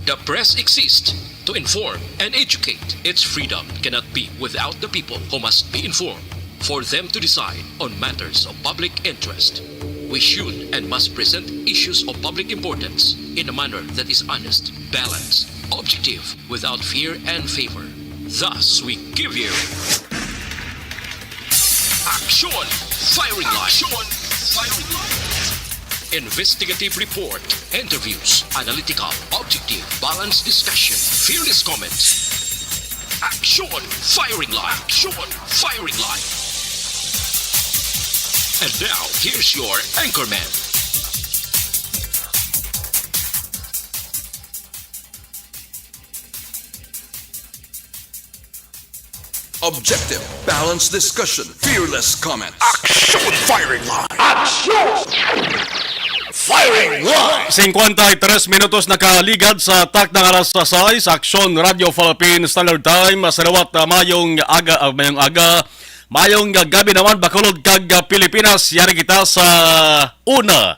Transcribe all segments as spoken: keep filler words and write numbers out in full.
The press exists to inform and educate. Its freedom cannot be without the people, who must be informed for them to decide on matters of public interest. We should and must present issues of public importance in a manner that is honest, balanced, objective, without fear and favor. Thus, we give you Action Firing Line. Action Firing Line. Investigative report, interviews, analytical, objective, balanced discussion, fearless comments. Action Firing Line. Action Firing Line. And now, here's your anchorman. Objective, balanced discussion, fearless comment. Action Firing Line! Action Firing Line! Cincuenta y tres minutos nakaligad sa takna nga alas sais, Aksyon Radio Philippine Standard Time. Sa liwat, ah, mayong aga, ah, mayong aga, mayong gabi naman, Bacolod kag, ah, Pilipinas. Yari kita sa una.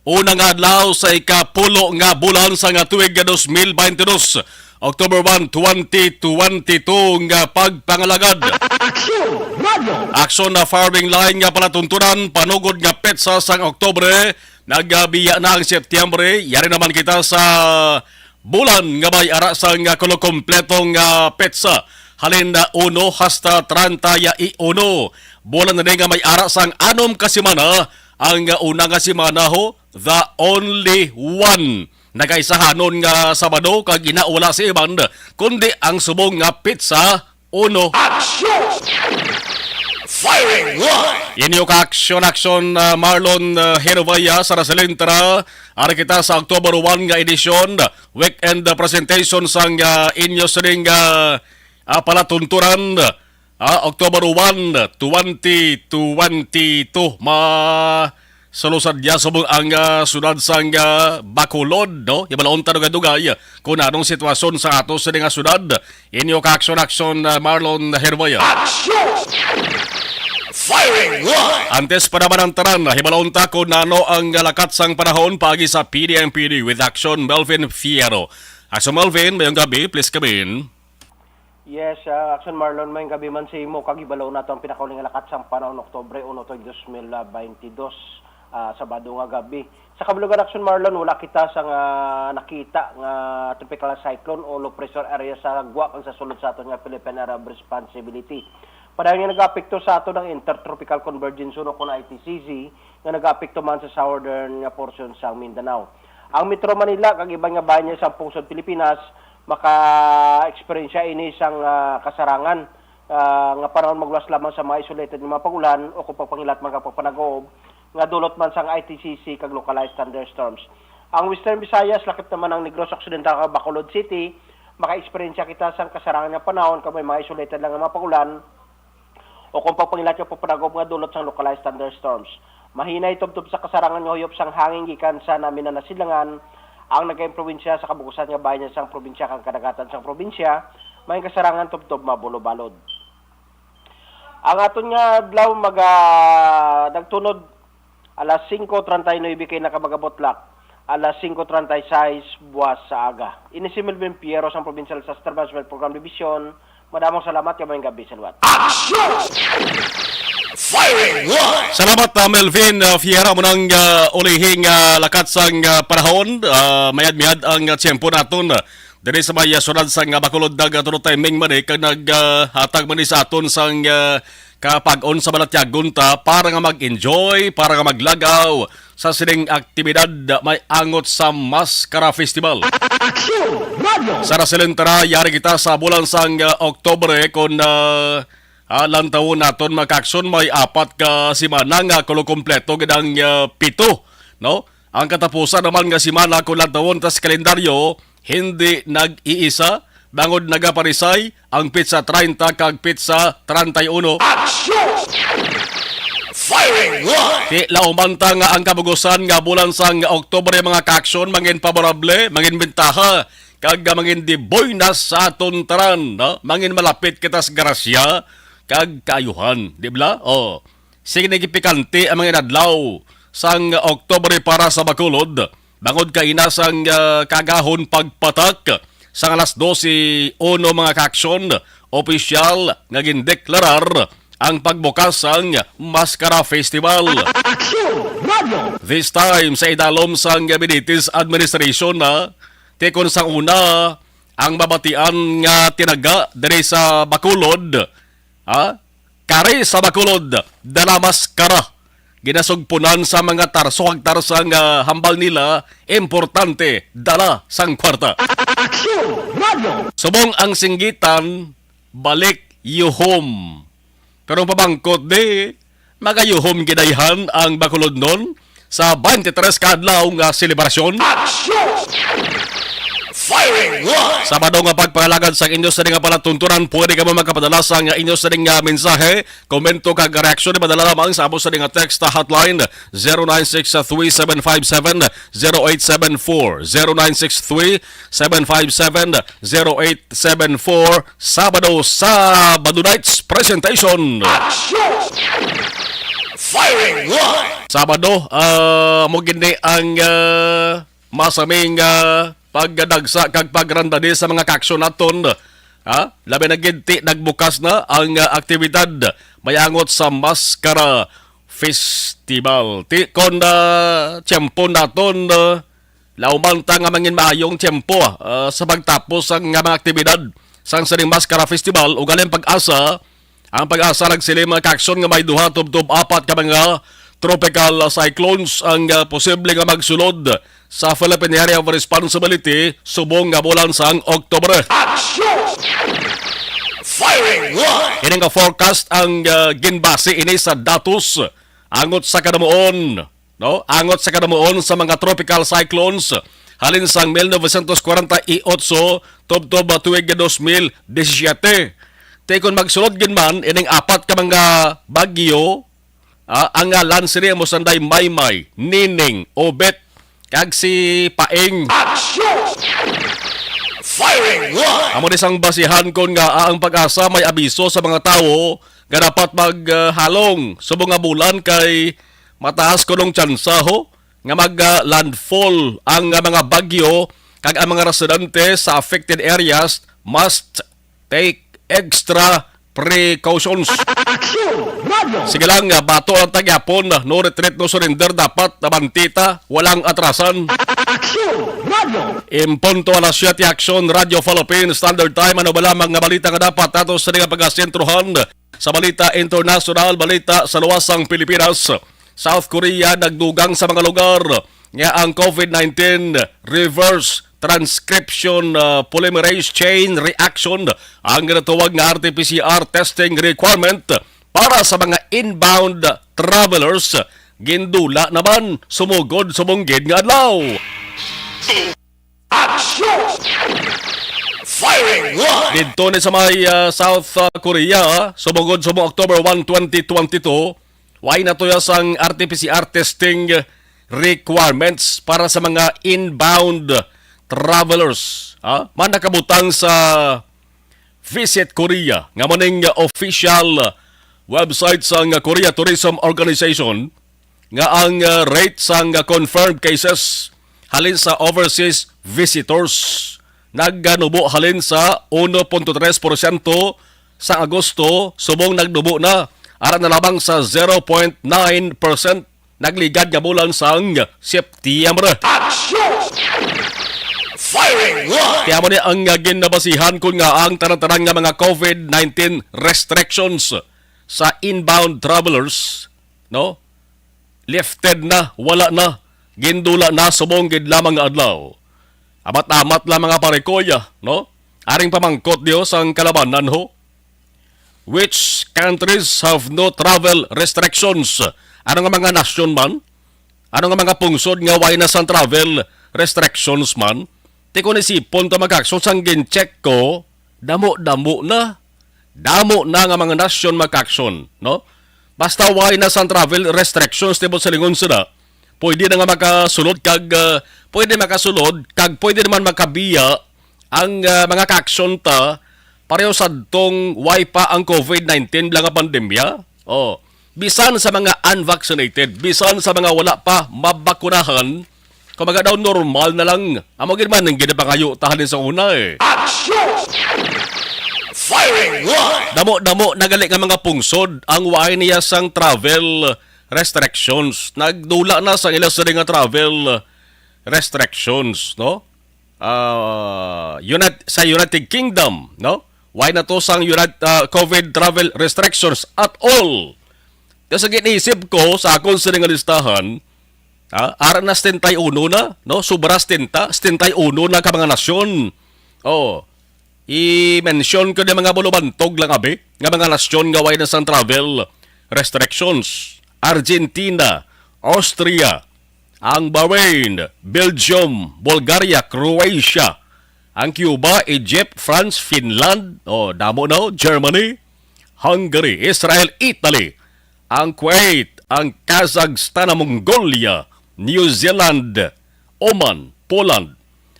Una nga adlaw sa ikapulo nga bulan sa nga tuig nga dos mil baynte dos, October one, twenty twenty-two nga pagpangalagad. Action Radio! Aksyon na Firing Line nga palatuntunan, panugod nga petsa sang Oktubre, nagabiya na ang Setyembre, yari naman kita sa bulan nga may ara sang kulokompletong, ah, petsa. Halin na uno hasta treinta y uno. Bulan na nga may ara sang anom ka semana, ang una nga semana ho, the only one. Nagaisahanon nga Sabado kag ginaula si Iban, kundi ang subong nga petsa uno. Action! Firing Line! Inyo ka aksyon, aksyon, ah, Marlon, ah, Henovaya sa Rasalintra. Ari kita sa October one nga edisyon, weekend, ah, presentation sang, ah, inyo sining, ah, ah, palatunturan. Ah, October one, twenty twenty-two. Ma Salusadya subong ang, ah, sudad sang, ah, Bacolod, no? Hibalaon ta dugay-dugay kung anong sitwasyon sa ato sini nga sudad. Inyo ka aksyon-aksyon, ah, Marlon Herboya. Action! Firing Line! Antes pa naman ang tanan, hibalaon ta kung ano ang lakat sang panahon paagi sa P D M P D with Action Melvin Fierro. Action Melvin, mayong gabi, please come in. Yes, ah, Action Marlon, may gabi man sa imo. Kag hibalo nato ang pinakauli nga lakat sang panahon, Oktubre uno, tuig dos mil baynte dos, ah, Sabado nga gabi. Sa kabulogan, Action Marlon, wala kita sang nakita nga tropical cyclone o low pressure area sa gwa kag sa sulod sa aton nga Philippine Area of Responsibility. Padayon nga nagaapekto sa aton ang Intertropical Convergence Zone o kon I T C Z nga nagaapekto man sa southern nga portion sang Mindanao. Ang Metro Manila kag iban nga bahin niya sa pungsod Pilipinas maka-eksperyensya ini sang, ah, kasarangan, ah, nga panahon magluwas lamang sa mga isolated nga mga pag-ulan o kung pagpangilat man kag pagpanag-uob nga dulot man sang I T C Z kag localized thunderstorms. Ang Western Visayas, lakip naman ang Negros Occidental kag Bacolod City, maka-eksperyensya kita sang kasarangan nga panahon kag may mga isolated lang nga mga pag-ulan o kung pagpangilat nga pagpanag-uob nga dulot sang localized thunderstorms. Mahinay tubtob sa kasarangan nga huyop sang hangin gikan sa namin na nasilangan ang nagaimpluwensya sa kabugusan nga bahin sang probinsya kag kadagatan sang probinsya, may kasarangan tubtob mabulobalod. Ang aton nga adlaw maga nagtunod alas singko treinta y nuebe kay nakabagabutlak alas singko treinta y seis buwas sa aga. Ini si Melvin Piero sang Provincial Disaster Management Program Division. Madamong salamat kag maayong gabi sa liwat. Action! Firing Line! Salamat, ah, Melvin, ah, Fiera, mo nang, ah, ulihing, ah, lakat sang, ah, panahon. Ah, mayad-miyad ang, ah, tiyempo naton. Diri sa may, ah, syudad sang, ah, Bacolod, nag, ah, tulo timing man, eh, kag nag, ah, hatag man, eh, sa aton sang, ah, kapag-on sa balatyagon ta para nga mag-enjoy, para nga maglagaw sa sining aktibidad, ah, may angot sa Maskara Festival. Action Radio! Sa Raselentara, yari kita sa bulan sang, ah, Oktubre kon, ah, ah, lantawon naton, mga kaaksyon, may apat ka semana nga kulokompleto gid ang, ah, pito, no? Ang katapusan naman nga semana kon lantawon ta sa kalendaryo, hindi nag-iisa, bangod nagaparisay ang petsa treinta kag petsa treinta y uno. Action! Firing Line! Ti lauman ta nga ang kabugusan nga bulan sang Oktubre, mga kaaksyon, mangin paborable, mangin bentaha, kag mangin de buenas sa aton tanan, no? Mangin malapit kita sa grasya kag kaayuhan, di bala? Oh. Signifikante ang mga inadlaw sang Oktubre para sa Bacolod. Bangod kaina sang, ah, kaagahon pagpatak sang alas dose uno, mga kaaksyon, opisyal nga gindeklarar ang pagbukas sang Maskara Festival. Aksyon Radio! This time, sa idalom sang Benitez administration na, ti kon sang una, ang mabatian nga tinaga diri sa Bacolod, ha? Kari sa Bacolod, dala maskara. Ginasugpunan sa mga tarso kag tarsa nga hambal nila, importante, dala sang kwarta. Aksyon Radio! Subong ang singgitan, balik yuhom. Pero ang pamangkot di, magayuhom gidayhan ang Bacolodnon sa twenty-three ka adlaw nga selebrasyon. Aksyon! Firing line! Sabado nga pagpangalagad sang inyo sa nga palatuntunan, pwede kamo makapadala sa nga inyo sa nga mensahe, komento kag reaksyon. Ipadala lamang sa amo sa nga text hotline, zero nine six three seven five seven zero eight seven four, zero nine six three seven five seven zero eight seven four. Sabado, Sabado Nights Presentation. Aksyon! Firing line! Sabado, ah, mo gini ang, ah, masaming, ah, pagdagsa kag pagrandani sa mga kaaksyon naton. Ha? Labi na gid ti nagbukas na ang, ah, aktibidad may angot sa Maskara Festival. Ti kon, ah, tiyempo naton, ah, Lauman ta nga mangin maayong tiyempo, ah, sa pagtapos sang nga mga aktibidad sang sining Maskara Festival, ugaling pag-asa, ang pag-asa nagsiling, mga kaaksyon, nga may duha tubtob apat ka mga tropical, ah, cyclones ang, ah, posible nga magsulod sa Philippine Area of Responsibility subong nga bulan sang Oktubre. Aksyon! Firing line! Ini nga forecast ang, ah, ginbase ini sa datos angot sa kadamuon, no? Angot sa kadamuon sa mga tropical cyclones halin sang mil novecientos kwarenta y ocho tubtob tuig dos mil disisiete. Ti kon magsulod gid man ining apat ka mga bagyo, ah, ang ngalan sini amo sanday Maymay, Nining, Obet, kag si Paeng. Action! Firing line! Amo ni sang basihan kon nga, ah, ang pag-asa may abiso sa mga tawo nga dapat maghalong subong nga bulan kay mataas kunong tsansa ho nga mag, ah, landfall ang, ah, mga bagyo, kag ang mga residente sa affected areas must take extra precautions. Action Radio! Sige lang, ah, bato lang ta gyapon, no retreat, no surrender, dapat nabantita, walang atrasan. Action Radio! Impunto alas siyete, Action Radio Philippines Standard Time. Ano ba lamang nga balita nga dapat ato sa nga pagasentrohan? Sa balita internasyonal, balita sa luwas sang Pilipinas, South Korea nagdugang sa mga lugar nga ang COVID nineteen reverse transcription, uh, polymerase chain reaction ang ginatawag nga R T P C R testing requirement para sa mga inbound travelers. Gindula naman sumugod subong gid nga adlaw. Action! Firing line! Didto ni sa may, ah, South, ah, Korea, sumugod subong October one, twenty twenty-two, way natuya sang R T P C R testing requirements para sa mga inbound travelers, ha? Man nakabutang sa Visit Korea, nga mo ning official website sang Korea Tourism Organization, nga ang, uh, rate sang, uh, confirmed cases halin sa overseas visitors nagnubo halin sa uno punto tres porsyento sa Agosto, subong nagnubo na ara na lamang sa zero point nine percent nagligad nga bulan sang September. Action! Firing line! Kaya mo ni ang, uh, ginabasihan kon nga ang tanan-tanan nga mga COVID nineteen restrictions sa inbound travelers, no? Lifted na, wala na, gindula na subong gid lamang nga adlaw. Amat-amat lang, mga parekoya, no? Aring pamangkot diyo sang kalabanan, ho? Which countries have no travel restrictions? Ano nga mga nasyon man? Ano nga mga pungsod nga way na sang travel restrictions man? Ti kon isipon ta, mga kaaksyon, sang gin-check ko, damo-damo na. Damo na nga mga nasyon, mga kaaksyon, no? Basta way na sang travel restrictions, tibot sa lingon sila, pwede na nga makasulod kag, ah, pwede makasulod kag pwede naman makabiya ang, ah, mga kaaksyon ta, pareho sadtong way pa ang COVID nineteen bala nga pandemya. Oh, bisan sa mga unvaccinated, bisan sa mga wala pa mabakunahan, Kumbaga daw, normal na lang. Amo gid man ang ginapangayo ta halin sa una, eh. Action! Firing line! Damo-damo na gali nga mga pungsod ang way niya sang travel restrictions. Nagdula na sa ila sila nga travel restrictions, no? Ah, Unit-, sa United Kingdom, no? Why na to sang Unit-, ah, COVID travel restrictions at all? Kasi ginisip ko sa akon sini nga listahan, ah, ara na setenta y uno na, no? Sobra setenta, setenta y uno na ka mga nasyon. Oh, i-mention ko ni mga bulubantog lang, abi, nga mga nasyon nga way na sang travel restrictions. Argentina, Austria, ang Bahrain, Belgium, Bulgaria, Croatia, ang Cuba, Egypt, France, Finland, oh, damo na, oh, Germany, Hungary, Israel, Italy, ang Kuwait, ang Kazakhstan, ang Mongolia, New Zealand, Oman, Poland,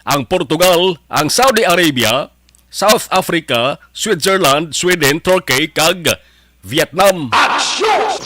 ang Portugal, ang Saudi Arabia, South Africa, Switzerland, Sweden, Turkey, kag Vietnam. Action!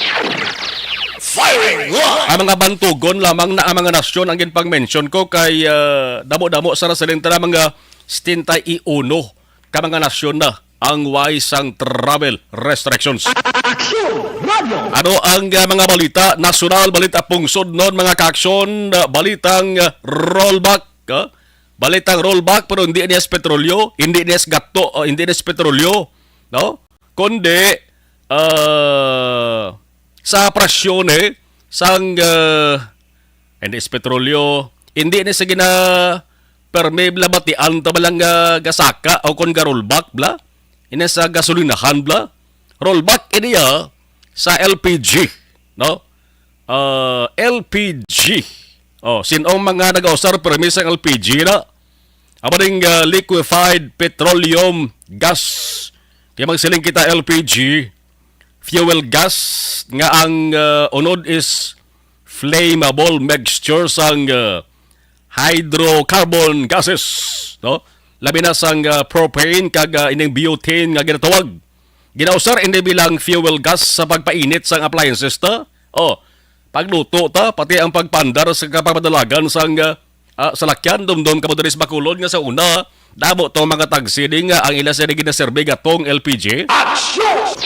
Firing line! Ang mga bantugon lamang na ang mga nasyon ang ginpang-mention ko kay, ah, damo-damo sa rasalinta na mga setenta y uno ka mga nasyon na ang way sang travel restrictions. Action Radio! Ano ang, ah, mga balita, nasyonal, balita pungsod, non, mga kaaksyon, ah, balitang, ah, rollback, ah? Balitang rollback, pero hindi niya sa petrolyo, hindi niya sa gato, oh, hindi niya sa petrolyo, no? Kundi, ah, sa presyo ni sang, ah, hindi sa petrolyo, hindi ni sa gina permi bala batian ta ba lang nga gasaka o kon ga-rollback bala? Ini sa gasolinahan bala? Rollback ini, ah, sa L P G, no? Ah, L P G. Oh, sin-ong mga nagausar permi sang L P G na? Amo ning, ah, liquefied petroleum gas. Kaya magsiling kita L P G, fuel gas nga ang, ah, unod is flammable mixture sang, ah, hydrocarbon gases, no? Labi na sang, ah, propane kag, ah, ining butane nga ginatawag. Ginausar ini bilang fuel gas sa pagpainit sang appliances ta. Oh, pagluto ta, pati ang pagpaandar sa kapamadalagan sang, ah, ah, salakyan, dumdom kamo diri sa Bacolod nga sa una, damo tong mga taxi di nga ang ila sila ginaserbi gatong L P G. Action!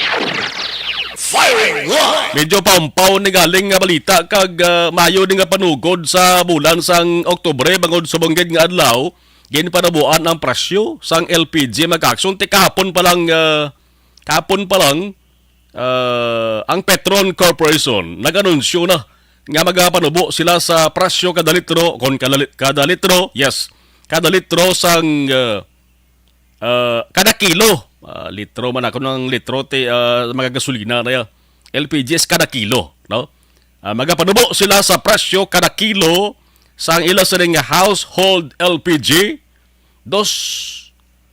Firing line! Medyo pampaw ni galing nga balita kag, ah, mayo ni nga panugod sa bulan sang Oktubre bangod subong gid nga adlaw, ginpanabuan ang presyo sang L P G, mga kaaksyon. Ti kahapon pa lang, ah, kahapon pa lang, ah, ang Petron Corporation nag-anunsyo na nga magapanubo sila sa presyo kada litro, kon kada li-, kada litro, yes, kada litro sang, ah, ah, kada kilo. Ah, litro man ako ng litro, ti, ah, mga gasolina na ya. L P G is kada kilo, no? Ah, magapanubo sila sa presyo kada kilo sang ila sining household L P G, dos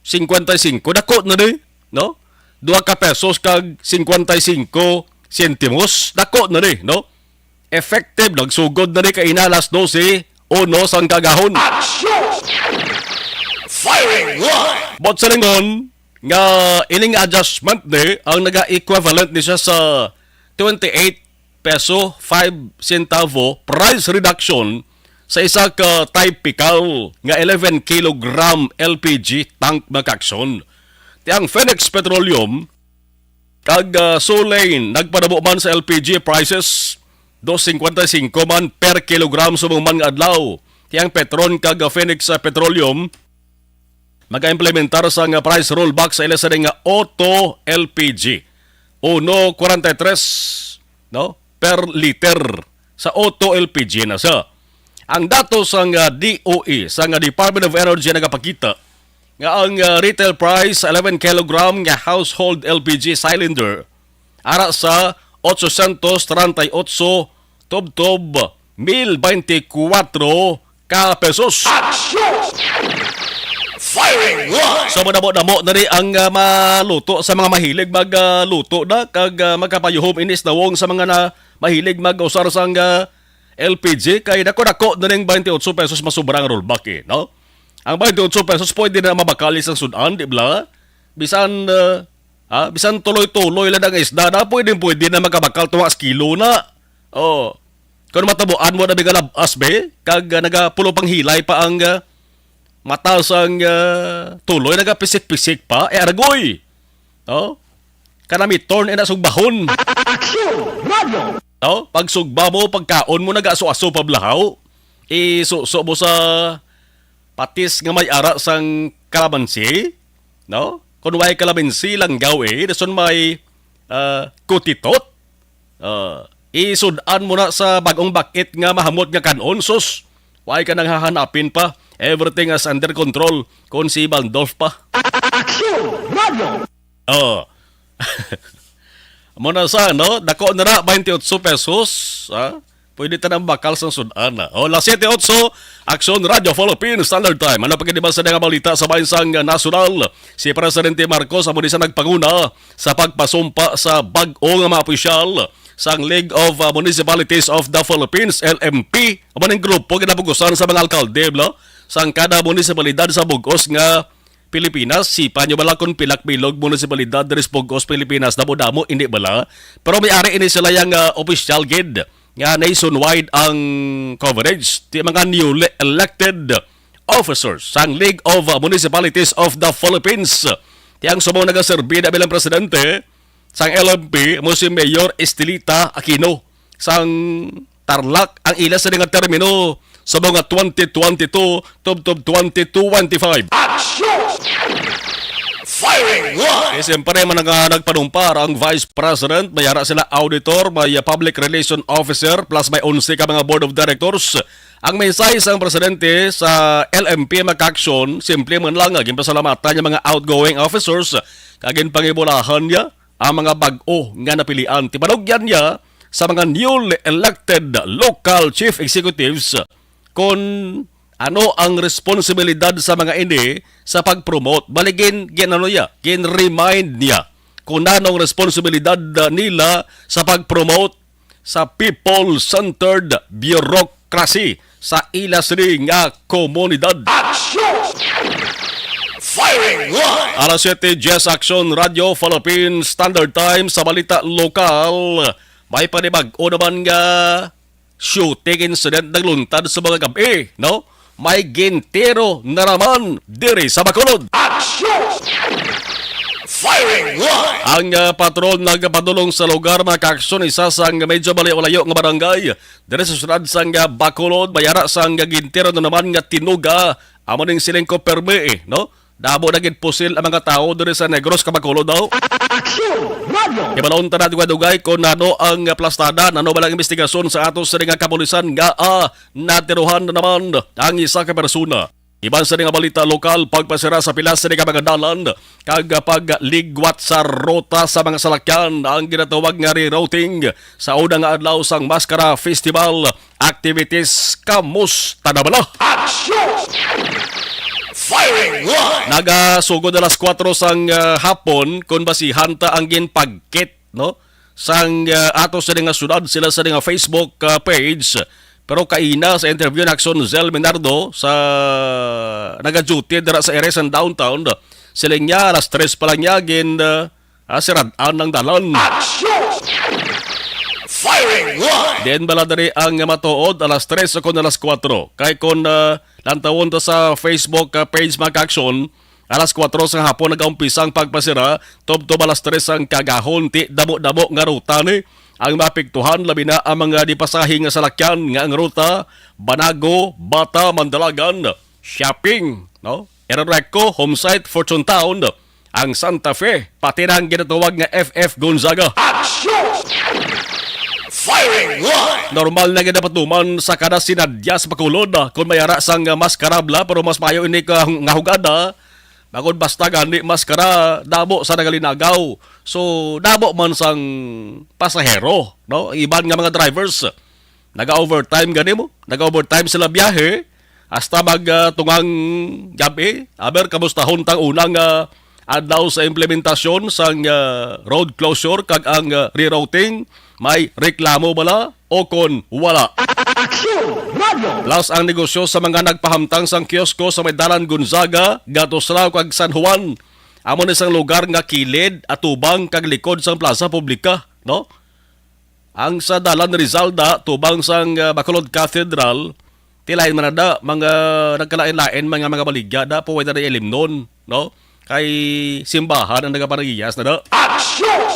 cincuenta y cinco. Dako na ni, no? Dua ka pesos kag cincuenta y cinco sentimos. Dako na ni, no? Effective, nagsugod na ni kaina alas dose uno sang kaagahon. Action! Firing line! But sa lingon nga ining adjustment ni ang naga-equivalent ni siya sa twenty-eight peso five centavo price reduction sa isa ka typical nga eleven kilogram L P G tank, mga kaaksyon. Ti ang Phoenix Petroleum kag, ah, Solane nagpanabo man sa L P G prices, dos cincuenta y cinco man per kilogram subong man nga adlaw. Ti ang Petron kag, ah, Phoenix, ah, Petroleum magaimplementar sang, ah, price rollback sa ila sini nga Auto L P G. Uno kwarenta y tres, no, per liter sa Auto L P G na sa. Ang datos sang, ah, D O E, sang, ah, Department of Energy, nagapakita nga ang, ah, retail price sa eleven kilogram nga household L P G cylinder ara sa otsosyentos treinta y ocho tubtob mil beintikwatro ka pesos. Action! Firing line! So, madamo-damo na ni ang, ah, maluto sa mga mahilig magluto na kag, ah, magkapayuhom inis nawong sa mga na mahilig mag-usar sang, ah, L P G kay dako-dako na ning twenty-eight pesos masubra ang rollback, eh, no? Ang twenty-eight pesos pwede na mabakal sang sud-an, di ba? Bisan, ah, ah, bisan tuloy-tuloy lang ang isda na, pwede, pwede na makabakal tuwa sa kilo na. Oh. Kung matabuan mo na mga labas, be, kag, ah, nagapulo pang hilay pa ang, ah, mata sang, ah, tuloy, nagapisik-pisik pa, eh, aragoy. No? Kanami torn ina sugbahon. Action! Radio! No? Pagsugba mo, pagkaon mo, nagaso-aso pa blahaw. Isuso mo sa patis nga may ara sang kalamansi, no? Kung way kalamansi, langgaw, eh, dason may, ah, kutitot. Ah, isud-an mo na sa bag-ong bakit nga mahamot nga kan-on, sus. Way ka nang hahanapin pa. Everything is under control. Kung si Baldorf pa. Action! Radio! Oh. Amo na sa, no? Dako na na, twenty-eight pesos, ha? Pwede ta nang bakal sang sud-an, ha? O, las siete otso, Aksyon Radio Philippines Standard Time. Ano pa gid ba sa mga balita sa bahin sang nasyonal? Si Presidente Marcos amo ni sa nagpanguna sa pagpasumpa sa bag-o nga mga opisyal sang League of, uh, Municipalities of the Philippines, L M P. Amo ning grupo ginabugusan sa mga alkalde, no? Sang kada munisipalidad sa bug-os nga Pilipinas. Sipa nyo bala kung pila ka bilog munisipalidad diri sa bug-os Pilipinas? Damo-damo, hindi bala? Pero may ari ini sila yang, ah, opisyal gid nga nationwide ang coverage. Ti mga newly elected officers sang League of Municipalities of the Philippines. Ti ang subong nagaserbi na bilang presidente sang L M P mo si Mayor Estelita Aquino sang Tarlac ang ila sa nga termino sa mga twenty twenty-two tubtob twenty twenty-five. Action! Firing line! Eh, siyempre, man nga nagpanumpar ang Vice President, may ara sila auditor, may, uh, public relation officer, plus may onse ka mga board of directors. Ang mensahe sang presidente sa L M P Makaksyon, simple man lang, uh, ginpasalamatan niya mga outgoing officers, kag ginpangibulahan niya ang mga bag-o nga napilian. Tipanugyan niya sa mga newly elected local chief executives kon ano ang responsibilidad sa mga ini sa pag-promote. Bali, gin, gin, ano niya, gin-remind niya kung ano ang responsibilidad, uh, nila sa pag-promote sa people-centered bureaucracy sa ila sini nga komunidad. Action! Firing line! Alas siyete, Jess Action Radio Philippine Standard Time. Sa balita lokal, may panibag-o naman nga shooting incident nagluntad sa mga gab-i, no? May gintiro na naman diri sa Bacolod. Action! Firing line! Ang, ah, patrol nagapadulong sa lugar, mga kaaksyon, isa sang medyo malayo-layo nga barangay. Diri sa syudad sang, ah, Bacolod, may ara sang gintiro na naman nga tinuga, amo ning siling ko permi, eh, no? Damo na gid pusil ang mga tawo diri sa Negros, Bacolod daw. Action! Radio! Ibalon ta na dugay-dugay kung ano ang plastada, ano ba lang investigasyon sa ato sa nga kapulisan nga, ah, natiruhan na naman ang isa ka persona. Iban sa nga balita lokal, pagpasira sa pila sa nga mga dalan, kag pagligwat sa ruta sa mga salakyan ang ginatawag nga rerouting sa una nga adlaw sang Maskara Festival activities. Kamusta na bala? Action! Firing line! Nagasugod alas kuwatro sang, ah, hapon, kung basihan ta ang ginpagkit, no? Sang, ah, ato sa nga syudad, sila sa nga Facebook, ah, page. Pero kaina sa interview ni Action Zell Minardo sa naga-duty dira sa area sa downtown, siling niya, alas tres pa lang niya, gin, ah, ah, sirad-an ang dalan. Action! Firing line! Then bala diri ang matuod, alas tres o kon alas kuwatro. Kay kon, ah, lantawon ta sa Facebook, ah, page, mga kaaksyon, alas kuwatro sa hapon nagaumpisa ang pagpasira, tubtob alas tres ang kagahon, ti damo-damo nga ruta ni ang maapektuhan, labi na ang mga dipasahi nga salakyan nga ang ruta, Banago, Bata, Mandalagan, Shopping, no? Eroreco, Homesite, Fortune Town, ang Santa Fe, pati na ang ginatawag nga F F Gonzaga. Action! Firing line! Normal na ginapatuman sa kada sinadya sa Bacolod, ah, kung may ara sang, ah, mas karabla, pero mas maayo ini ka nga hugada. Bangod basta gani mas kara, damo sa nagalinagaw. So, damo man sang pasahero, no? Iban nga mga drivers, naga-overtime gani mo. Naga-overtime sila biyahe. Hasta mag, ah, tungang gabi. Aber, kamustahon tang unang, ah, adlaw sa implementasyon sang, ah, road closure kag ang, ah, rerouting? May reklamo bala o kon wala? Action! Radio! Plus ang negosyo sa mga nagpahamtang sang kiosko sa may Dalan Gonzaga, Gatuslao kag San Juan. Amo ni sang lugar nga kilid, atubang kag likod sang plaza publika, no? Ang sa Dalan Rizal da, tubang sang, ah, Bacolod Cathedral, ti lain man na da, mga nagkalain-lain man nga mga baligya da, pwede na ilimnon, no? Kay simbahan ang nagapanagiyas na da. Action!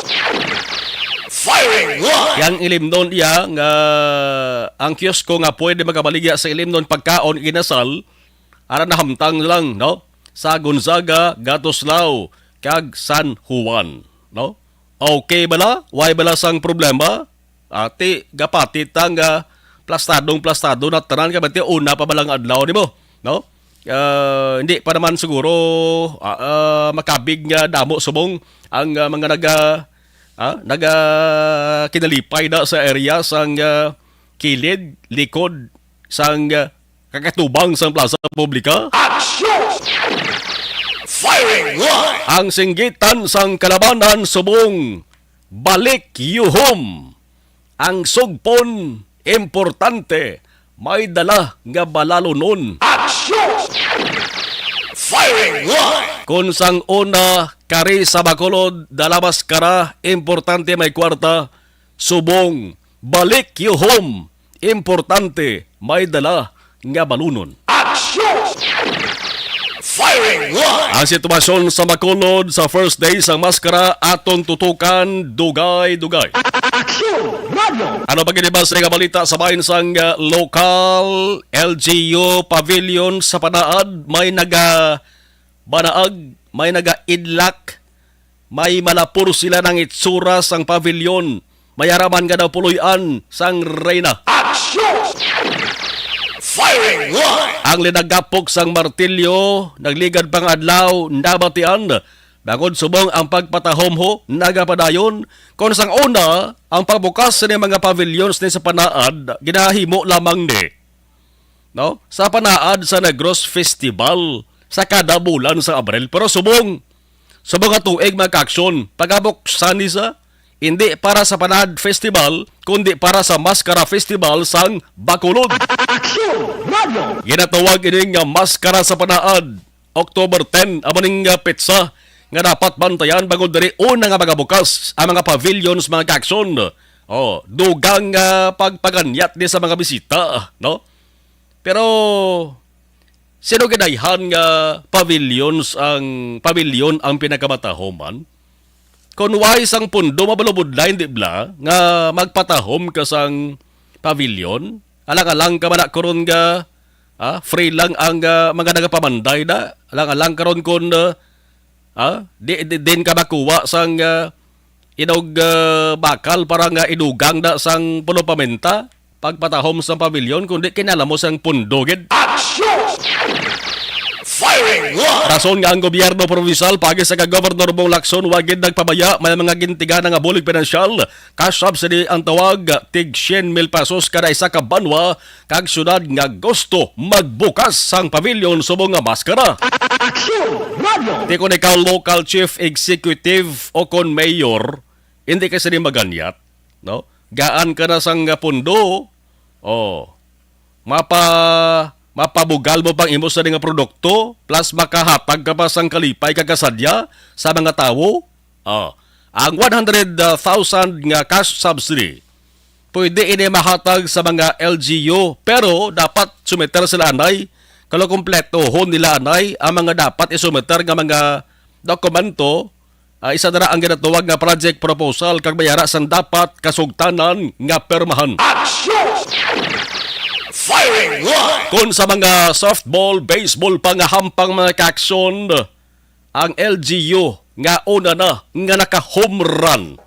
Firing one! Yang ilimnon iya nga ang kiosko nga pwede magabaligya sa ilimnon pagkaon, inasal, ara nahamtang lang, no? Sa Gonzaga, Gatoslao, kag San Juan, no? Okay bala? Way bala sang problema? Ati, gapati ta nga plastadong plastado na tanan, kay bati una pa balang adlaw, di ba? No? Ah, hindi pa naman siguro, ah, ah, makabig nga damo subong ang, ah, mga naga, ah, naga kinalipay na sa area sang, ah, kilid, likod sang, ah, kakatubang sang plaza publika. Action! Firing one! Ang singgitan sang kalabanan subong balik yuhom. Ang sugpon, importante, may dala nga balalunon. Action! Firing one! Kun sang una, kari sa Bacolod, dala maskara, importante may kwarta, subong, balik yuhom, importante, may dala nga balunon. Action! Firing one! Ang sitwasyon sa Bacolod sa first day sang maskara aton tutukan dugay-dugay. Action! Radyo! Ano ba gini ba sa nga balita sa bahin sang, uh, lokal L G U pavilion sa Panaad? May naga banaag, may nagaidlak, may malapor sila ng itsura sang pavilion. May araman nga daw puloy-an sang reyna. Action! Firing one! Ang linagapok sang martilyo, nagligad pang adlaw, nabatian. Bangod subong ang pagpatahom ho, nagapadayon. Kon sang una, ang pagbukas ni mga pavilions ni sa Panaad, ginahimo lamang ni, no? Sa Panaad sa Negros Festival sa kada bulan sa Abril. Pero subong, subong nga tuig, mga ka-aksyon, pagabuksan ni sa, hindi para sa Panaad Festival, kundi para sa Maskara Festival sang Bacolod. Action! Radyo! Ginatawag ini nga Maskara sa Panaad, October ten, amo ning, ah, petsa nga dapat bantayan bangod diri una nga magabukas ang mga pavilions, mga ka-aksyon. Oh, dugang nga pagpaganyat ni sa mga bisita, no? Pero sino ginayhan nga pavilions ang, pavilion ang pinakamatahoman? Kon way sang pundo, mabalubod na, hindi bala, nga magpatahom ka sang pavilion? Alang-alang ka man na karon nga, ah, free lang ang, ah, mga nagapamanday na. Alang-alang karon kon, ah, ah, di, di, din ka makuha sang, ah, inog, ah, bakal para nga idugang na sang puno paminta, pagpatahom sang pavilion, kundi kinahanglan mo sang pundo gid. Action! Firing one! Rason nga ang gobyerno provincial, paagi sa kag Governor Bong Lacson, wa gid nagpabaya may mga gintiga-na nga bulig pinansyal, cash subsidy ang tawag, tig syen mil pesos kada isa ka banwa kag syudad nga gusto magbukas sang pavilion subong nga maskara. Action! Radyo! Ti kon ikaw local chief executive o kon mayor, hindi ka sini maganyat, no? Gaan ka na sang pundo, oh, mapa-, mapabugal mo pang imo sa nga produkto, plus makahatag ka pa sang kalipay kag kasadya sa mga tawo. Oh, ang one hundred thousand nga cash subsidy, pwede ini mahatag sa mga L G U, pero dapat sumiter sila anay, kalo kompletohon nila anay ang mga dapat isumiter nga mga dokumento. Ah, isa dira ang ginatawag nga project proposal kag may ara sang dapat kasugtanan nga pirmahan. Action! Firing one! Kon sa mga softball, baseball pa nga hampang, mga ka-aksyon, ang L G U nga una na nga naka-home run.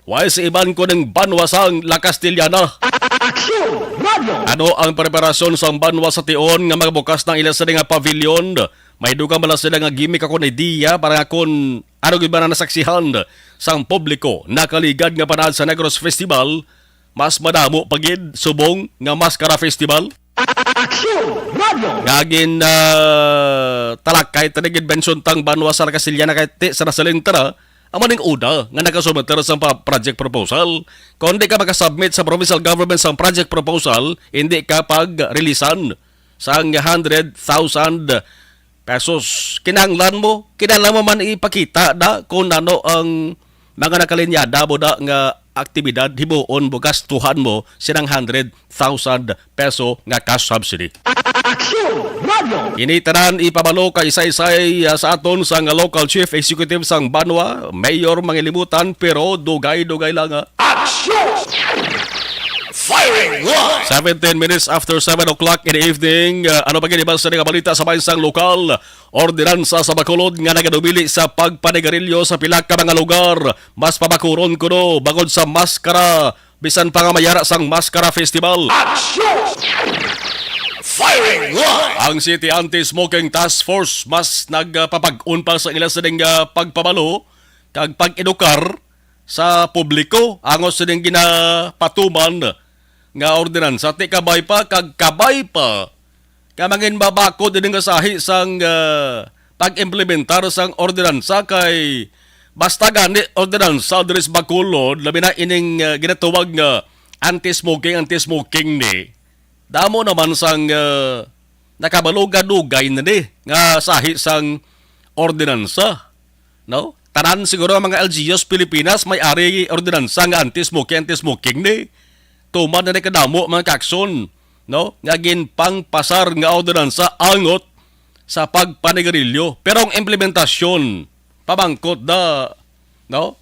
Way sa iban kuning banwa sang La Castellana. Action! Radyo! Ano ang preparasyon sang banwa sa tion nga magabukas ng ila sila nga pavilion? May dugang bala sila nga gimmick ako na idea para nga kung ano gid ba na nasaksihan sang publiko nakaligad nga panahon sa Negros Festival, mas madamo pa gid subong nga Maskara Festival? Action! Radyo! Nga gin, ah, talakay ta gid bensyon tang banwa sa La Castellana kay ti-, sa nasalintara, amo ning una nga nakasumiter sa pa-, project proposal. Kung di ka makasubmit sa provincial government sang project proposal, hindi ka pag-releasan sang hundred thousand pesos. Kinahanglan mo, kinahanglan mo man ipakita na kung ano ang mga nakalinyada mo na nga aktibidad, himuon mo, gastuhan mo sinang hundred thousand peso nga cash subsidy. Aksyon Radio! Ini tanan ipabalo kay isaysay, ah, sa aton sang local chief executive sang banwa, mayor, mangilimutan, pero dugay-dugay lang, ah. Aksyon! Firing line! Seventeen minutes after seven o'clock in the evening. Ah, ano pa gid iban sa nga balita sa bahin sang lokal? Ordinansa sa Bacolod nga nagadumili sa pagpanigarilyo sa pila ka mga lugar. Mas pabakuron kuno bangod sa maskara, bisan pa nga may ara sang maskara festival. Action! Firing line! Ang City Anti-Smoking Task Force mas nagpapag-on pa sa ila sining, ah, pagpabalo kag pag-edukar sa publiko angot sining ginapatuman nga ordinansa. Ti kabay pa kag kabay pa nga mangin mabakod ini nga sahi sang, ah, pag-implementar sang ordinansa kay basta gani ordinansa diri sa Bacolod, labi na ining, ah, ginatawag nga anti-smoking, anti-smoking ni. Damo naman sang, ah, nakabalugad-dugay na ni nga sahi sang ordinansa, no? Tanan siguro ang mga L G Us Pilipinas may ari ordinansa nga anti-smoking, anti-smoking ni. Tuman na ni kadamo mga kakson, no? Nga ginpangpasar nga ordinansa angot sa pagpanigarilyo. Pero ang implementasyon, pamangkot da, no?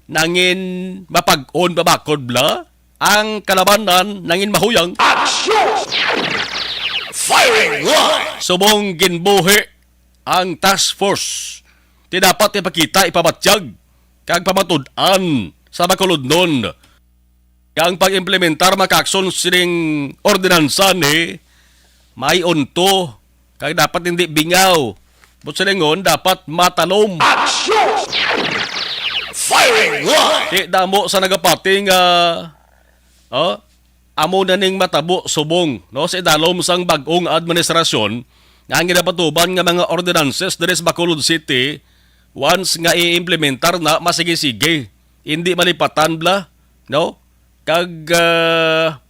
Nangin mapag-on ba bakod bla? Ang kalabanan nangin mahuyang. Action! Firing line! Subong ginbuhi ang task force, ti dapat ipakita, ipabatyag, kag pamatud-an sa makuludnon nga ang pag-implementar makakson sining ordinansa ni may unto, kag dapat hindi bingaw. But silingon, dapat matalom. Action! Firing line! Ti damo sa nagapati nga, oh, amo na ning matabo subong, no, sa idalom sang bag-ong administrasyon nga ang ginapatuban nga mga ordinances diri sa Bacolod City, once nga i-implementar na, masigi-sige, hindi malipatan bla, no? Kag, ah,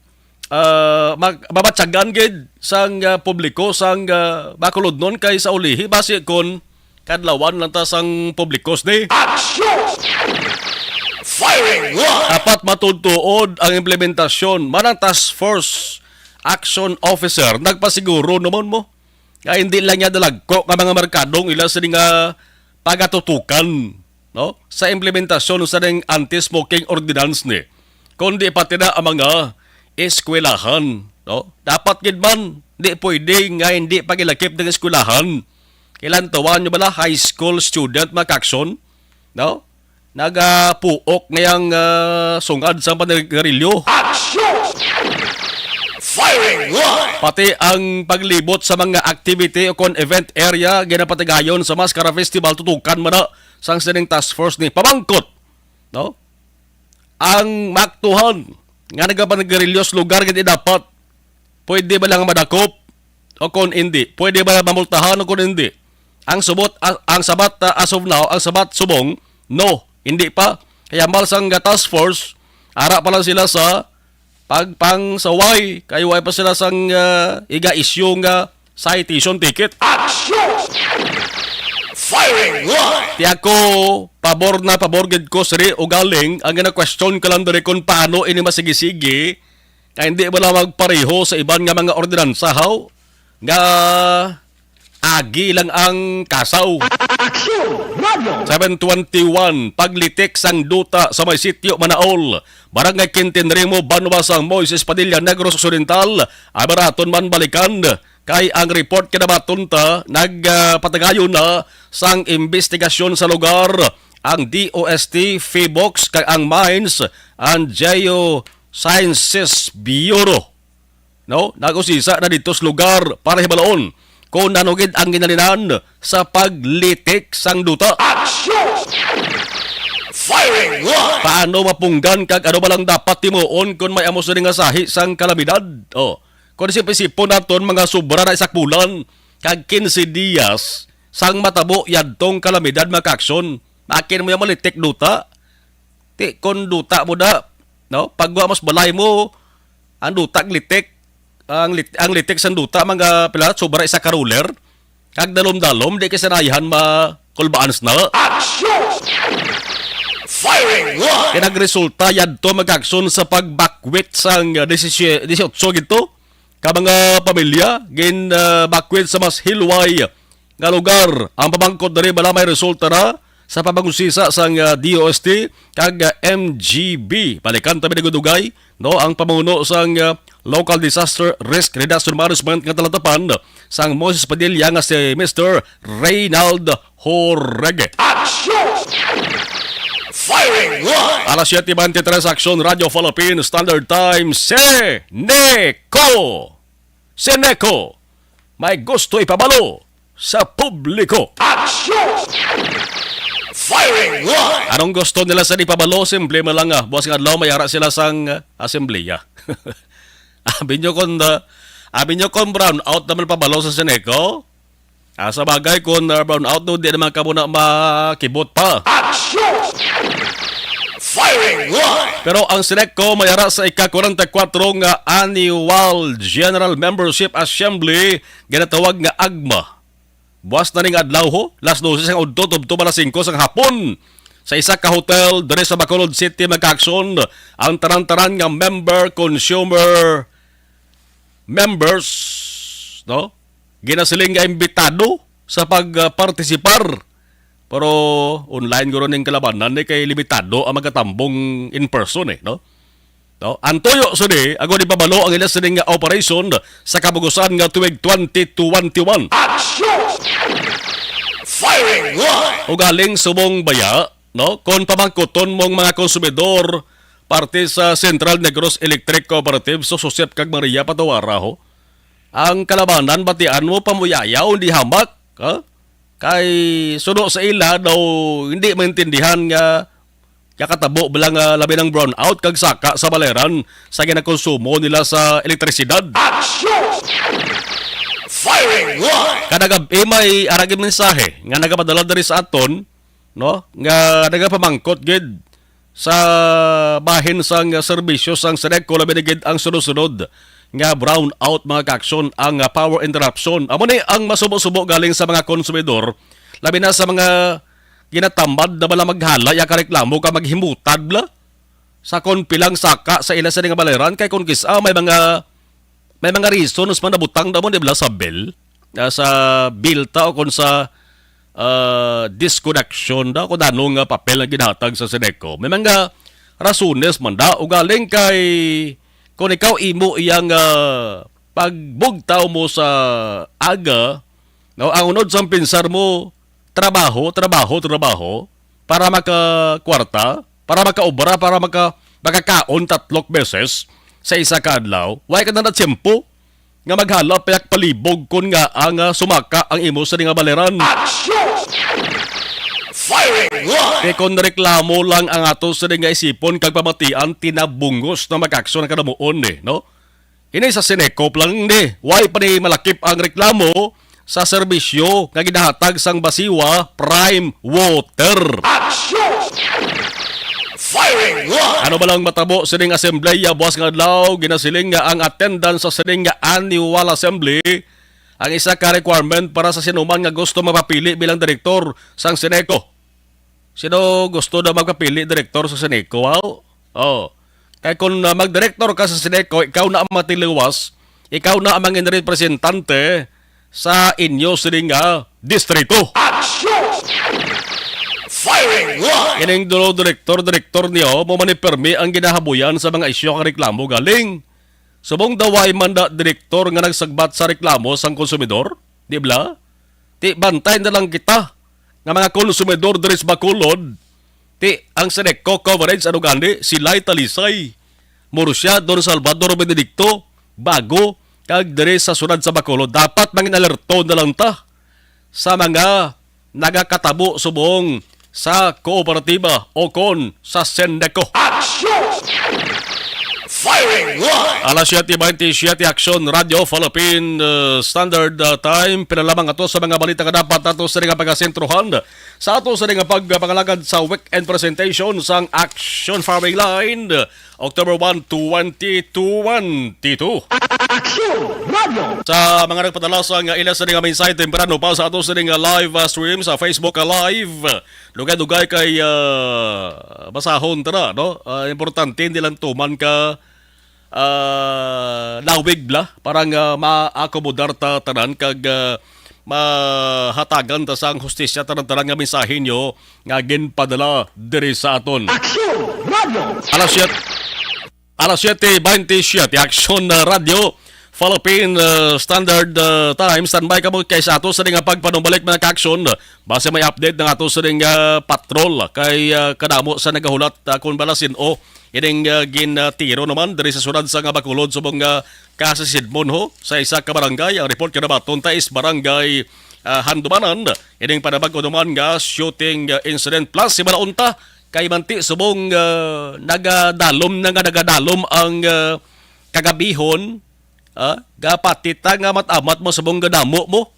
ah, mag-, mabatyagan gid sang, ah, publiko sang, ah, Bacolodnon kay sa ulihi basi kon kadlawan lang ta sang publikos ni. Action! Firing line! Dapat matuod-tuod ang implementasyon. Manang task force action officer, nagpasiguro naman mo nga hindi lang niya dalagko nga mga merkadong ila sini nga pagatutukan, no, sa implementasyon sa ning anti-smoking ordinance ni, kundi pati na ang mga eskwelahan, no? Dapat gid man, di pwede nga hindi pagilakip ng eskwelahan. Kailan tuwan nyo bala high school student makakson, no? Nagapuok ngayang, ah, sungad sa panagarilyo. Action! Firing line! Pati ang paglibot sa mga activity o kon event area ginapatigayon sa Mascara Festival tutukan man na sang sining task force ni pamangkot, no? Ang maaktuhan nga nagapanagarilyos lugar gid dapat pwede ba lang madakop o kon hindi? Pwede ba mamultahan o kon hindi? Ang subot, a-, ang sabat, ah, as of now, ang sabat subong, no, hindi pa. Kaya mal sang task force, ara pa lang sila sa pagpangsaway, kay way pa sila sang, ah, iga-issue nga citation ticket. Action! Firing line! Ti ako, pabor na pabor gid ko siri ugaling ang gina-question ka lang diri kung paano ini masigi-sigi, kay hindi ba lang magpareho sa iban nga mga ordinansa, haw? Nga agi lang ang kasaw. Action Radio! Seven twenty-one, paglitik sang duta sa may sitio Manaol, Barangay Quintin Rimo, banwa sang Moises Padilla, Negros Occidental, ay baraton man balikan. Kay ang report kinabaton ta, nag, ah, patagayon na sang imbestigasyon sa lugar ang D O S T, PHIVOLCS, kag ang Mines and Geosciences Bureau, no? Nag-usisa na dito sa lugar para hibaloon kung ano gid ang ginalinan sa paglitik sang duta. Action! Firing line! Paano mapunggan kag ano ba lang dapat timuon kung may amo sini nga sahi sang kalamidad? Oh, kung isip-isipon naton, mga sobra na isa ka bulan kag quince dias sang matabo yadtong kalamidad, mga kakson. Makin mo yung malitik duta. Ti, kon duta mo da, no? Pagwa mo sa balay mo, ang duta ang litik, ang lit-, ang litik sang duta, mga pila, sobra isa ka ruler. Kag dalom-dalom, di kay sanayahan makulbaan sna. Action! Firing one! Kay nagresulta yadto, mga kaakson, sa pagbakwit sang, uh, disisie-, disiotso gito ka mga pamilya, gin, uh, bakwit sa mas hilway nga lugar. Ang pamangkot diri bala may resulta na sa pamangusisa sang, uh, D O S T kag, uh, M G B. Balikan ta mi dugay, no, ang pamuno sang, uh, Local Disaster Risk Reduction Management nga talatapan sang Moses Padilla nga si Mister Reynald Jorge. Action! Firing one! Alas siyete beintitrés, Aksyon Radyo Philippine Standard Time, Seneco! Seneco! May gusto ipabalo sa publiko. Action! Firing one! Anong gusto nila sa ipabalo? Simple man lang, ah. Buwas nga adlaw, may ara sila sang, ah, asembleya. Abi nyo kung, ah, abi nyo kung brown out naman pabalo sa Seneco? Ah, sa bagay, kung, ah, brown out, no, di naman kamo na makibot pa. Action! Firing one! Pero ang Seneco may ara sa ika-kwarenta y kwatro nga Annual General Membership Assembly, ginatawag nga agma. Buwas na ning adlaw, ho, las dose sang udto tubtob alas singko sang hapon, sa isa ka hotel diri sa Bacolod City, magkaaksyon ang tanan-tanan nga member, consumer, members, no? Ginasiling nga imbitado sa pag, ah, partisipar. Pero online guro ning kalabanan ni kay limitado ang magatambong in person, eh, no? No? Ang tuyo sini, agod ipabalo ang ila sining nga operation sa kabugusan nga tuig twenty twenty-one. Action! Firing one! Ugaling subong baya, no? Kung pamangkuton mong mga konsumidor, parte sa Central Negros Electric Cooperative, so Josep kag Maria Patuara, ho. Ang kalabanan, batian mo, pamuyayaw, hindi hamak, ha? Kay suno sa ila daw hindi maintindihan nga kakatabo bala nga labi ng brownout kag saka sa baleran sa ginakonsumo nila sa elektrisidad. Action! Firing one! Kada gab-i may aragi mensahe nga nagapadala diri sa aton, no? Nga nagapamangkot gid sa bahin sang serbisyo sang Seneco, labi na gid ang sunod-sunod nga brownout, mga kaaksyon, ang, ah, power interruption. Amo ni ang masubo-subo galing sa mga konsumidor, labi na sa mga ginatamad na bala maghala ya ka reklamo ka maghimutad bala sa kon pilang saka sa ila sa nga baleran, kay kon kis-a may mga, may mga reasons man nabutang na mo, di bala, sa bill, ah, sa bill ta o kon sa, ah, disconnection da, kung ano nga papel ang ginahatag sa Seneco. May mga rasones man da, ugaling kay kung ikaw imo iyang, ah, pagbugtaw mo sa aga, no, ang unod sang pinsar mo, trabaho, trabaho, trabaho, para makakwarta, para makaobra, para maka-, makakaon tatlok beses sa isa ka adlaw. Way ka na na tiyempo nga maghalap payak palibog kon nga ang, ah, sumaka ang imo sa nga baleran. Action! Firing one! Kay kon reklamo lang ang ato sa nga isipon kag pamatian, tinabungos na mag-aksyon ang kanamuon, eh, no? Ini sa Senecop lang ni, way pa ni malakip ang reklamo sa serbisyo nga ginahatag sang Basiwa Prime Water. Action! Firing one! Ano ba lang matabo sining assembleya buwas nga adlaw? Ginasiling nga ang attendance sa sining nga annual assembly ang isa ka requirement para sa sinuman nga gusto mapapili bilang direktor sang Seneco. Sino gusto na magpapili direktor sa Seneco, aw? Oh. Kay kung, ah, magdirektor ka sa Seneco, ikaw na ang matiliwas, ikaw na ang mangin representante sa inyo sini nga distrito. Action! Firing one! Kining dulo direktor, direktor niyo, mo man ni permi ang ginahabuyan sa mga isyu kag reklamo galing. Subong daw way man da direktor nga nagsagbat sa reklamo sang konsumidor, di bala? Ti bantay na lang kita nga mga konsumidor diri sa Bacolod. Ti ang Seneco coverage, ano gani, Silay, Talisay, Murcia, Don Salvador, Benedicto, Bago, kag diri sa siyudad sa Bacolod, dapat mangin alerto na lang ta sa mga nagakatabo subong sa kooperatiba o kon sa Sendeco. Action! Firing one! Alas siyete beintisyete, Aksyon Radyo Philippine, uh, Standard, uh, Time. Pila lamang ato sa mga balita nga dapat nato sa nga pagasentrohan sa ato sa nga pagpangalagad sa weekend presentation sang Action Firing Line. October one, twenty twenty-two. Aksyon Radio! Sa mga nagpadala sa nga ila sa nga mensahe temprano pa sa ato sa nga live, ah, stream sa Facebook, ah, live. Dugay-dugay kay, ah, basahon ta na, no? Ah, importante, hindi lang tuman ka, ah, lawig bla para nga maakomodar ta tanan kag, ah, mahatagan ta sang hustisya tanan-tanan nga mensahe nyo nga ginpadala diri sa aton. Aksyon Radio! Alas siyete, alas siyete bente siyete, Aksyon, uh, Radio Philippine, uh, Standard, uh, Time. Standby kamo kay sa ato sa nga pagpanumbalik, mga ka-aksyon. Base may update na ato sa nga patrol kay, uh, kadamo sa nagahulat, uh, kung balasin o ining, uh, gin, uh, tiro naman diri sa syudad sa nga Bacolod subong nga kasisidmon ho sa isa ka barangay. Ang report nga nabaton ta is barangay, uh, Handumanan. Ining panabag-o naman nga shooting, uh, incident plus si Balaunta kay manti subong, ah, nagadalom na nga nagadalom ang, ah, kagabihon, ah, gapatita nga amat-amat mo subong gadamo mo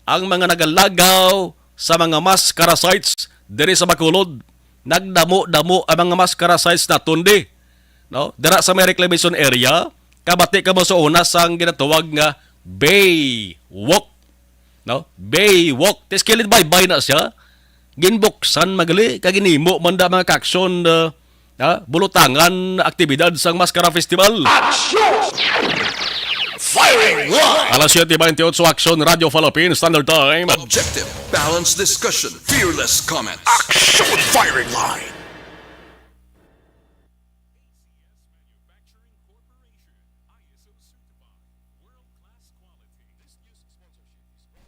ang mga nagalagaw sa mga maskara sites diri sa Bacolod. Nagdamo-damo ang mga maskara sites naton di, no? Dira sa may reclamation area, kabati ka mo sa una sang ginatawag nga Bay Walk, no? Bay Walk. Tis kilid baybay na siya. Ginbuksan magali, kag ginimo man da mga ka-aksyon, uh, ha? Bulutangan aktibidad sang Maskara Festival. Aksyon! Firing Line! Alas siyete bente otso, Aksyon, Radio Philippine Standard Time. Objective, balanced discussion, fearless comment. Aksyon! Firing Line!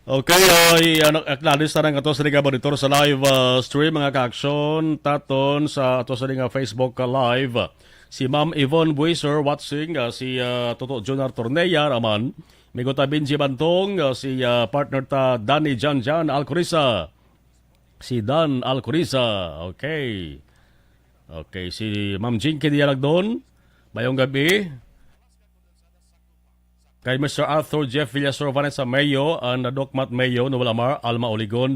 Okay, uh, i-, ano, acknowledge ta nga ato sa nga monitor sa live, uh, stream, mga ka-aksyon, taton sa ato sa nga Facebook, uh, live. Si Ma'am Yvonne Buiser watching, uh, si, uh, Toto Jun Artornea raman. Migo ta Benji Bantong, uh, si, uh, partner ta Danny Janjan Alcoriza. Si Dan Alcoriza. Okay. Okay, si Ma'am Jinky Dialagdon. Mayong gabi. Kay Mister Arthur Jeff Villasor, Vanessa Mayo, and Doc Matt Mayo, Noel Amar, Alma Oligon,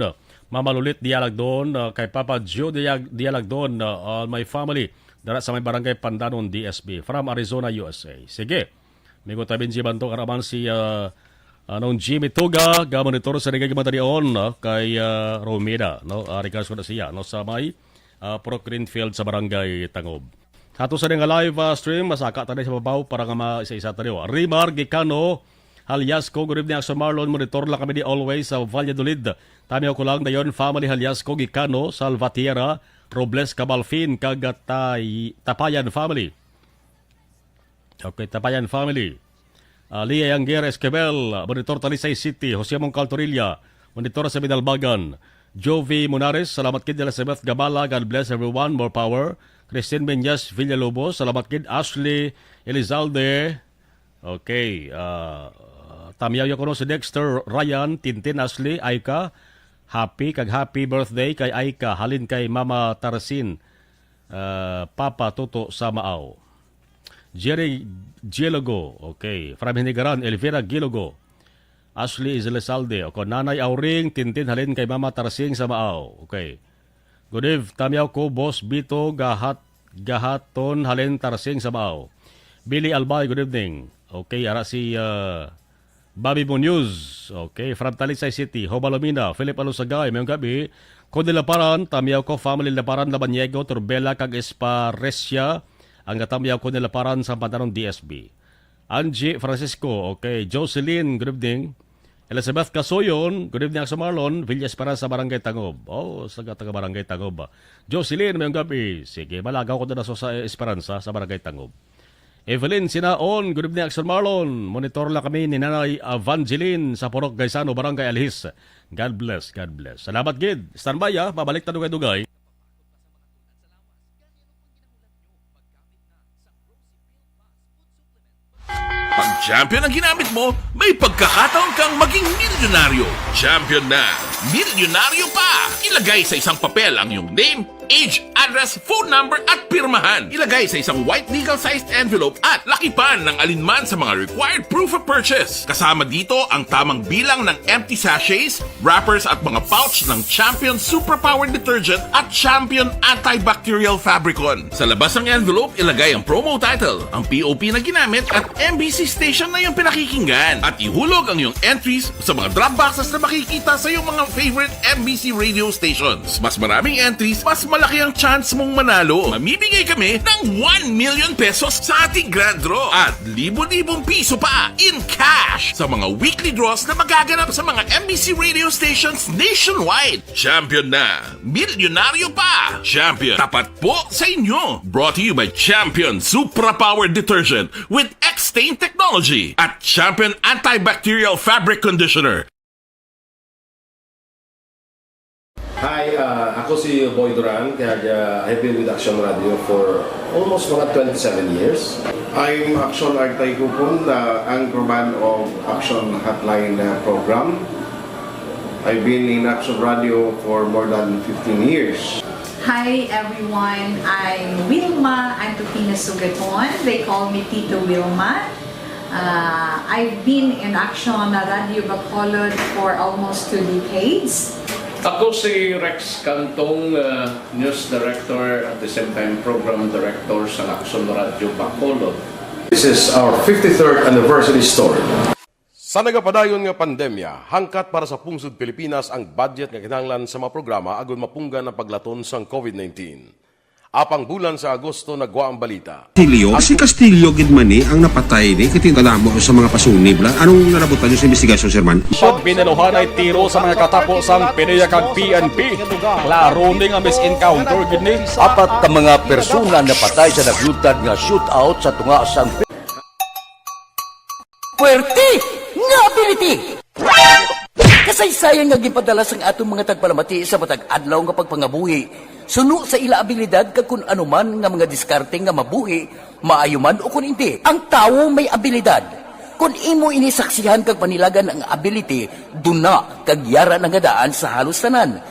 Mama Lulit Dialagdon, uh, kay Papa Joe Diag-, Dialagdon, uh, all my family, dara sa may barangay Pandanon, D S B, from Arizona, U S A. Sige. Migo ta Benji Banto, karaman si, uh, anong Jimmy Tuga, ga monitor sa Rigay Matalion, uh, kay, uh, Romina, no? Uh, regards ko na siya, no? Sa may, uh, Purok Greenfield sa Barangay Tangob. Ato sa nga live, ah, stream, masaka ta sa babaw para nga ma-, isa-isa tayo. Rimar Gicano, Halyasco, good evening, Aksyon Marlon. Monitor lang kami ni always sa Valladolid. Tamiaw ko lang dayon, family Halyasco, Gicano, Salvatierra, Robles, Cabalfin, kag Tay-, Tapayan family. Okay, Tapayan family. Ah, Lia Yangger Esquivel, ah, monitor Talisay City. Jose Mongcal Torilla, monitor sa Binalbagan. Jovi Monares, salamat gid. Elizabeth Gabala, God bless everyone, more power. Christine Menyas Villalobos, salamat gid. Ashley Elizalde, okay, ah, tamiaw ya kuno si Dexter Ryan, Tintin Ashley, Aika, happy kag happy birthday kay Aika, halin kay Mama Tarsin, ah, Papa Tuto sa Maaw. Jerry Gilogo, okay. From Hinigaran, Elvira Gilogo. Ashley Izalde, o kon Nanay Auring, Tintin halin kay Mama Tarsing sa Maaw. Okay. Good eve, tamiaw ko, Boss Bito, gahat, gahaton halin Tarsing sa Maaw. Billy Albay, good evening. Okay, ara si, ah, Bobby Munoz, okay, from Talisay City. Hobalomina, Philip Alusagay, mayong gabi. Connie Laparan, tamiaw ko, family Laparan, Labaniego, Turbela, kag Esparesia. Ang gatamiaw ko nila paran sa Pantanon D S B. Angie Francisco, okay. Jocelyn, good evening. Elizabeth Casuyon, good evening, Aksyon Marlon. Villa Esperanza, Barangay Tangob. Oh, sa taga Barangay Tangob. Jocelyn, mayong gabi. Sige, malagaw ko na sa, sa Esperanza, sa Barangay Tangob. Evelyn Sinaon, good evening, Aksyon Marlon. Monitor lang kami ni Nanay Evangeline sa Purok Gaisano, Barangay Alhis. God bless, God bless. Salamat gid. Standby, ah. Pabalik ta dugay-dugay. Pag Champion ang ginamit mo, may pagkakataon kang maging milyonaryo. Champion na! Milyonaryo pa! Ilagay sa isang papel ang iyong name, age, address, phone number at pirmahan. Ilagay sa isang white legal-sized envelope at lakipan ng alinman sa mga required proof of purchase. Kasama dito ang tamang bilang ng empty sachets, wrappers at mga pouch ng Champion Superpower Detergent at Champion Antibacterial Fabricon. Sa labas ng envelope, ilagay ang promo title, ang P O P na ginamit at M B C station na iyong pinakikinggan. At ihulog ang iyong entries sa mga drop boxes na makikita sa iyong mga favorite M B C radio stations. Mas maraming entries, mas malaki ang chance mong manalo. Mamimigay kami ng one million pesos sa ating grand draw at libo-libong piso pa in cash sa mga weekly draws na magaganap sa mga M B C radio stations nationwide. Champion na! Milyonaryo pa! Champion, tapat po sa inyo! Brought to you by Champion Supra Power Detergent with X-Stain Technology at Champion Antibacterial Fabric Conditioner. Hi, ah, ako si Boy Duran, kag ah, I've been with Action Radio for almost mga twenty-seven years. I'm Action Artay Kupon, the anchorman of Action Hotline uh, program. I've been in Action Radio for more than fifteen years. Hi everyone, I'm Wilma Antupina Sugaton. They call me Tito Wilma. Uh, I've been in Action Radio Bacolod for almost two decades. Ako si Rex Cantong, uh, News Director at the same time Program Director sa Action Radio Bacolod. This is our fifty-third anniversary story. Sa nagapadayon nga pandemya, hangkat para sa pungsod Pilipinas ang budget nga kinahanglan sa mga programa agud mapunggan ang paglaton sang COVID nineteen. Apang bulan sa Agosto nagwa ang balita. Castillo? Si Castillo gid man ni ang napatay ni kay tinala mo sa mga pasunib la. Anong nalabutan niyo sa investigasyon, Sir Man? Pag binaluhanay tiro sa mga katapo sang PDEA kag P N P, klaro ni nga misencounter gid ni. Apat ka mga persona napatay sa naglutad nga shootout sa tunga sang Puwerte nga ability! Kasaysayan nga ginpadala sang aton mga tagpalamati sa matag adlaw nga pagpangabuhi suno sa ila abilidad kag kun ano man nga mga diskarte nga mabuhi, maayo man ukon indi. Ang tawo may abilidad. Kon imo ini saksihan kag panilagan ang ability, duna kag yara na nga daan sa halos tanan.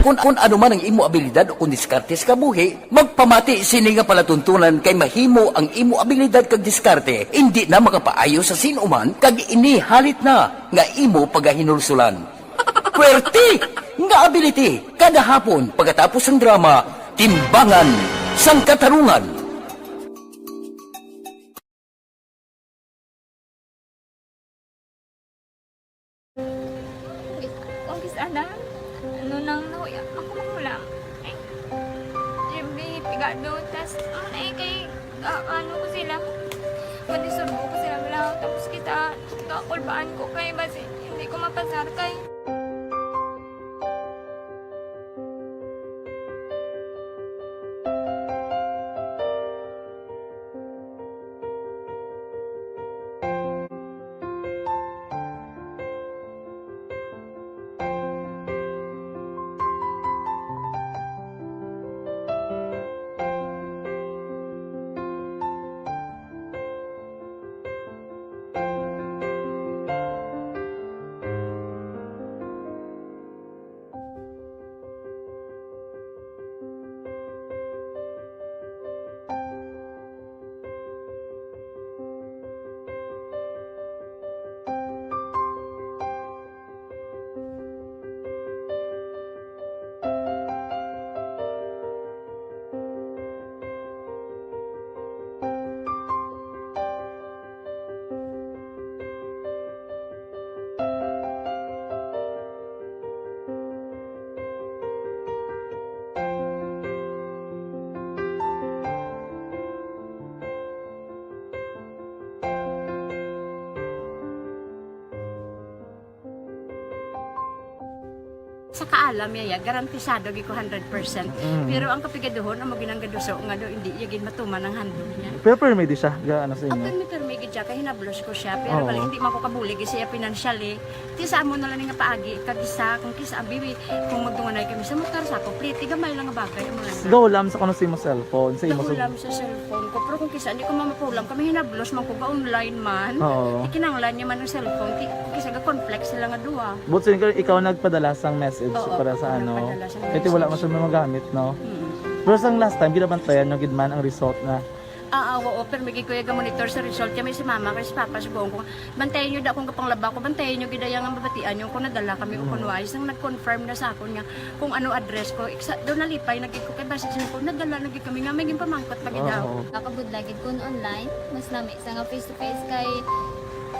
Kon, kon ano man ang imo abilidad ukon diskarte sa kabuhi, magpamati sini nga palatuntunan kay mahimo ang imo abilidad kag diskarte indi na makapaayo sa sin-o man kag ini halit na nga imo pagahinulsolan. Puwerte nga ability! Kada hapon pagkatapos sang drama, Timbangan sang Katarungan. Kung kis ana, ano nang nahuya ako makulang. Ay, Jimmy, pigado, tas, ano na eh, kay, ah, ano ko sila, manisurbo ko sila lang, tapos kita, kakulbaan ko kay, basi, hindi ko mapasar kay. Sa kaalam niya, ya, garantisado gid ko hundred percent. Mm. Pero ang kapigaduhon, amo ginang gaduso nga do, hindi iya gid matuman ang handog niya. Pero pirmi di siya, ga, ano sa inyo? Pirmi, pirmi gid siya, kay hinablos ko siya. Pero Oo. bali, hindi man ko kabulig siya financially. Ti sa amo na lang nga paagi, kag isa, kung kisa, abi, kung magdunganay kami sa motor, sa ako, pliti, gamay lang nga bagay, amo lang. Go, lam sa kuno sa imo cellphone, sa imo Go, sa lam sa cellphone ko. Pero kung kisa, hindi ko mamapulam, kami hinablos man ko, ga online man. Oo. Ti kinahanglan niya man ang cellphone, ti, kung kisa, ga-conflict sila nga duha. But since ikaw nagpadala sang message Oo, para sa ako ano, nagpadala sang kaya ti wala message. man siya magamit, no? Mm. Pero sang last time, ginabantayan nyo gid man ang result na. Ah, ah, oo, pero may gid ko iya ga-monitor sa result. Kaya may si mama, kay si papa, subuon ko, bantayan nyo da akong gapanglaba ko, bantayan nyo gid iya nga mabatian nyo kung nadala kami o Mm. kung wais. Nang nag-confirm na sa akon nga kung ano address ko, iksa, daw nalipay na gid ko, kay basi siya ko, nadala na gid kami nga, may ginpamangkot pa gid daw. Oo. Nakabudlay gid kun online, mas nami sa nga face to face kay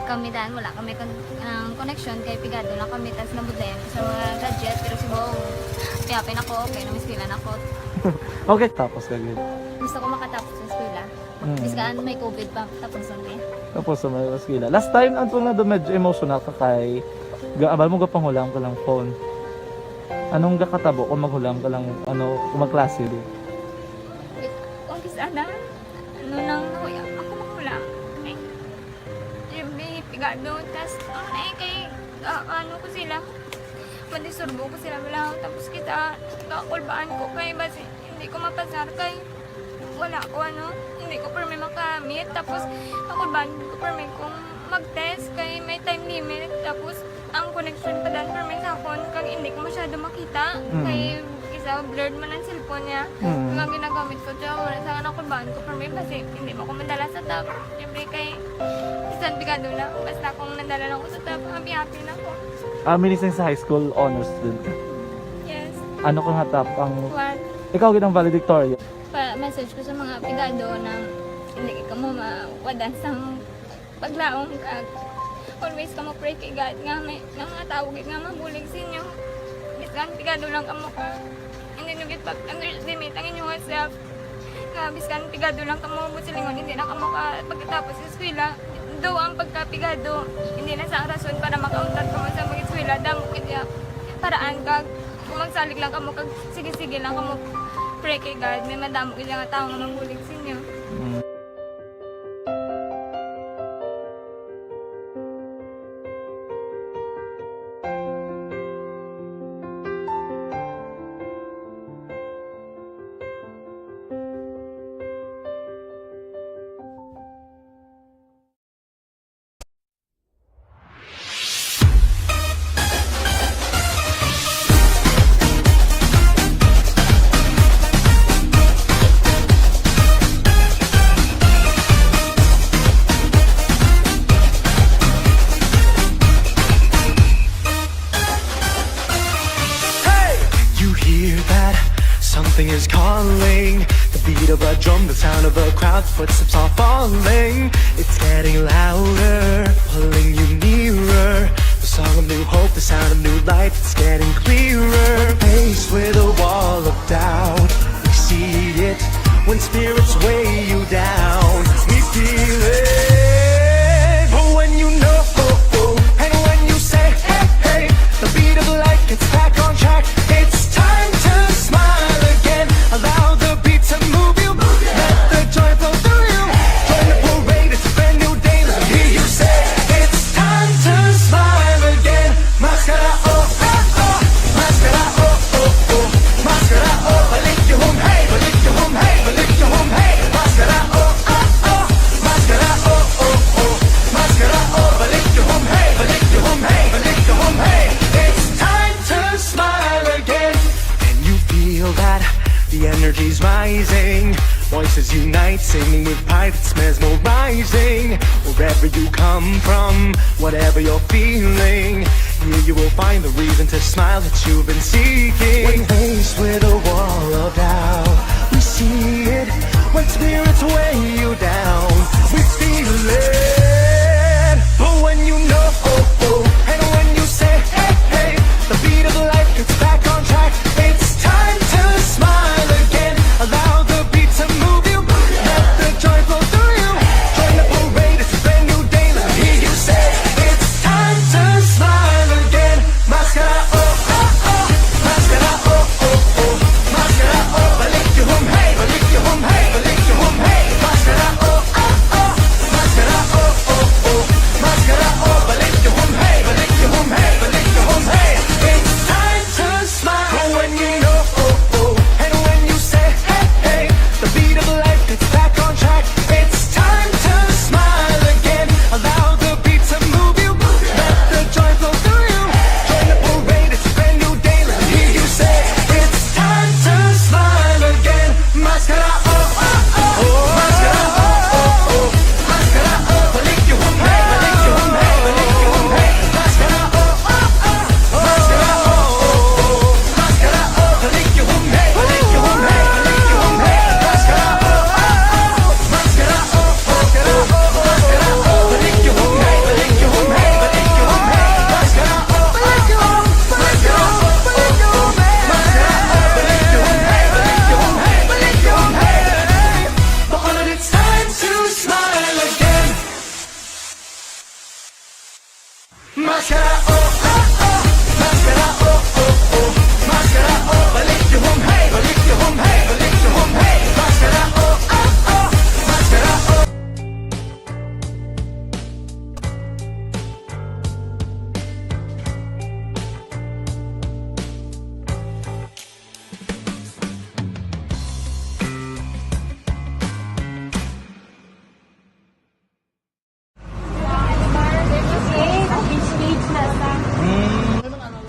kami dan, wala kami kon-, ang connection kay pigado lang kami, tas nabudlayan ko sa mga gadget, pero subong, happy-happy na ko, okay na, may eskwela na ko. Okay, tapos ka gid. Gusto ko makatapos sa eskwela. Mm. Bisan may covid pa, tapos ang day. Tapos sa mga eskwela. Last time, ang tunga do medyo emotional ka kay, ga-, abal mo gapanghulam ka lang phone. Anong gakatabo kung maghulam ka lang, ano, kung magklase di? Kung kisa na, ano nang nahuya, ako maghulam. Eh, yung may pigado, tas, ano na eh, kay, ah, ano ko sila, mandisturbo ko sila, wala. Tapos kita, kakulbaan ko kay, basi, hindi ko mapasar kay, wala ko, ano, hindi ko permi makamit. Tapos, kakulbaan ko permi kung mag-test kay may time limit. Tapos, ang connection pa dan permi sa akon, kag hindi ko masyado makita. Mm. Kay, isa, blurred man ang cellphone niya. Mm. Kag ang ginagamit ko, tiyan, wala sa kakulbaan ko permi, basi, hindi mo ko madala sa top. Siyempre, kay, bisan pigado lang, basta kung nadala lang ko sa top, happy-happy na ko. Ah, minising sa high school, honor student ka? Yes. Ano ka nga top ang One. Ikaw gid ang valedictorian? Pa, message ko sa mga pigado na hindi ka mo mawadan sang paglaom, kag always ka mo pray kay God nga may, nga mga tawo gid nga mabulig sa inyo. Bisan pigado lang kamo ka, hindi nyo gid pag-underestimate ang inyong self. Nga bisan pigado lang kamo, buot silingon, hindi na kamo ka pagkatapos sa eskwela. Though ang pagkapigado, hindi na sa rason para makauntat kamo sa mag-eskwela, damo gid iya paraan, kag kung magsalig lang kamo, kag sige-sige lang kamo pray kay God, may madamo gid nga tawo nga mabulig sa inyo. Mm. Hey! You hear that? Something is calling. The beat of a drum, the sound of a crowd, footsteps are falling. It's getting louder, pulling you nearer. The song of new hope, the sound of new life, it's getting clearer. When faced with a wall of doubt, we see it. When spirits weigh you down, we feel it. But when you know, and when you say, hey, hey, the beat of life gets back on track. It's time to smile again. Allow the beat to move you. Let the joy flow through you. Join the parade, it's a brand new day. Let me hear you say, it's time to smile again. Maskara, oh, oh, oh. Maskara, oh, oh, oh. Maskara, oh, balik yung hum, hey, balik yung hum, hey, balik yung hum, hey. Maskara, oh, oh, oh. Maskara, oh, oh, oh. Maskara, oh, balik yung hum, hey, balik yung hum, hey, balik yung hum, hey. It's time to smile again. And you feel that the energy's rising. Voices unite, singing with pride, it's mesmerizing. Wherever you come from, whatever you're feeling, here you will find the reason to smile that you've been seeking. When faced with a wall of doubt, we see it. When spirits weigh you down, we feel it. But when you know, oh, oh, and when you say, hey, hey, the beat of life gets back on track. It's time to smile again. Allow the beat to move you. Let the joy flow through you. Join the parade, it's a brand new day. Let me hear you say, it's time to smile again. Maskara, oh, oh, oh.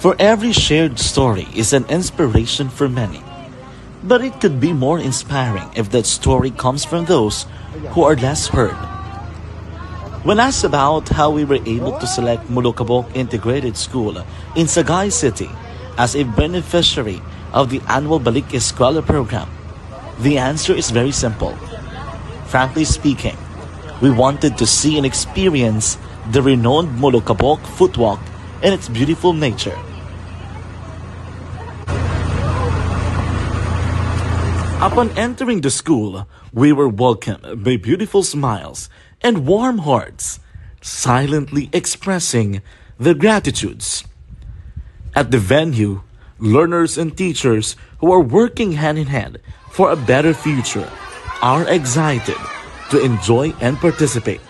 For every shared story is an inspiration for many. But it could be more inspiring if that story comes from those who are less heard. When asked about how we were able to select Molokabok Integrated School in Sagay City as a beneficiary of the annual Balik Eskwela program, the answer is very simple. Frankly speaking, we wanted to see and experience the renowned Molokabok Footwalk and its beautiful nature. Upon entering the school, we were welcomed by beautiful smiles and warm hearts, silently expressing their gratitudes. At the venue, learners and teachers who are working hand in hand for a better future are excited to enjoy and participate.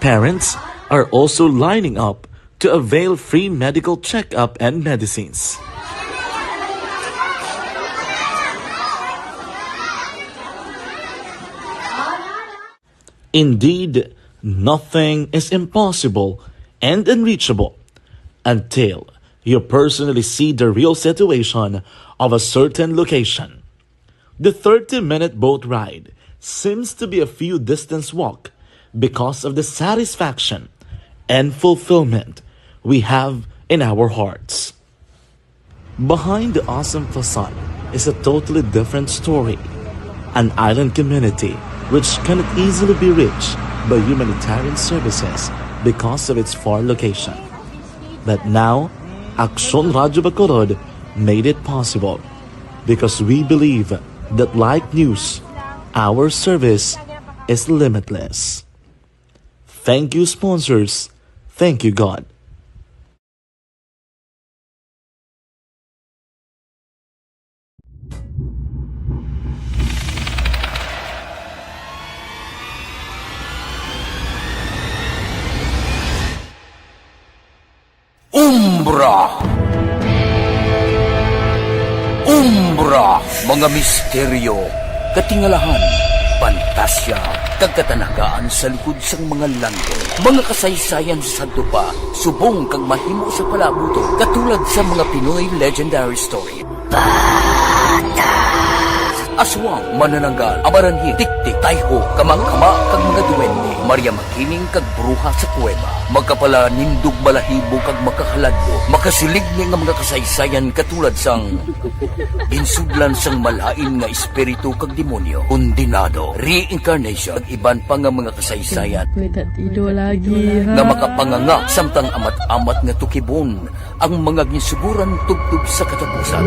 Parents are also lining up to avail free medical checkup and medicines. Indeed, nothing is impossible and unreachable until you personally see the real situation of a certain location. The thirty-minute boat ride seems to be a few distance walk because of the satisfaction and fulfillment we have in our hearts. Behind the awesome facade is a totally different story. An island community which cannot easily be reached by humanitarian services because of its far location. But now, Aksyon Radyo Bacolod made it possible because we believe that, like news, our service is limitless. Thank you, sponsors. Thank you, God. Umbra. Umbra, mga misteryo, katingalahan, pantasya, kag katanagaan sa likod sang mga langit. Mga kasaysayan sa sadto pa, subong kag mahimo sa palaabuton, katulad sa mga Pinoy legendary story. Aswang, manananggal, amaranhit, tiktik, tayho, kamakama, kag mga duwende. Maria Makiling kag bruha sa kuweba. Makapalanindog balahibo kag makahaladlok. Makasiligni nga mga kasaysayan katulad sang ginsudlan sang malain nga espiritu kag demonyo, kondenado, reincarnation, kag iban pa nga mga kasaysayan May tatido lagi, ha? nga makapanganga samtang amat-amat nga tukibon ang mga ginsuguran tubtob sa katapusan.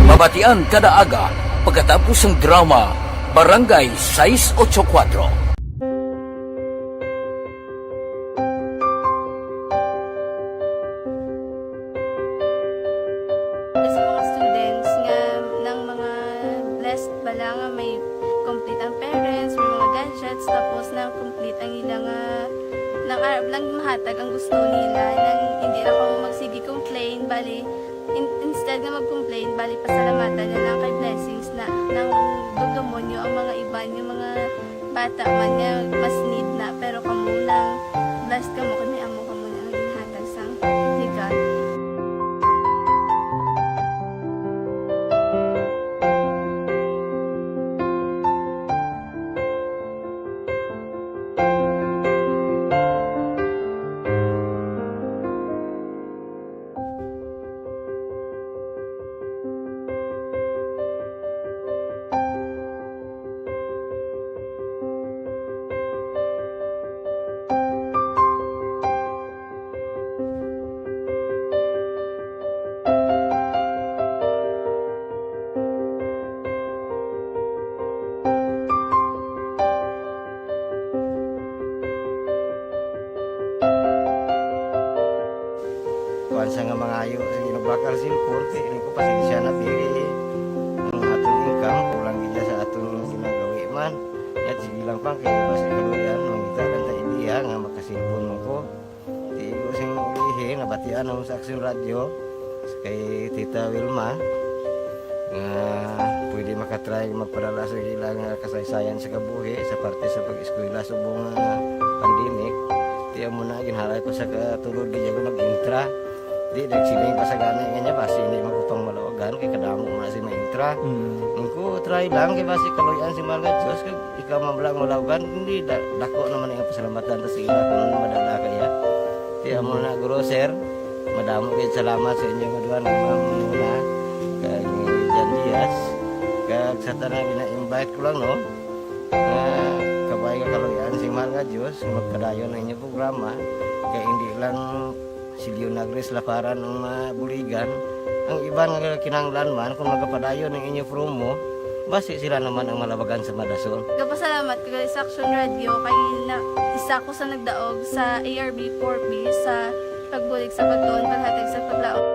Mabatian kada aga pagkatapos sang drama Barangay sais ocho kuwatro. Sa mga students nga nang mga blessed bala nga may complete ang parents, may mga gadgets, tapos nang complete ang ila nga nang arab lang mahatag ang gusto nila, nang hindi lang kamo magsige complain, bali in, instead nga mag-complain, bali pasalamatan na lang kay blessings na nang dugdumon nyo ang mga iban nga mga bata man nga mas need na, pero kamo nang blessed kamo kay may amo kamo na nga ginhatag sang ni God. Kuan sa nga mangayo sa ginubakal sin korte, ini ko pasensya na diri. Ang aton income, kulang gid sa aton ginagawi man. Yat, sige lang pa, kay basi kaluyan, mangita lang ta idea nga makasilpon mo ko. Di ko sing ilihi, nabatian ako sa Aksyon Radyo, kay Tita Wilma, nga pwede makatry magpadala sa ila nga kasaysayan sa kabuhi sa parte sa pag-eskwela subong nga pandemic. Di amo na, ginhalay ko sa katulod, di ako nag-intra. Di, nagsiling pa sa gani nga niya, basi hindi man ko pang malawagan, kay kadamo man si ma-intra. Mm. Ang ko, try lang, kay basi kaluyan si Mahal nga Diyos, kag ikaw man lang malawagan, hindi, da-, dako naman ang pasalamatan ta sa ila kung ano madala kaya. Di amo na, guro, sir, madamo kayo salamat sa inyo nga duha, nga ma'am, muna, kag Jan Diaz, kag sa tanan, gina-invite ko lang, no? Nga kabay nga kaluyan si Mahal nga Diyos, magpadayon ang inyong programa, kay hindi lang si Leonagris Laparan ang mabuligan. Ang iban nga kinahanglan man, kung magapadayon ang inyong promo, basi sila naman ang malabagan sa madasol. Gapasalamat ko sa Action Radio kay na, isa ko sa nagdaog sa A R B four B sa pagbulig sa pagtuon, paghatag sa paglaom.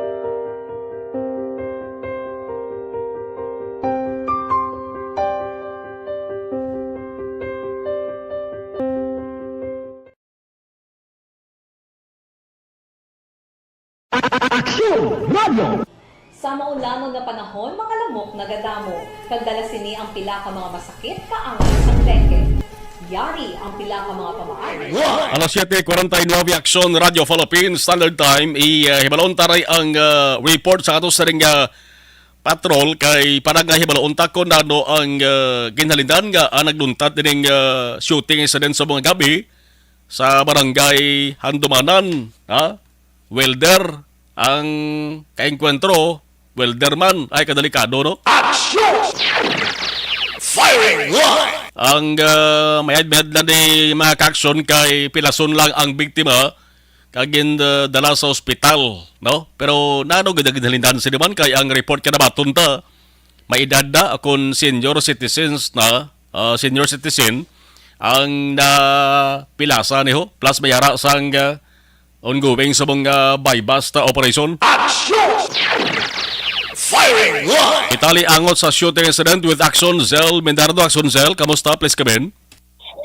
Aksyon Radio! Sa maulanon nga panahon, mga lamok nagadamo, kag dala sini ang pila ka mga masakit kaangay sang dengue. Yari ang pila ka mga pamaagi. Alas siete cuarenta y nueve, Aksyon Radio Philippines Standard Time. I, uh, hibalon taray ang, uh, report sa ato sa ring, uh, patrol kay para nga hibalon ta kon ano ang, uh, ginhalinan nga ang nagduntat dining, uh, shooting incident sa mga gabi sa barangay Handumanan, ha? Welder ang kaengkwentro, welder man, ay kadelikado, no? Action! Firing line! Ang, ah, mayad-mayad na ni mga kaaksyon kay pilason lang ang biktima kag gin, ah, dala sa ospital, no? Pero nano gid ang ginhalinan sini man kay ang report kay nabaton ta may edad na, akon senior citizens na, ah, senior citizen ang napilasa niho, plus may ara sang, ah, ongoing sa mga buy-bust, ah, operation. Action! Firing line! Itali angot sa shooting incident with Action Zell Mindardo. Action Zell, kamusta? Please come in.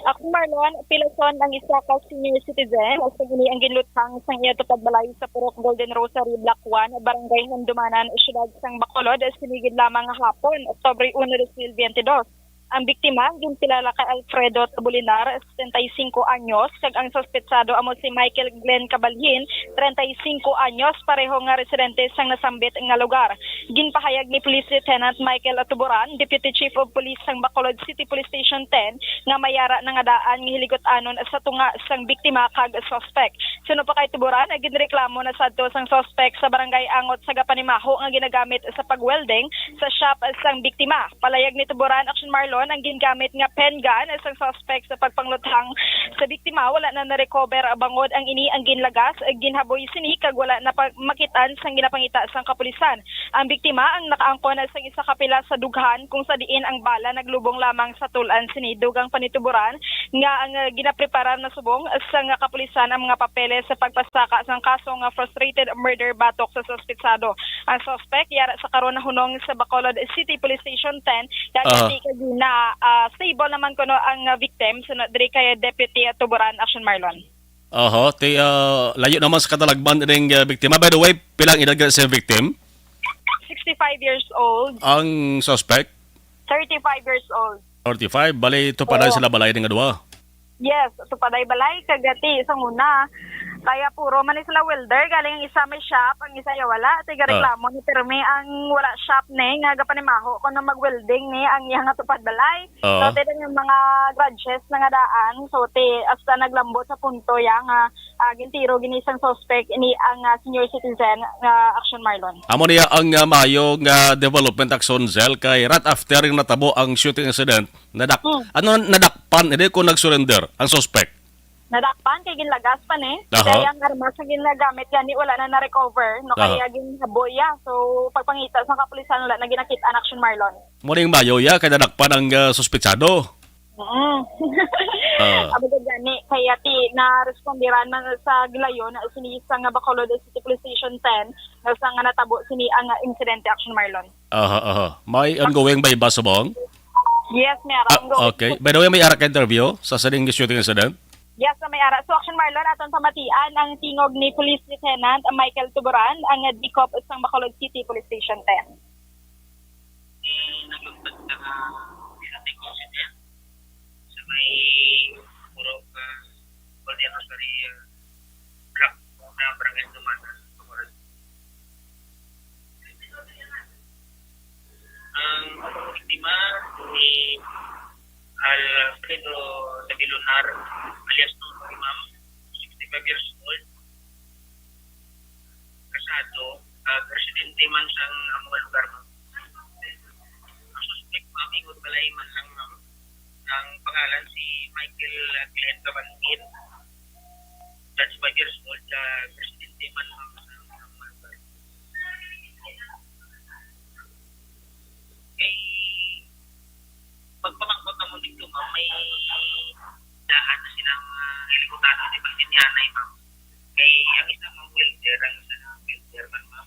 Ako, Marlon, pilason ang isa ka senior citizen. Sa ini ang ginluthang sang iya tupad balay sa Purok Golden Rosary, Block one, Barangay Handumanan, Siyudad sang Bacolod, sinigid lamang nga hapon, Oktubre uno, dos mil veintidós. Ang biktima, ginpilala kay Alfredo Tabulinar, setenta y cinco anyos, kag ang suspetsado amo si Michael Glenn Cabalhin, treinta y cinco anyos, pareho nga residente sang nasambit nga lugar. Ginpahayag ni Police Lieutenant Michael Atuburan, Deputy Chief of Police sang Bacolod City Police Station ten, nga may ara na nga daan nga hiligot-anon sa tunga sang biktima kag suspek. Suno pa kay Tuburan, ginreklamo na sadto sang suspek sa barangay angot sa gapanimaho nga ginagamit sa pag-welding sa shop sang biktima. Palayag ni Tuburan, Action Marlon, ang gingamit nga pen gun sang suspek sa pagpangluthang sa biktima wala na na-recover, bangod ang ini ang ginlagas, ginhaboy sini kag wala na pa makit-an sang ginapangita sang kapulisan. Ang biktima ang nakaangkon sang isa ka pila sa dughan kung sa diin ang bala naglubong lamang sa tul-an sini. Dugang pa ni Tuburan nga ang, ah, ginapreparar na subong sang kapulisan ang mga papeles sa pagpasaka sang kaso nga frustrated murder batok sa suspetsado. Ang suspek yara sa karon nahunong sa Bacolod City Police Station ten, kag Ah. Di kag na, ah, stable naman kuno ang, ah, victim, sunod diri kay Deputy Tuburan, Action Marlon. Aha, ti, ah, layo naman sa katalagman ning, ah, biktima. By the way, pilang edad ka sa victim? Sixty-five years old. Ang suspect? Thirty-five years old. Thirty-five, bali, tupaday Oo. Sila balay ning duha? Yes, tupaday balay, kagati, sa una. Kaya puro man ni sila welder, galing ang isa may shop, ang isa ya wala. Ti Ah. Gareklamo ni pirmi ang wala shop ni, nga gapanimaho ko na mag-welding ni, ang iya nga tupad balay. Oo. So, ti, yung mga grudges na nga daan. So, ti, hasta naglambot sa punto ya nga, ah, gintiro gini sang suspect ni ang, ah, senior citizen nga Action Marlon. Amo niya ang, ah, maayo nga development, Action Zell, kay right after yung natabo ang shooting incident, nadak-, Hmm. ano, nadakpan, hindi ko nag-surrender ang suspect. Nadakpan kay ginlagas pa ni. Aha. Kaya ang armas na ginagamit gani wala na na-recover, no, Aha. Kaya ginhaboy ya. So, pagpangita sa kapulisan, wala na ginakit-an, Action Marlon. Mao ning maayo ya kay nadakpan ang, ah, suspetsado. Mm. Ah. Amo gani, kaya ti, narespondiran man sa gilayon sini sa nga Bacolod City Police Station ten, nga sa nga natabo sini ang, ah, insidente, Action Marlon. Aha, aha. May ongoing ba iba subong? Yes, may ara Ah, ongoing. Okay. By the way, may ara ka interview sa sining shooting incident? Yes, may ara. So, Action Marlon, aton pamatian ang tingog ni Police Lieutenant Michael Tuburan, ang, ah, D-COP sang Bacolod City Police Station ten. Eh, naglungkot sa, ah, sa may Purok, ah, Golden Rosary, ah, Black, sa Barangay Dumana, Bacolod. Ang biktima ni Alfredo Tabilonar, alias Nonoy, ma'am, sixty-five years old, kasado, kag residente man sang amo nga lugar, ma'am. Ang suspect, ma'am, ingon balay man lang, ma'am, ang pangalan si Michael, uh, Glenn Cabantin, thirty-five years old, uh, residente man, ma'am, sang amo nga lugar. Kay pagpamangkot namo dito, ma'am, may daan na silang, ah, hilikutan sa ibang sinyanay, ma'am. Kay ang isa, ma'am, welder, ang isa na welder man, ma'am.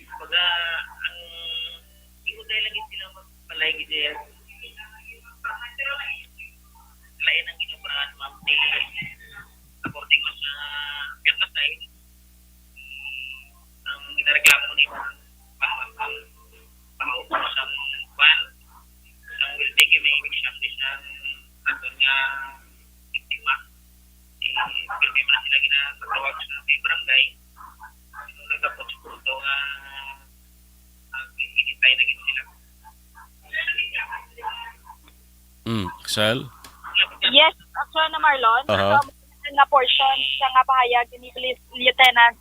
Kumbaga, ang imo tayo lang yung sila magpalay gid, eh. Lain ang ginabrahan, ma'am, ni according mo sa pirma side, ang ginareklamo ni ma'am, ma'am, ang pangaupo sa kwan, ang building, may eviction notice ang aton nga biktima. Eh, pirmi man sila ginapatawag sa may barangay. Pero nagkapot sa punto nga, ah, hinintay na gid sila. Mm, Sel? Yes, actually na Marlon. Aha. Ito ang na portion sa nga pahayag ni Police Lieutenant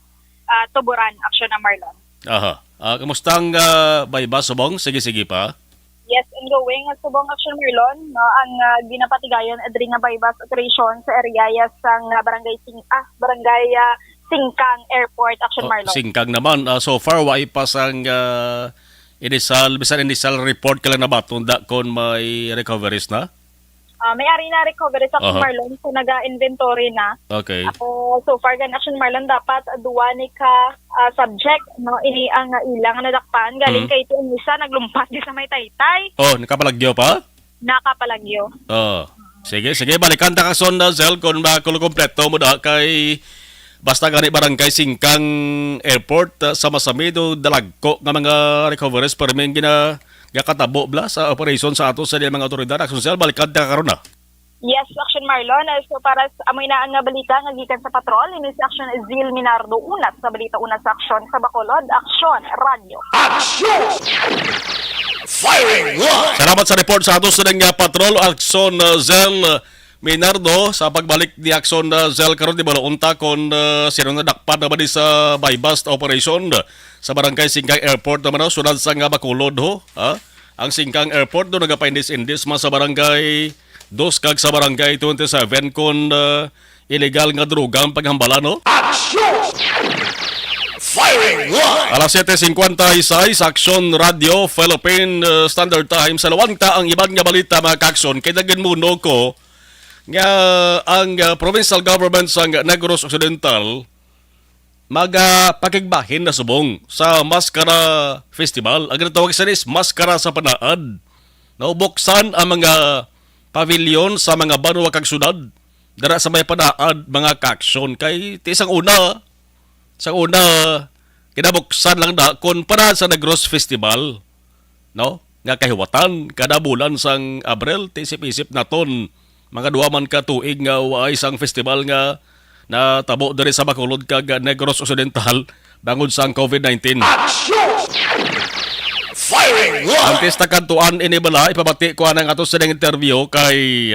ah, Tuburan, actually na Marlon. Aha. Ah, kamusta ang ah, Baybas, Subong? Sige, sige pa. Yes, ongoing ang Subong, actually Marlon, no, ang ah, ginapatigayon diri nga buy-bust operation sa area, yes, sang ah, barangay Sing ah, barangay ah, Singkang Airport, actually Oh, Marlon. Singkang naman. Ah, so far, wa pa sang ah, initial, bisan initial report ka lang nabaton da kung may recoveries na? Ah, may ari na recovery sa Aha. Marlon, so naga-inventory na. Okay. So, so far gan, actually Marlon, dapat duwa ni ka ah, subject, no, ini ang ah, ilang nadakpan galing Mhm. kay ito ang isa naglumpas di sa may taytay, Oh, nakapalagyo pa? Nakapalagyo. Oh. Sige, sige, balikan ta ka son na, Zel, kung makulo kompleto mo da kay basta gani barangay Singkang Airport ah, sa Masamido, dalagko nga mga recoveries perming gina gakatabo bla sa operation sa ato sa mga otoridad. Action Cell, balikan ta karon na. Yes, Action Marlon. Ah, So para sa amoy na ang nga balita nga gikan sa patrol, ini si Action Zil Minardo Unas sa balita Unas Action sa Bacolod, Action Radio. Action! Firing one! Salamat sa report sa ato sa nga patrol, Action uh, Zell uh, Minardo. Sa pagbalik ni Action uh, Zell karon, di ba, unta kung uh, sino nadakpan naman ni sa buy-bust operation uh, sa barangay Singkang Airport naman, no? Sulod sa nga Bacolod, ho? Ha? Ang Singkang Airport do nagapaindis-indis man sa barangay dos kag sa barangay twenty-seven kung uh, illegal nga droga ang paghambala, no? Action! Firing one! Alas siyete cincuenta y seis, Action Radio Philippine uh, Standard Time. Sa lawang ta ang iban nga balita, mga ka-action, kay dagan muno ko nga ang uh, provincial government sa Negros Occidental magapakigbahin na subong sa Mascara Festival. Ang ginatawag sa is Mascara sa Panaad. Naubuksan ang mga pavilion sa mga banwa kag syudad dara sa may Panaad, mga ka-action. Kay ti sang una, sa una, kinabuksan lang na kung para sa Negros Festival, no? Nga kahiwatan, kada bulan sang Abril, ti isip-isip naton, mga duha man ka tuig nga waay sang festival nga natabo diri sa Bacolod kag Negros Occidental bangod sang COVID nineteen. Action! Firing one! Antes ta kadtuan ini bala, ipabati ko anang ato sining interview kay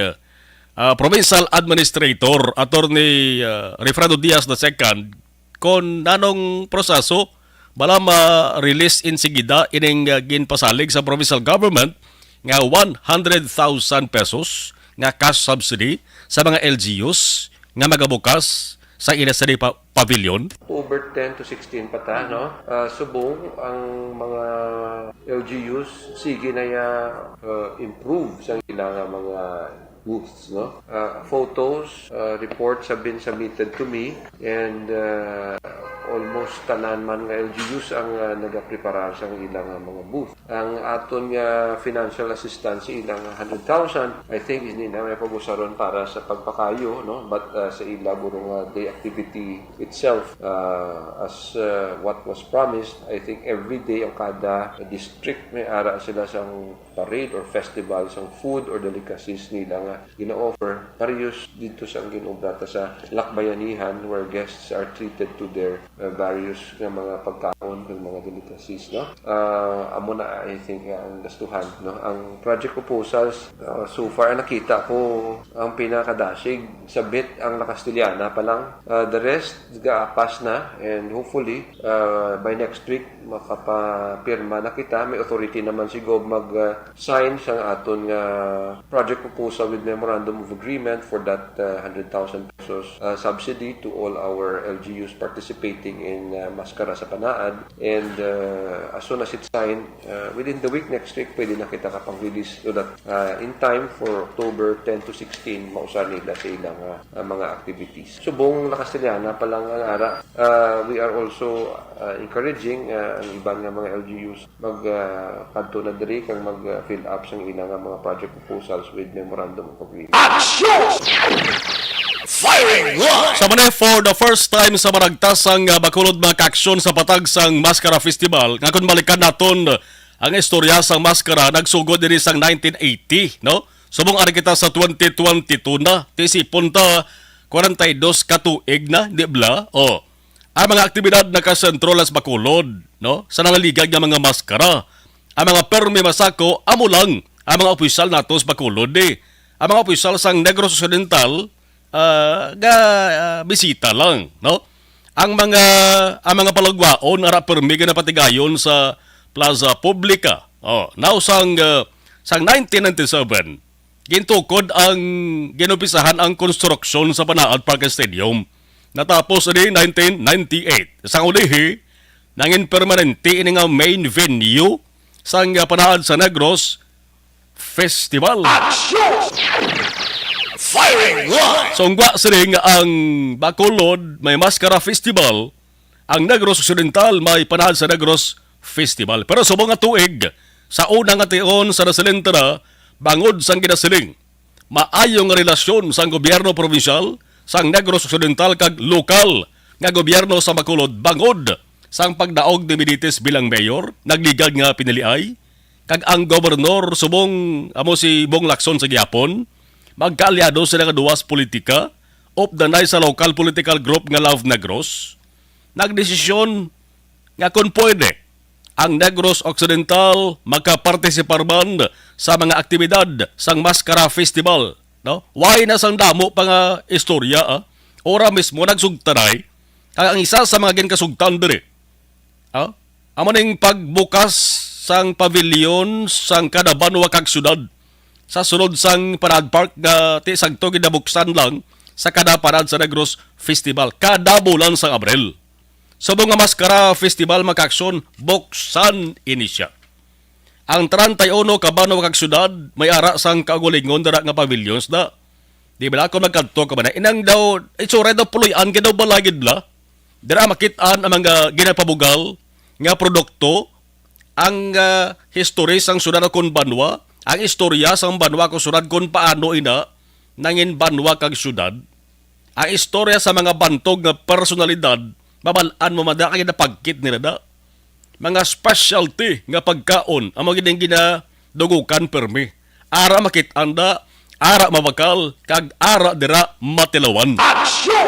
ah, Provincial Administrator, Attorney ah, Refrando Diaz the second, kung nanong proseso bala ma-release insigida ining ah, ginpasalig sa provincial government nga one hundred thousand pesos nga cash subsidy sa mga L G Us nga magabukas sa ila sa pa- pavilion. October ten to sixteen pa ta, no? Ah, subong ang mga L G Us, sige na ya ah, improve sa ila nga mga booths, no? Ah, photos, ah, reports have been submitted to me, and ah, almost tanan man nga L G Us ang ah, nagapreparar sa ila nga mga booth. Ang aton nga financial assistance sa ila nga hundred thousand, I think, hindi na may pag-usaron para sa pagpakayo, no? But ah, sa ila guro nga day activity itself, ah, as ah, what was promised, I think every day ang kada district may ara sila sang parade or festival sang food or delicacies nila nga gina-offer, parehas didto sa ang gin-obra ta sa lakbayanihan, where guests are treated to their uh, various nga mga pagkaon kag mga delicacies, no? Ah, amo na, I think, nga ang gastuhan, no? Ang project proposals, ah, so far, ang nakita ko, ang pinakadasig, submit ang La Castellana pa lang. Ah, the rest, ga-pass na, and hopefully, ah, by next week, makapapirma na kita. May authority naman si Gov mag, ah, sign sa aton nga project proposal with memorandum of agreement for that, uh, hundred thousand pesos, uh, subsidy to all our L G Us participating in, uh, Maskara sa Panaad. And, uh, as soon as it's signed, uh, within the week next week, pwede na kita kapag-release so that, uh, in time for October ten to sixteen, mausar nila sa ilang, uh, uh, mga activities. Subong La Castellana pa lang ang ara. Uh, we are also, uh, encouraging, uh, ang iban nga mga L G Us mag, ah, kadto na diri kag mag, ah, fill up sang ila nga mga project proposals with memorandum of agreement. Action! Firing line! Sa man, for the first time sa maragtasang, ah, Bacolod, mga kaaksyon, sa patag sang Maskara Festival, nga kung balikan naton ang istorya sang Maskara, nagsugod diri sang nineteen eighty, no? Subong ari kita sa twenty twenty-two na, tisipon ta, kwarenta y dos ka tuig na, di bala? Oh. Ang mga aktibidad nakasentro lang sa Bacolod, no? Sa nalaligad nga mga maskara. Ang mga permi masako, amo lang ang mga opisyal nato sa Bacolod, eh. Ang mga opisyal sang Negros Occidental, ah, ga, ah, bisita lang, no? Ang mga, ang mga palagwaon ara permi ginapatigayon sa Plaza Publica. Oh, now sang, ah, sang nineteen ninety-seven, gintukod ang, ginumpisahan ang konstruksyon sa Panaad Park Stadium. Natapos ini nineteen ninety-eight. Sang ulihi, nangin permanente ini nga main venue sang, ah, Panaad sa Negros Festival. Action! Firing line! Sungga sini nga ang Bacolod may Maskara Festival, ang Negros Occidental may Panaad sa Negros Festival. Pero subong nga tuig, sa una nga tion sa nasilintana, bangod sang ginasiling, maayo nga relasyon sang gobyerno probinsyal, sang Negros Occidental kag lokal nga gobyerno sa Bacolod bangod sang pagdaog ni Benitez bilang mayor, nagligad nga piniliay, kag ang gobernador subong amo si Bong Lacson sa gihapon, magkaalyado sila nga duwa sa politika, updanay sa lokal political group nga Love Negros. Nagdesisyon nga kon pwede, ang Negros Occidental makapartisipar man sa mga aktibidad sang Maskara Festival, no? Why na sang damo pa nga istorya, ah? Ora mismo nagsugtanay, kag ang isa sa mga ginkasugtan diri, ah, amo ning pagbukas sang pavilion sang kada banwa kag syudad sa sulod sang Panaad Park nga ti sagto ginabuksan lang sa kada Panaad sa Negros Festival kada bulan sang Abril. Subong nga Maskara Festival, mga kaaksyon, buksan ini sia. Ang treinta y uno ka banwa kag syudad may ara sang kaugalingon dira nga pavilions na. Di bala, kung nagkadto ka ba na, inang daw, itsura daw puloy-an, gid daw balay gid bala. Dira makit-an ang mga ginapabugal nga produkto, ang, ah, history sang syudad kon banwa, ang istorya sang banwa kon syudad, kon paano ina nangin banwa kag syudad, ang istorya sa mga bantog nga personalidad, mabal-an mo man dira kay napagkit nila da. Mga specialty nga pagkaon amo gid ang ginadugukan permi. Ara makit-an da, ara mabakal, kag ara dira matilawan. Action!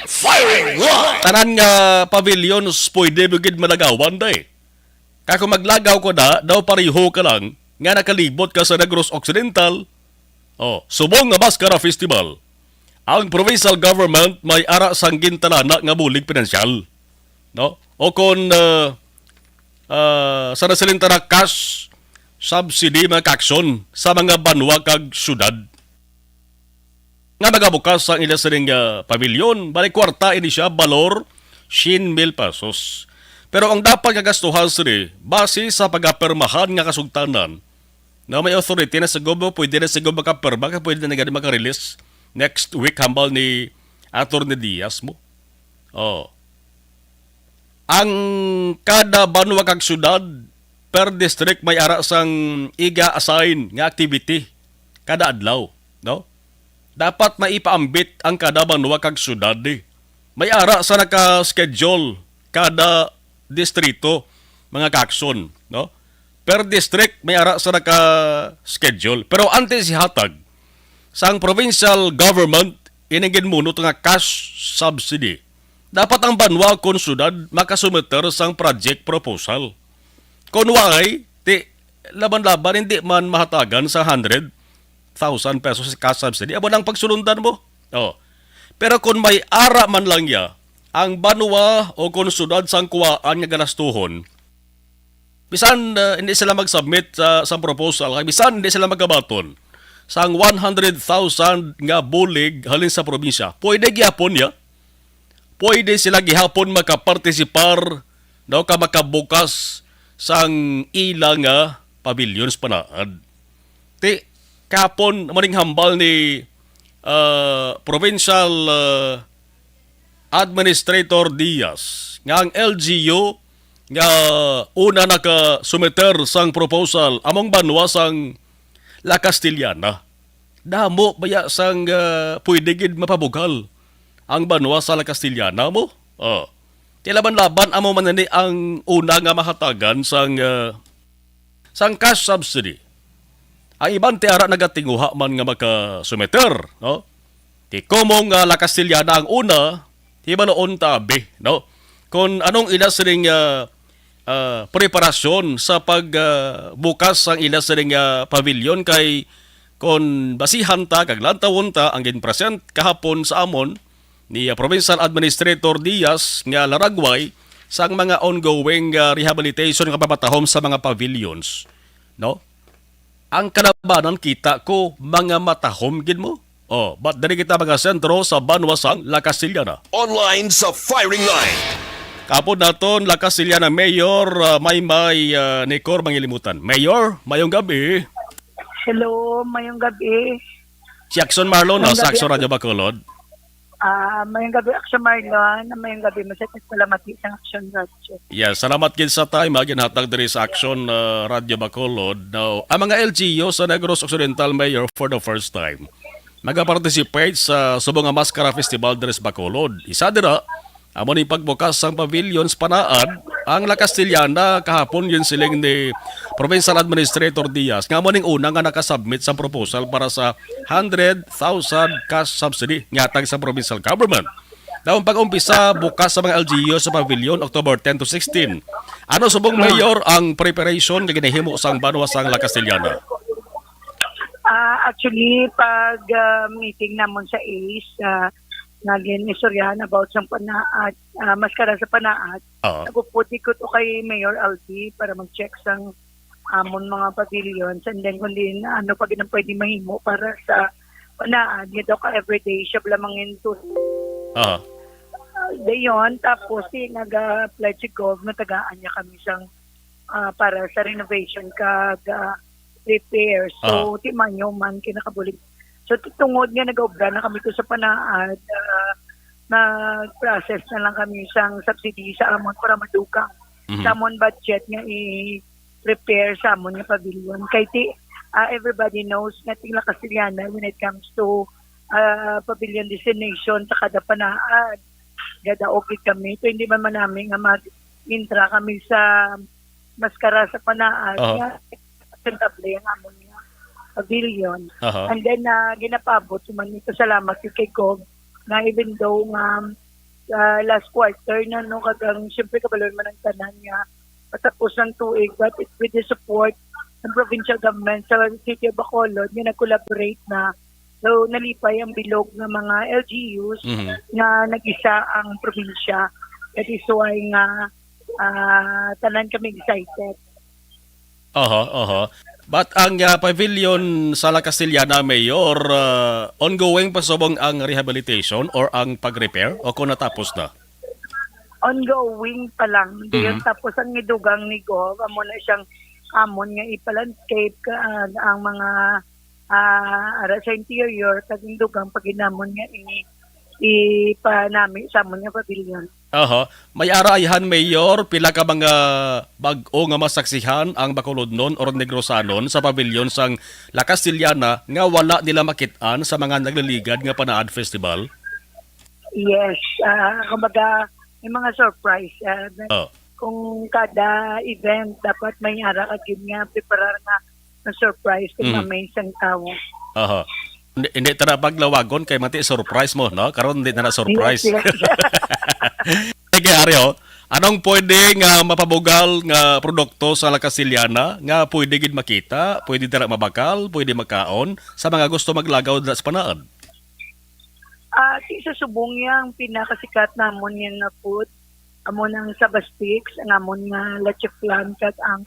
Firing line! Tanan nga pavilions pwede mo gid malagawan, day. Kay kung maglagaw ko na, daw pareho ka lang nga nakalibot ka sa Negros Occidental. Oh, subong nga Maskara Festival, ang provincial government may ara sang gintalana nga bulig pinansyal, no? O kon, ah, ah, sa nasilintana, cash subsidy, mga kaaksyon, sa mga banwa kag syudad nga magabukas ang ila sining, ah, pavilion. Bali, kwarta ini sia, balor syen mil pesos. Pero ang dapat nga gastuhan sini, base sa pagapirmahan nga kasugtanan, na may authority na sa gob, pwede na sa gob makapirma, kay pwede na gani makarelease next week, hambal ni Attorney Diaz mo. Oh. Ang kada banwa kag syudad, per district, may ara sang iga-assign nga activity kada adlaw, no? Dapat maipaambit ang kada banwa kag syudad, eh. May ara sa naka-schedule kada distrito, mga kaaksyon, no? per district may ara sa naka-schedule. Pero antes ihatag sang provincial government ining ginmunot nga cash subsidy, dapat ang banwa kon syudad makasumiter sang project proposal. Kon why, ti laban-laban hindi man mahatagan sa hundred thousand pesos cash subsidy. Amo nang pagsulundan mo. Oh. Pero kung may ara man lang ya, ang banwa o kung syudad sang kuwaan nga galastuhon, bisan, uh, hindi sila mag-submit sa, sa proposal, kay bisan hindi sila magabaton sang one hundred thousand nga bulig halin sa probinsya, pwede gyapon ya. Pwede sila gihapon makapartisipar daw ka makabukas sang ila nga pavilions panaad. Ti, kapon mo ning hambal ni, ah, Provincial, ah, Administrator Diaz nga ang L G U nga una nakasumiter sang proposal among banwa sang La Castellana. Damo baya sang, ah, pwede gid mapabugal ang banwa sa La Castellana mo? Oh. Ti laban-laban amo man ni ang una nga mahatagan sang, ah, sang cash subsidy. Ang iban ti ara nagatinguha man nga makasumiter, no? Ti komo nga La Castellana ang una, ti baloon tabi, no? Kung anong ila sining, ah, ah, preparasyon sa pag, ah, bukas sang ila sining, ah, pavilion, kay kon basihan ta kag lantawon ta ang ginpresent kahapon sa amon ni, ah, Provincial Administrator Diaz nga laragway sang mga ongoing, ah, rehabilitation nga pamatahom sa mga pavilions, no? Ang kalabanan kita ko mga matahom gid mo. Oh, but diri kita mga sentro sa banwa sang La Castellana. Online sa firing line. Kapod naton La Castellana Mayor, ah, Maymay, ah, Nicor Mangilimutan. Mayor, mayong gabi. Hello, mayong gabi. Si Action Marlon, no, Mayong sa gabi, Action Action. Radio Bacolod. Ah, mayong gabi, Action Marlon. Mayong gabi, masakit palamati sa Action Radio. Yes, salamat gid sa time, ha, ginhatag diri sa Action, ah, Radio Bacolod. Now, ang mga L G U sa Negros Occidental, Mayor, for the first time, magaparticipate sa subong nga Maskara Festival diri sa Bacolod. Isa dira, amo ni pagbukas sang pavilions panaad ang La Castellana kahapon, ginsiling ni Provincial Administrator Diaz, nga amo ning una nga nakasubmit sang proposal para sa hundred thousand cash subsidy nga hatag sa provincial government. Daw ang pag-umpisa bukas sa mga L G U sa pavilion, October ten to sixteen. Ano subong, Mayor, ang preparation nga ginahimo sang banwa sang La Castellana? Ah, actually, pag, ah, meeting namon sa ACE, ah, nga gin-istoryahan about sang panaad, ah, maskara sa panaad, Ah. nagupod ko to kay Mayor Aldi para mag-check sang amon mga pavilions, and then kung di na, ano pa gid ang pwede mahimo para sa panaad, nga daw ka everyday siya lamang into. Ah. Ah, dayon, tapos, di, naga-pledge si Gov nga tagaan niya kami sang, ah, para sa renovation kag, ah, repair. So, Ah. di man yun man kinakabulig. So, tungod nga nag-obra na kami to sa panaad, ah, nag-process na lang kami sang subsidy sa amon para madugang Mhm. sa amon budget nga i-prepare sa amon nga pavilion. Kay ti, ah, everybody knows nga ting La Castellana when it comes to, ah, pavilion destination sa kada panaad. Gadaog gid kami. So, hindi man manami nga mag-intra kami sa maskara sa panaad Aha. nga presentable ang amon nga pavilion. Aha. And then, ah, ginapabot man ito, salamat kay Gov, na even though nga, ah, last quarter na, no, kagang, siyempre, kabalo man ang tanan nga patapos ng tuig, but it, with the support ng provincial government sa City of Bacolod, nga nag-collaborate na, so, nalipay ang bilog ng mga L G Us Mhm. nga nag-isa ang probinsya. That is why nga, ah, tanan kami excited. Aha, aha. But ang, ah, pavilion sa La Castellana, Mayor, ah, ongoing pa subong ang rehabilitation or ang pag-repair o kung natapos na? Ongoing pa lang. Dayon Mhm. tapos ang nidugang ni Gov, amo na siyang amon nga ipa-landscape ka, ah, ang mga, ah, ara sa interior, kag ang dugang pa gid namon nga i-, ipanami sa amon nga pavilion. Aha. May ara ayhan, Mayor, pila ka mga bag-o nga masaksihan ang Bacolodnon or Negrosanon sa pavilion sang La Castellana nga wala nila makit-an sa mga nagliligad nga Panaad Festival? Yes, ah, kumbaga, may mga surprise, ah, na Oh. kung kada event, dapat may ara ka gid nga preparar nga na surprise kung Mm. mamay isang tawo. Aha. Hindi, hindi ta na paglawagon kay mati surprise mo, no? Karon hindi na na surprise. Yes, yes. Sige, Ario, anong pwede nga mapabugal nga produkto sa La Castellana nga pwede gid makita, pwede dira mabakal, pwede makaon sa mga gusto maglagaw dira sa Panaad? Ah, di sa subong, ang pinakasikat namon nga food, amo nang Sabastik, ang amon nga leche flan, kag ang,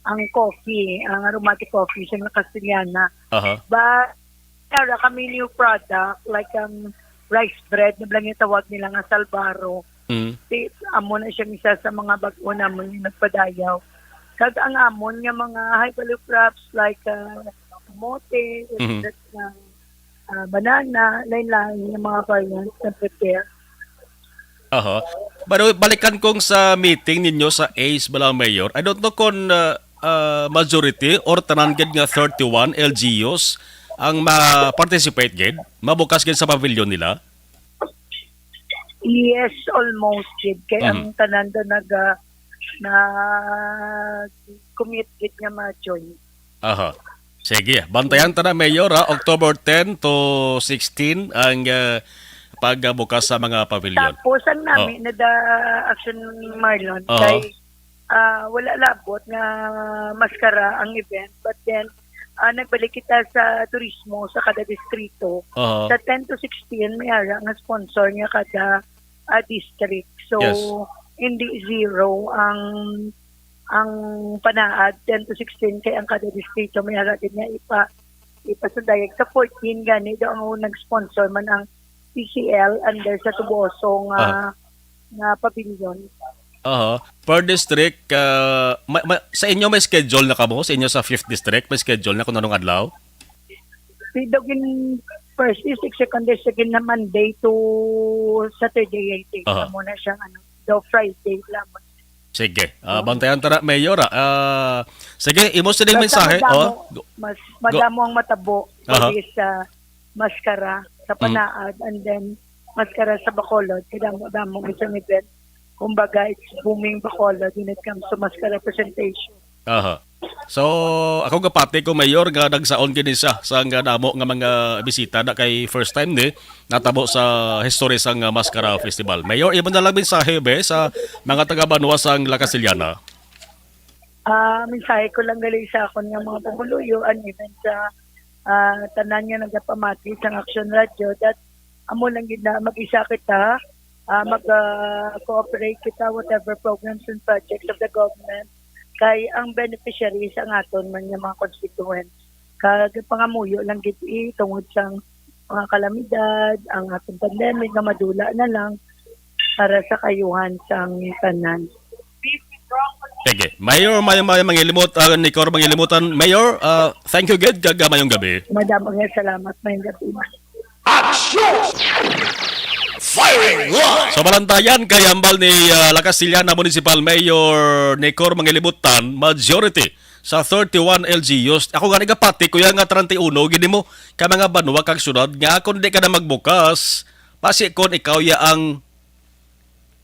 ang coffee, ang aromatic coffee sa Castellana. Aha. But, ara kami new product, like ang rice bread, na lang yung tawag nila nga salbaro. Mm. Ti-, amo na siya isa sa mga bag-o namon nga nagpadayaw. Kag ang amon nga mga high value crops like, ah, kamote, Mhm. that, ah, ah, banana, lain-lain nga mga variants na prepare. Aha. Pero balikan kong sa meeting ninyo sa Ace bala, Mayor. I don't know kung, ah, ah, majority or tanan gid nga thirty-one L G Us ang ma-participate gid, mabukas gid sa pavilion nila. Yes, almost gid. Kay ang Mhm. tanan do nag, ah, nag-commit gid nga ma-join. Aha. Sige, bantayan ta na, Mayor, ha? October ten to sixteen ang, ah, pagbukas sa mga pavilion. Tapos ang nami Oh. na da Action Marlon, Aha. kay, ah, wala labot nga maskara ang event, but then, ah, nagbalik kita sa turismo sa kada distrito. Aha. Sa ten to sixteen, may ara nga sponsor nga kada, ah, district. So, Yes. hindi zero ang, ang Panaad, ten to sixteen, kay ang kada distrito may ara gid nga ipa-, ipasundayag. Sa fourteen gani daw ang nag-sponsor man ang P C L under sa Tuboso nga, Ah. nga pavilion. Aha. Per district, ah, ma-, ma-, sa inyo may schedule na kamo? Sa inyo sa fifth district, may schedule na kung anong adlaw? Pidog in first district, second district in na Monday to Saturday, I think. Aha. Amo na siya, ano, daw Friday lamang. Sige. Ah, Oo. bantayan ta na, Mayor, ah. Ah, sige, imo sining Basta mensahe. madamo, Oh, go-, mas go-, madamo ang matabo for Aha. this, ah, maskara sa Mm. Panaad and then maskara sa Bacolod. Kadamo-damo gid sa event. Kumbaga, it's booming Bacolod when it comes to maskara presentation. Aha. So, ako gapati ko, Mayor, nga nagsaon gid ni siya sa nga namo nga mga bisita na kay first time ni natabo sa history sang, ah, Maskara Festival. Mayor, imo na lang mensahe, be, sa mga taga-banwa sang La Castellana. Ah, mensahe ko lang gali sa akon nga mga pumuluyo and even sa, ah, tanan nga nagapamati sang Action Radio that amo lang gid na mag-isa kita, ah, mag, ah, cooperate kita whatever programs and projects of the government kay ang beneficiaries ang aton man nga mga constituents. Kag pangamuyo lang gid, eh, tungod sang mga kalamidad, ang atong pandemic nga madula na lang para sa kaayuhan sang tanan. Sige. Mayor, Mayor, Mayor Mangilimot, ah, Nicor Mangilimutan. Mayor, ah, thank you gid, kag, ah, mayong gabi. Madamo nga salamat, mayong gabi. Action! Firing line! Sa Balantayan, kay hambal ni, ah, La Castellana Municipal Mayor Nicor Mangilimutan, majority sa thirty-one L G Us. Ako gani gapati, kuya, nga treinta y uno gid mo ka mga banwa kag syudad nga kung di ka na magbukas, basi kon ikaw ya ang,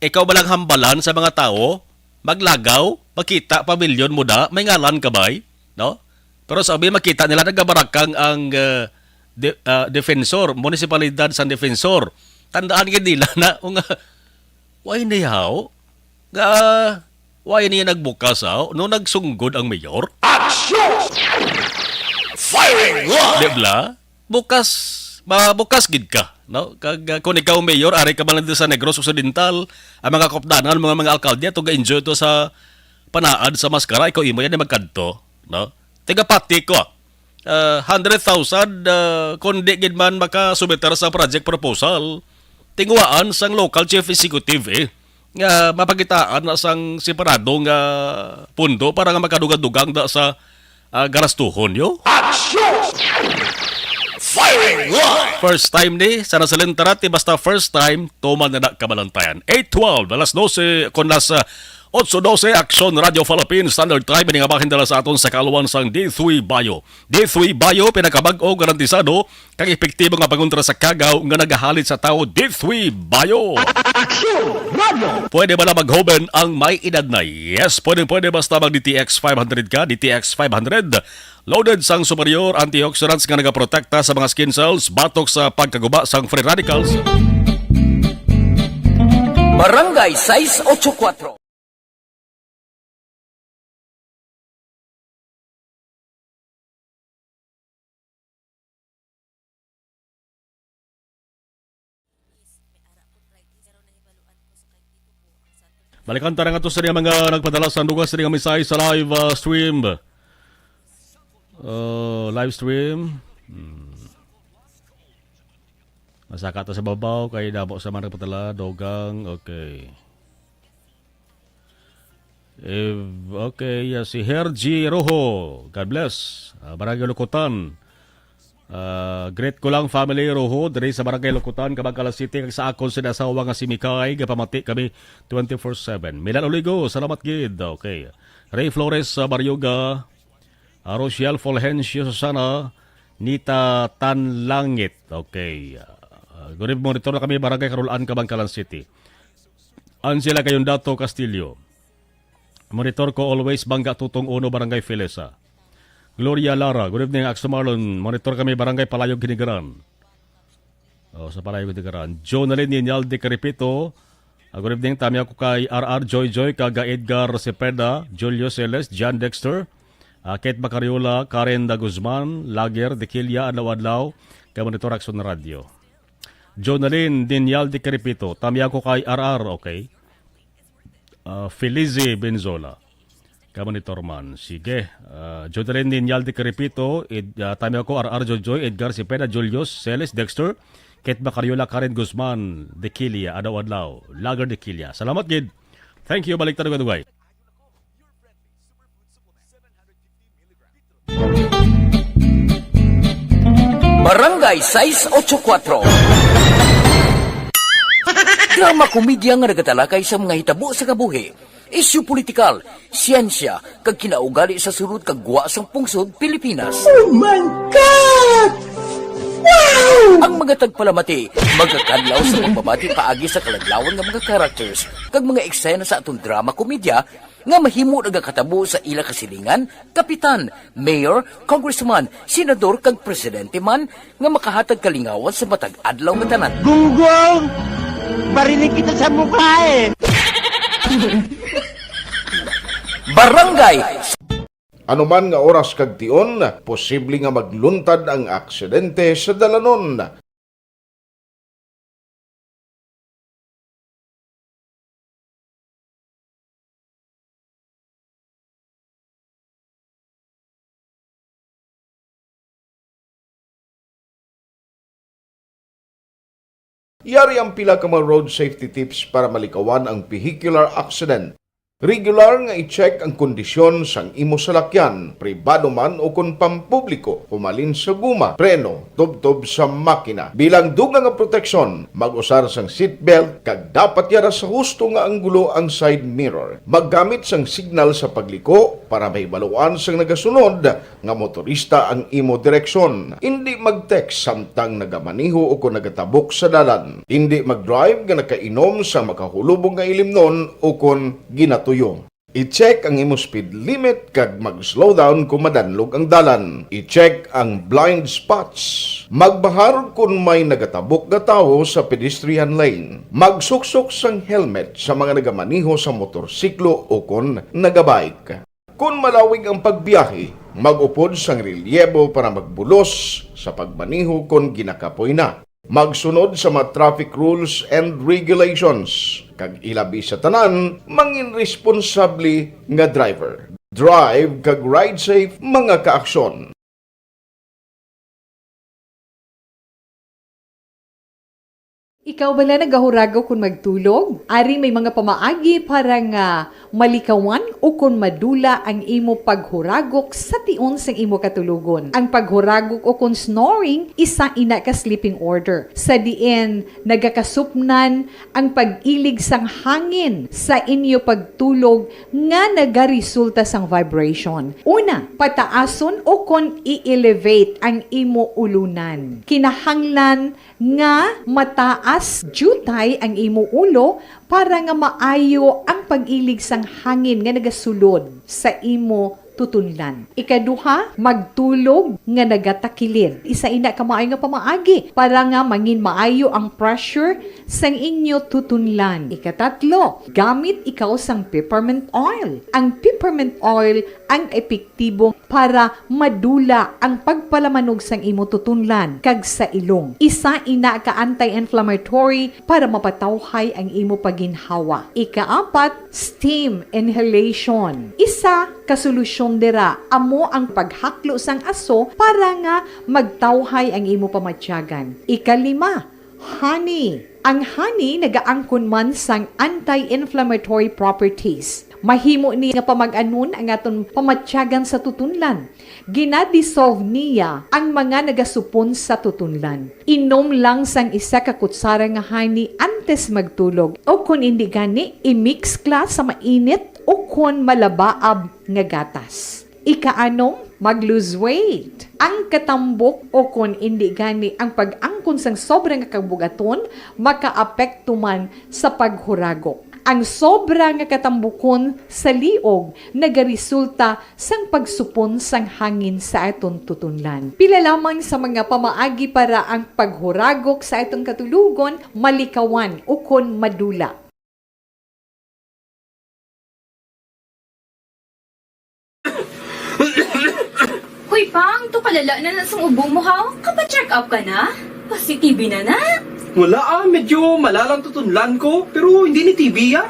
ikaw ba lang hambalan sa mga tawo, maglagaw, makita, pavilion mo da, may ngalan ka bay, no? Pero sabi, makita nila nagabarakang ang, ah, de-, ah, defensor, munisipalidad sang defensor. Tandaan gid nila na, o nga, why ni haw? Nga, why niya nagbukas, haw? No nagsunggod ang mayor? Action! Firing line! Di bala? Bukas, mabukas gid ka, no? Kag, ah, kung ikaw mayor, ari ka man lang sa Negros Occidental, ang mga kaupdanan, mga, mga alkalde, ato ga-enjoy to sa panaad sa maskara, ikaw imo yan, magkadto, no? Tigapati ko, ah, hundred thousand, ah, kung di gid man makasubmitar sa project proposal, tinguhaan sang local chief executive, eh, nga mapakitaan na sang separado nga pundo para nga makadugang-dugang da sa, ah, garastuhon, yo. Action! Firing line! First time ni, sa nasalintarati, basta first time, tuman na na kabalantayan. Eight twelve, alas dose, kon alas, ah, Otso dose, Aksyon Radio Philippines Standard Time, ini nga bahin dala sa aton sa kaalwan sang D three Bio. D three Bio, pinakabag-o, garantisado, kag epektibo nga pangontra sa kagaw nga nagahalit sa tawo. D three Bio. Aksyon Radio! Pwede ba na maghoben ang may edad na? Yes, pwede, pwede, basta mag D T X five hundred ka, D T X five hundred. Loaded sang superior antioxidants nga nagaprotekta sa mga skin cells batok sa pagkaguba sang free radicals. Barangay sais ocho kuatro. Balikan ta na nga to sa mga nagpadala sa dugang sa mga mensahe sa live, ah, stream. Ah, live stream. Hmm. Masaka ta sa babaw kay damo sa mga nagpadala, dugang. Okay. Eh, okay, ah, si Hergy Rojo. God bless. Ah, Barangay Lukutan. Ah, greet ko lang family Rojo diri sa Barangay Lukutan, Kabankalan City, kag sa akon sinasawa nga si Mikay, gapamati kami twenty-four seven. Milan Oligo, salamat gid. Okay. Ray Flores sa Baryoga, ah, Rochelle Fulgencio, Susana, Nita Tanlangit. Okay. Ah, good evening, monitor na kami, Barangay Karulaan, Kabankalan City. Angela Cayondato Castillo. Monitor ko always, Bangga Tutong Uno, Barangay Filesa. Gloria Lara, good evening, Axel Marlon. Monitor kami, Barangay Palayog, Ginigaran. Oh, sa Palayog, Ginigaran. Jonalyn Ninyal de Caripito. Ah, good evening, tami ako kay R R Joy Joy, kag Edgar Cepeda, Julio Celes, John Dexter, ah, Kate Macariola, Karen da Guzman, Lager, Dequilia, adlaw-adlaw, kay Monitor Action Radio. Jonalyn Ninyal de Caripito, tami ako kay R R, okay. Ah, Felice Benzola. Ka Monitor man. Sige. Ah, Jodelin Ninyal de Caripito, Ed-, ah, tami ako, R R Jojoy, Edgar Cepeda, Julius, Celis, Dexter, Kate Macariola, Karen Guzman, Dequilia, adlaw-adlaw, Lager Dequilia. Salamat gid. Thank you, balik ta dugay-dugay. Barangay sais ocho kuatro. Drama komedya nga nagatalakay sa mga hitabo sa kabuhi, isyu politikal, siyensya, kag kinaugali sa sulod kag gwa sang pungsod Pilipinas. Oh my God! Wow! Ang mga tagpalamati magakadlaw sa pagpamati paagi sa kaladlawan nga mga characters kag mga eksena sa aton drama komedya nga mahimo nagakatabo sa ila kasilingan, kapitan, mayor, congressman, senador, kag presidente man nga makahatag kalingawan sa matag adlaw nga tanan. Gunggong! Barinig kita sa mukha eh! Barangay Ano man nga oras kag tion, posible nga magluntad ang aksidente sa dalanon. Yari ang pila ka mga road safety tips para malikawan ang vehicular accident. Regular nga i-check ang kondisyon sang imo salakyan, pribado man o kon pampubliko, humalin sa guma, preno, tubtob sa makina. Bilang dugang nga proteksyon, mag-usar sang seatbelt kag dapat yara sa husto nga anggulo ang side mirror. Maggamit sang signal sa pagliko para mahibaluan sang nagasunod nga motorista ang imo direksyon. Indi mag-text samtang nagamaneho o kon nagatabok sa dalan. Indi mag-drive nga nakainom sa makahulubong nga ilimnon o kon ginatuyo. I-check ang imo speed limit kag mag-slow down kon madanlog ang dalan. I-check ang blind spots. Magbahar kon may nagatabok nga tawo sa pedestrian lane. Magsuksok sang helmet sa mga nagamaneho sa motorsiklo o kon nagabike. Kon malawig ang pagbiyahe, mag-upod sang relyebo para magbulos sa pagmaneho kon ginakapoy na. Magsunod sa mga traffic rules and regulations, kag ilabi sa tanan, mangin responsable nga driver. Drive kag ride safe, mga kaaksyon. Ikaw bala nagahuragaw kon magtulog? Ari may mga pamaagi para nga malikawan ukon madula ang imo paghuragok sa tion sang imo katulogon. Ang paghuragok ukon snoring, isa ina ka sleeping order, sa diin nagakasupnan ang pag-ilig sang hangin sa inyo pagtulog nga nagaresulta sang vibration. Una, pataason ukon i-elevate ang imo ulunan. Kinahanglan nga mataas diutay ang imo ulo para nga maayo ang pag-ilig sang hangin nga nagasulod sa imo tutunlan. Ikaduha, magtulog nga nagatakilid. Isa ina ka maayo nga pamaagi para nga mangin maayo ang pressure sang inyo tutunlan. Ikatatlo, gamit ikaw sang peppermint oil. Ang peppermint oil ang epektibo para madula ang pagpalamanog sang imo tutunlan kag sa ilong. Isa ina ka anti-inflammatory para mapatawhay ang imo paginhawa. Ikaapat, steam inhalation. Isa ka solusyon dira amo ang paghaklo sang aso para nga magtawhay ang imo pamatyagan. Ikalima, honey. Ang honey nagaangkon man sang anti-inflammatory properties. Mahimo ni nga pamag-anon ang aton pamatyagan sa tutunlan. Ginadissolve niya ang mga nagasupon sa tutunlan. Inom lang sang isa ka kutsara nga honey antes magtulog, o kon indi gani, i-mix ka sa mainit o kon malabaab nga gatas. Ikaanom, mag-lose weight. Ang katambok o kon indi gani ang pag-angkon sang sobra nga kabug-aton makaapekto man sa paghuragok. Ang sobra nga katambukon sa liog nagaresulta sang pagsupon sang hangin sa aton tutunlan. Pila lamang sa mga pamaagi para ang paghuragok sa aton katulogon malikawan ukon madula. Hoy, Pang, to kalala na na sang ubo mo, ha? Kapa-check up ka na? Positive na na? Wala, ah, medyo malalang tutunlan ko, pero hindi ni T B, ah.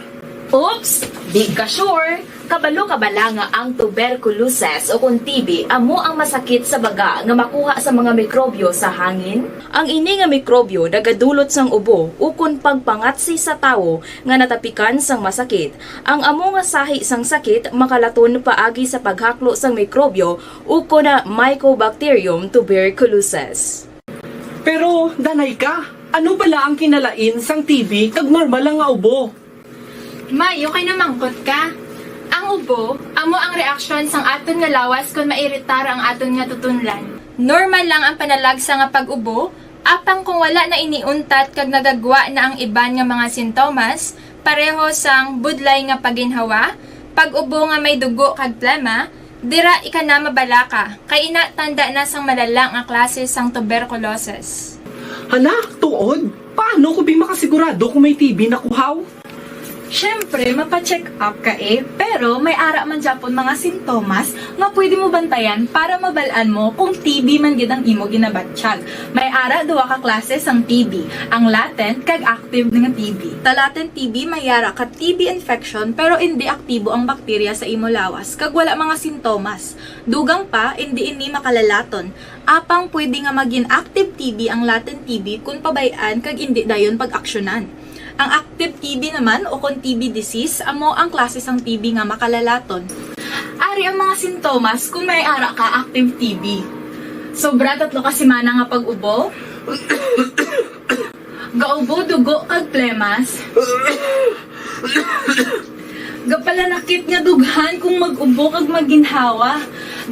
Oops! Di ka sure? Kabalo ka bala nga ang tuberculosis o kon T B amo ang masakit sa baga nga makuha sa mga mikrobyo sa hangin? Ang ini nga mikrobyo nagadulot sang ubo ukon pagpangatsi sa tawo nga natapikan sang masakit. Ang amo nga sahi sang sakit makalaton paagi sa paghaklo sang mikrobyo ukon na Mycobacterium tuberculosis. Pero, danay ka, ano bala ang kinalain sang T B kag normal lang nga ubo? May, okay na mangkot ka. Ang ubo, amo ang reaksyon sang aton nga lawas kon mairitar ang aton nga tutunlan. Normal lang ang panalagsa nga pag-ubo, apang kung wala na ini untat kag nagagwa na ang iban nga mga sintomas, pareho sang budlay nga paginhawa, pag-ubo nga may dugo kag plema, dira ika na mabalaka, kay ina tanda na sang malala nga klase sang tuberculosis. Hala, tuod? Paano ko bi makasigurado kung may T B na ko, haw? Siyempre, mapa-check up ka, eh. Pero may ara man gyapon mga sintomas nga pwede mo bantayan para mabal-an mo kung T B man gid ang imo ginabatyag. May ara duha ka klase sang T B, ang latent kag active nga T B. Sa latent T B, may ara ka T B infection pero indi aktibo ang bakterya sa imo lawas kag wala mga sintomas. Dugang pa, indi ini makalalaton. Apang pwede nga magin active T B ang latent T B kon pabay-an kag indi dayon pag-aksyonan. Ang active T B naman, o kon T B disease, amo ang klase sang T B nga makalalaton. Ari ang mga sintomas kon may ara ka active T B. Sobra tatlo ka semana nga pag-ubo. Gaubo dugo kag plemas. Gapalanakit nga dughan kung mag-ubo kag maginhawa.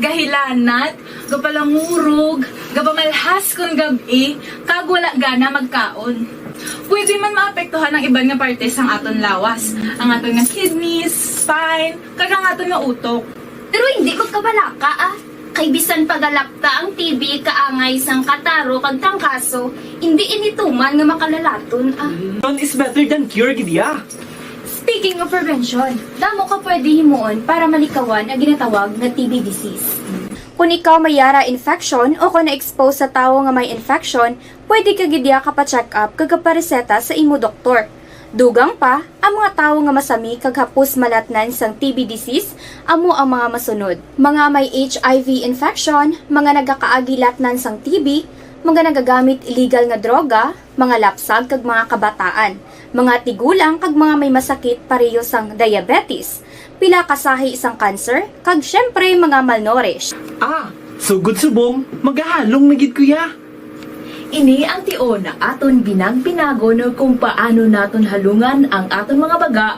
Gahilanat, gapalangurog, gapamalhas kon gab-i, kag wala gana magkaon. Pwede man maapektuhan ang iban nga parte sang aton lawas, ang aton nga kidneys, spine, kag ang aton nga utok. Pero hindi ko kabalaka, ah. Kay bisan pa galakta ang T B kaangay sang kataro kag trangkaso, hindi ini tuman nga makalalaton, ah. Prevention is better than cure, gid ya. Speaking of prevention, damo ka pwede himuon para malikawan ang ginatawag nga T B disease. Kung ikaw may yara infection o kung na-expose sa tawo nga may infection, pwede ka gid ya kapa-check up kag kapareseta sa imo doktor. Dugang pa, ang mga tawo nga masami kag hapos malatnan sang T B disease amo ang mga masunod: mga may H I V infection, mga nagakaagi latnan sang T B, Mga nagagamit illegal nga droga, mga lapsag kag mga kabataan, mga tigulang kag mga may masakit pareho sang diabetes, pila ka sahi sang cancer, kag syempre mga malnourished. Ah, sugod subong, magahalong na gid ko ya. Ini ang tion nga aton binag-binagon kung paano naton halungan ang aton mga baga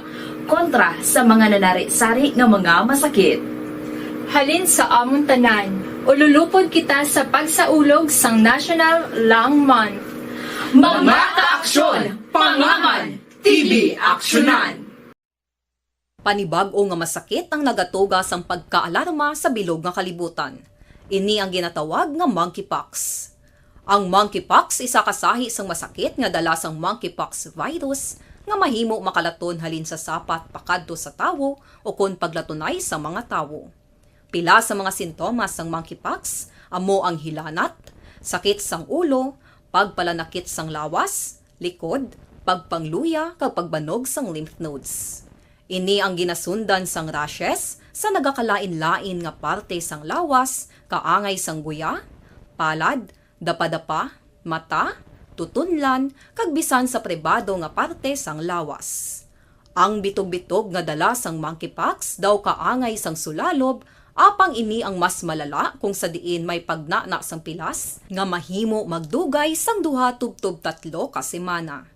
kontra sa mga nanari-sari nga mga masakit. Halin sa amon tanan, ululupod kita sa pagsaulog sang National Lung Month. Mga kaaksyon, pangaman, T V aksyonan. Panibag-o nga masakit ang nagatuga sang pagkaalarma sa bilog nga kalibutan. Ini ang ginatawag nga monkeypox. Ang monkeypox isa ka sahi sang masakit nga dala sang monkeypox virus nga mahimo makalaton halin sa sapat pakadto sa tawo ukon paglatunay sa mga tawo. Pila sa mga sintomas sang monkeypox amo ang hilanat, sakit sang ulo, pagpalanakit sang lawas, likod, pagpangluya, kag pagbanog sang lymph nodes. Ini ang ginasundan sang rashes sa nagakalain-lain nga parte sang lawas, kaangay sang guya, palad, dapadapa, mata, tutunlan, kag bisan sa pribado nga parte sang lawas. Ang bitog-bitog nga dala sang monkeypox daw kaangay sang sulalob, apang ini ang mas malala kung sa diin may pagnana sang pilas nga mahimo magdugay sang duha tubtob tatlo ka semana.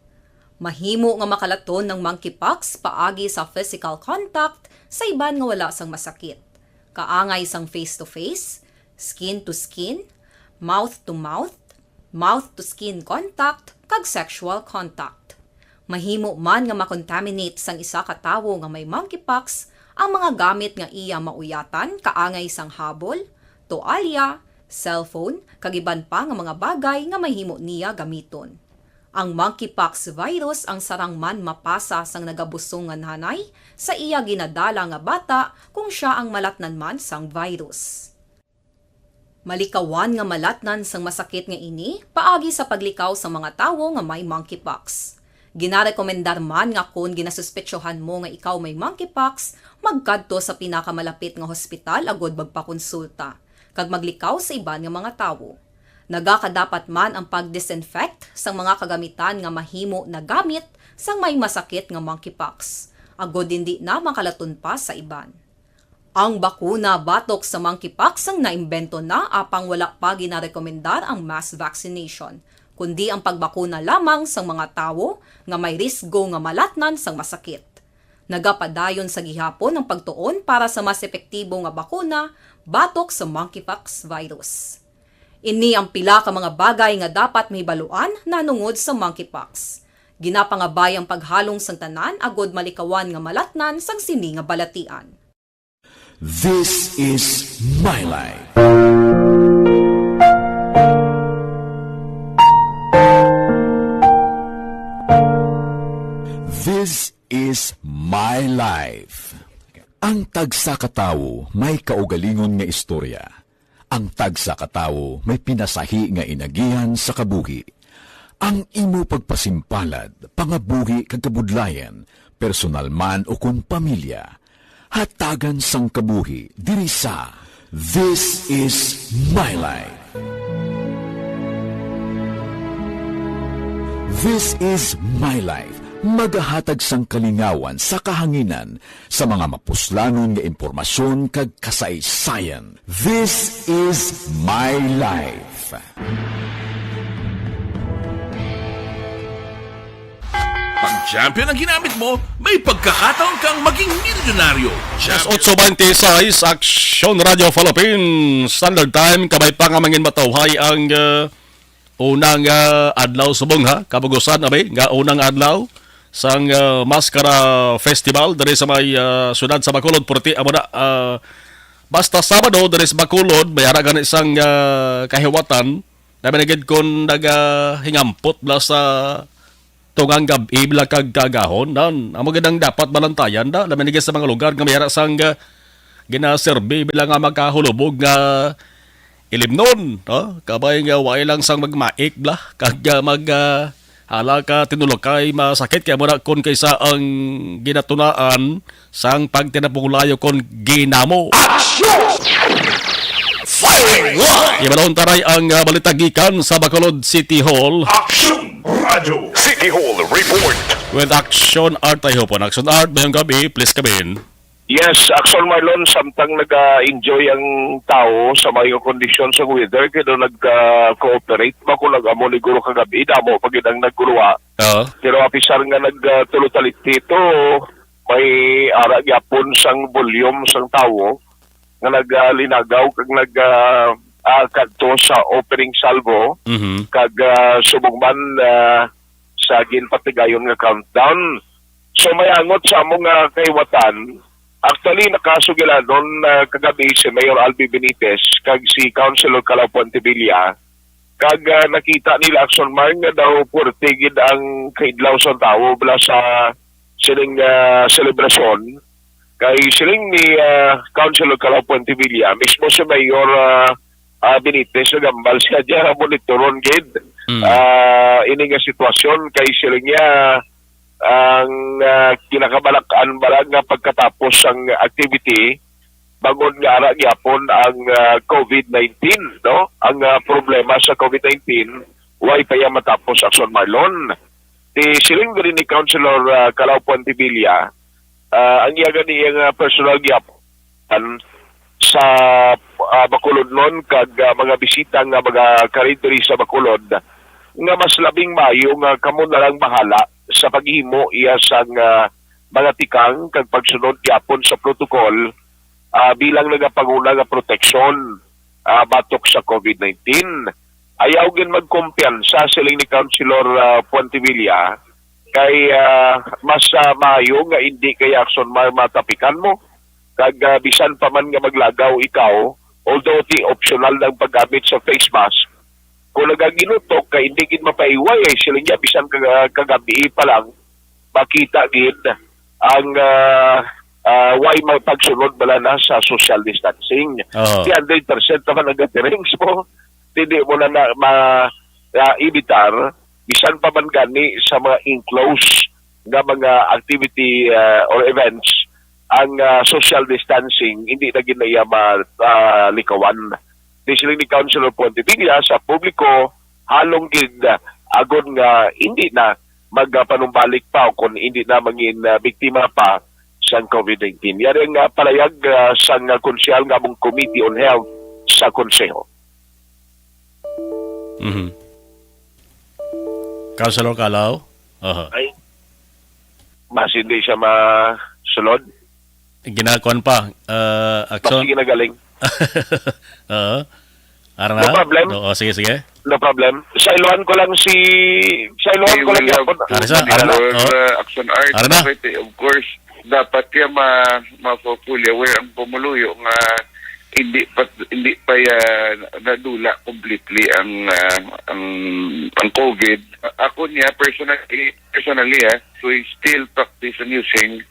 Mahimo nga makalaton ang monkeypox paagi sa physical contact sa iban nga wala sang masakit, kaangay sang face-to-face, skin-to-skin, mouth-to-mouth, mouth-to-skin contact, kag sexual contact. Mahimo man nga makontaminate sang isa ka tawo nga may monkeypox ang mga gamit nga iya mauyatan, kaangay sang habol, toalya, cellphone, kag iban pa nga mga bagay nga mahimo niya gamiton. Ang monkeypox virus ang sarang man mapasa sang nagabusong nga nanay sa iya ginadala nga bata kung sia ang malatnan man sang virus. Malikawan nga malatnan sang masakit nga ini paagi sa paglikaw sang mga tawo nga may monkeypox. Ginarekomendar man nga kon ginasuspetsohan mo nga ikaw may monkeypox, magkadto sa pinakamalapit nga hospital agud magpakonsulta kag maglikaw sa iban nga mga tawo. Nagakadapat man ang pag-disinfect sang mga kagamitan nga mahimo nagamit sang may masakit nga monkeypox, agud indi na makalaton pa sa iban. Ang bakuna batok sa monkeypox ang naimbento na, apang wala pa ginarekomendar ang mass vaccination, kundi ang pagbakuna lamang sang mga tawo nga may risgo nga malatnan sang masakit. Nagapadayon sa gihapon ang pagtuon para sa mas epektibo nga bakuna batok sa monkeypox virus. Ini ang pila ka mga bagay nga dapat mahibaluan nahanungod sa monkeypox. Ginapangabay ang paghalong sang tanan agud malikawan nga malatnan sang sini nga balatian. This is my life. This is my life. Ang tagsa ka tawo may kaugalingon nga istorya. Ang tagsa ka tawo may pinasahi nga inagihan sa kabuhi. Ang imo pagpasimpalad, pangabuhi kag kabudlayan, personal man ukon pamilya, hatagan sang kabuhi diri sa This Is My Life. This Is My Life magahatag sang kalingawan sa kahanginan sa mga mapuslanon nga impormasyon kag kasaysayan. This Is My Life. Pag champion ang ginamit mo, may pagkakataon kang maging milyonaryo. Alas otso beintiseis, Aksyon Radio Philippines, Standard Time, kabay pa nga mangin matawhay ang, uh, unang, ah, adlaw subong, ha, kabugusan, abi, nga unang adlaw sang, ah, Maskara Festival diri sa may, ah, siyudad sa Bacolod. Purti amo na, ah, basta Sabado diri sa Bacolod, may ara gani sang, ah, kahiwatan. Labi na gid kon nagahingampot bala sa tungang gab-i bala kag kaagahon, nan amo gid ang dapat balantayan da. Labi na gid sa mga lugar nga may ara sang, ah, ginaserbi bala nga makahulubog nga ilimnon, no? Kabay nga way lang sang magmaik bala, kag, ah, mag, ah, hala ka tinulokay masakit kay amo na kon kaysa ang ginatunaan sang pagtinapunglayo kon ginamo. Aksyon! Firing line! Ibalon taray ang, ah, balita gikan sa Bacolod City Hall. Aksyon Radio City Hall Report. With Action Art, I hope. Action Art, mayong gabi, please come in. Yes, Action Marlon, samtang naga-enjoy ang tao sa maayong kondisyon sa weather, kaya nag-cooperate ba kung nag-amo ni Guro kagabi, damo pa gid ang naguluwa. Ah, Pero apisar nga nagtulo talit dito, may ara gyapon sang volume sang tao nga naglinagaw kag nag ah, ah, kadto sa opening salvo mhm. kag ah, subong man ah, sa ginpatigayon nga countdown. So may angot sa among nga kahiwatan. Actually, nakasugilanon ah, kagabi si Mayor Albi Benitez kag si Councilor Calao Pontevilla. Kag ah, nakita nila, Action Mar, nga daw puwerte gid ang kaidlaw sa tawo bala sa sining ah, selebrasyon. Kay siling ni ah, Councilor Calao Pontevilla, mismo si Mayor ah, ah, Benitez nagambal siya dyan, monitoron gid Mm. ah, ini nga sitwasyon. Kay siling niya, ang ah, kinakabalakan bala nga pagkatapos sang activity, bangod nga ara gyapon ang ah, covid nineteen, no? Ang ah, problema sa covid nineteen, way pa iya matapos, Action Marlon. Ti siling diri ni Councilor ah, Calao Pontevilla, ah, ang iya gani nga personal gyapon sa ah, Bacolodnon kag ah, mga bisita nga mga karidri sa Bacolod, nga mas labing maayo nga kamo na lang bahala sa paghimo iya sang ah, mga tikang kag pagsunod gyapon sa protocol ah, bilang nagapanguna nga proteksyon ah, batok sa covid nineteen. Ayaw gid magkumpiyansa, siling ni Councilor ah, Pontevilla, kay ah, mas ah, maayo nga hindi kay Action Mar matapikan mo. Kag ah, bisan pa man nga maglagaw ikaw, although ti optional ang paggamit sa face mask, kung nagaginutok ka, hindi gid mapaiway ay sila niya, bisan ka, kagabi pa lang, makita gid ang ah, ah, way may pagsunod bala na sa social distancing. Oo. Di hundred percent naman ang gatherings mo. Hindi mo na, na ma, ah, ibitar, bisan pa man gani sa mga enclosed nga mga activity ah, or events, ang ah, social distancing hindi na gid na iya ma, ah, likawan. Di siling ni Councilor Pontevilla sa publiko, halong gid ah, agod nga hindi na magpanumbalik pa o kung hindi na mangin ah, biktima pa sang covid nineteen. Yari ang ah, palayag ah, sang ah, konsehal nga among Committee on Health sa Konseho. Mhm. Councilor Calao? Aha. Ay, mas hindi siya masulod. Ginakuan pa, uh, Mas Action? Sige na galing. Oo. Ara na? No problem. Oo, sige, sige. No problem. Sa iluhan ko lang si... Sa iluhan We ko lang will have yapon. to Ara sa, ara na, monitor, oh. uh, Action Art. Ara na. But, eh, of course, dapat kaya ma ma-fully aware ang pumuluyo nga hindi pa hindi pa ya nadula completely ang ah, ang ang covid. Ako niya personally personally ah, we still practice on using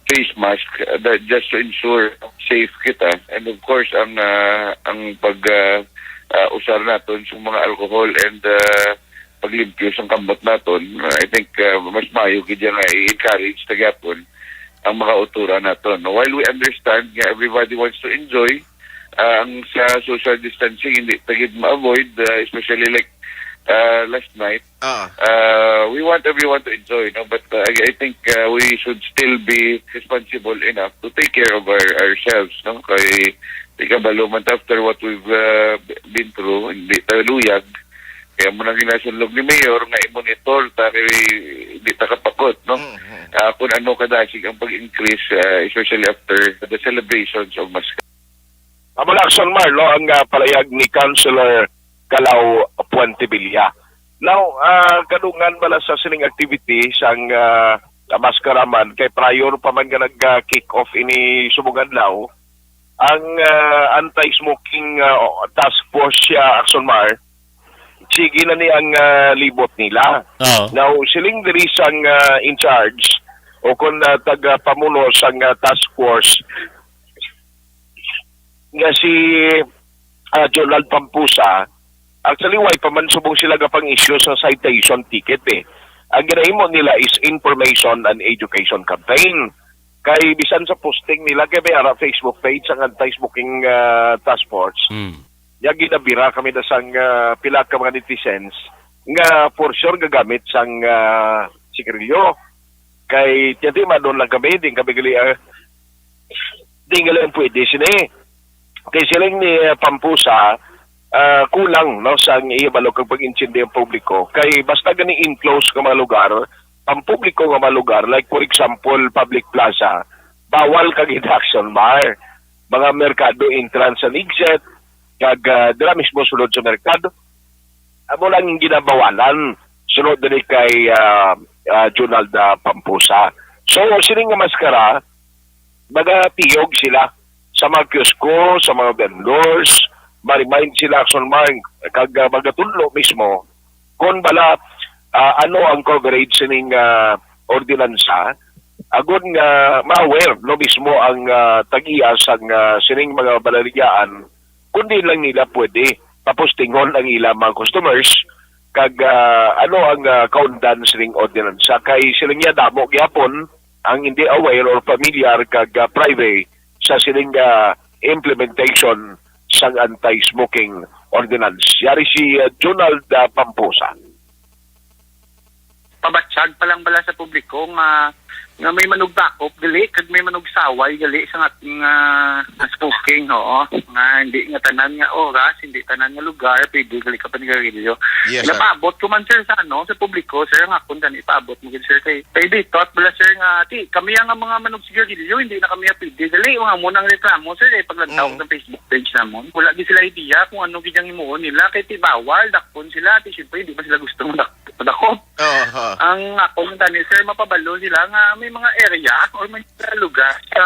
face mask uh, that, just to ensure safe kita, and of course ang ah, ang pag ah, ah, usar naton sa mga alcohol and ah, paglimpyo sa kamot naton. I think ah, mas maayo gid nga i-encourage ta gyapon ang mga autora naton. While we understand nga everybody wants to enjoy, ah, ang sa social distancing hindi ta gid ma-avoid, ah, especially like ah, last night. Ah. Uh, we want everyone to enjoy, no? But uh, I, I think uh, we should still be responsible enough to take care of our, ourselves, no? Kay di ka balo man after what we've uh, been through, hindi tayo luyag. Kaya mo nang ginasunlog ni Mayor nga i-monitor ta kay di ta kapakot, no? Mhm. Ah, kung ano kadasig ang pag-increase, ah, especially after the celebrations of Mass. Amo na, Action Mar, no, ang ah, palayag ni Councilor Calao Puentevilla. Now, ah, kadungan bala sa sining activity sang ah, maskaraman kay prior pa man nga nag-kick off ini subong adlaw, ang ah, anti-smoking ah, task force siya, Action Mar, sige na ni ang ah, libot nila. Oo. Now, siling diri sang ah, in charge o kung ah, taga-pamuno sang ah, task force nga si ah, Jonald Pampusa, actually, way pa man subong sila gapang-issue sa citation ticket eh. Ang ginahimo nila is information and education campaign. Kay bisan sa posting nila, kay may ara Facebook page ang anti-smoking ah, task force. Hmm. Nya ginabira kami na sang, ah, pila ka mga netizens nga for sure gagamit sang, ah, sigarilyo. Kay tiyan-tiyan man lang kami, di kami gali, ah, di gali ang pwede sini. Kay siling ni, ah, Pampusa, ah, kulang, no, sang ihibalo kag pag-intindi ang publiko. Kay basta gani enclosed nga mga lugar, ang publiko nga mga lugar, like for example, public plaza, bawal kag Action Mar, mga merkado entrance and exit, kag, ah, dira mismo sulod sa merkado. Amo lang ang ginabawalan sulod diri kay, ah, ah, Junalda Pampusa. So, sini nga maskara, magatiyog sila sa mga kiosko, sa mga vendors, ma-remind sila, Action Mar, kag, ah, magatudlo mismo kung bala, ah, ano ang coverage sining, ah, ordinansa, agod nga ma-aware, no, mismo ang, ah, tag-iya sang, ah, sining mga baligya, kundi lang nila pwede papostingon ang ilang mga customers kag, ah, ano ang, ah, kaundan sining ordinansa. Kay sila niya damo gyapon ang hindi aware or familiar kag, ah, privy sa sining, ah, implementation sang anti-smoking ordinance. Yari si, ah, Junald, ah, Pampusa. Pabatyag pa lang bala sa publiko nga, nga may manugbakop gali kag may manugsaway gali sa nga, nga smoking, oo. Nga hindi nga tanan nga oras, hindi tanan nga lugar pwede gali ka panigarilyo. Yes, sir. Napaabot ko man, sir, sa ano, sa publiko, sir, nga akon gani ipaabot mo gid, sir, kay, kay bitot bala, sir, nga ti kami ang mga manugsigarilyo, hindi na kami pwede gali, mga mo nang reklamo, sir, eh, paglantaw Mm. sa Facebook page namon. Wala gid sila idea kung ano gid ang himuon nila, kay ti bawal, dakpon sila, ti siyempre hindi pa sila gusto madak- madakop. Oo, oo. Ang ako man tani, sir, mapabalo sila nga may mga area or may mga lugar sa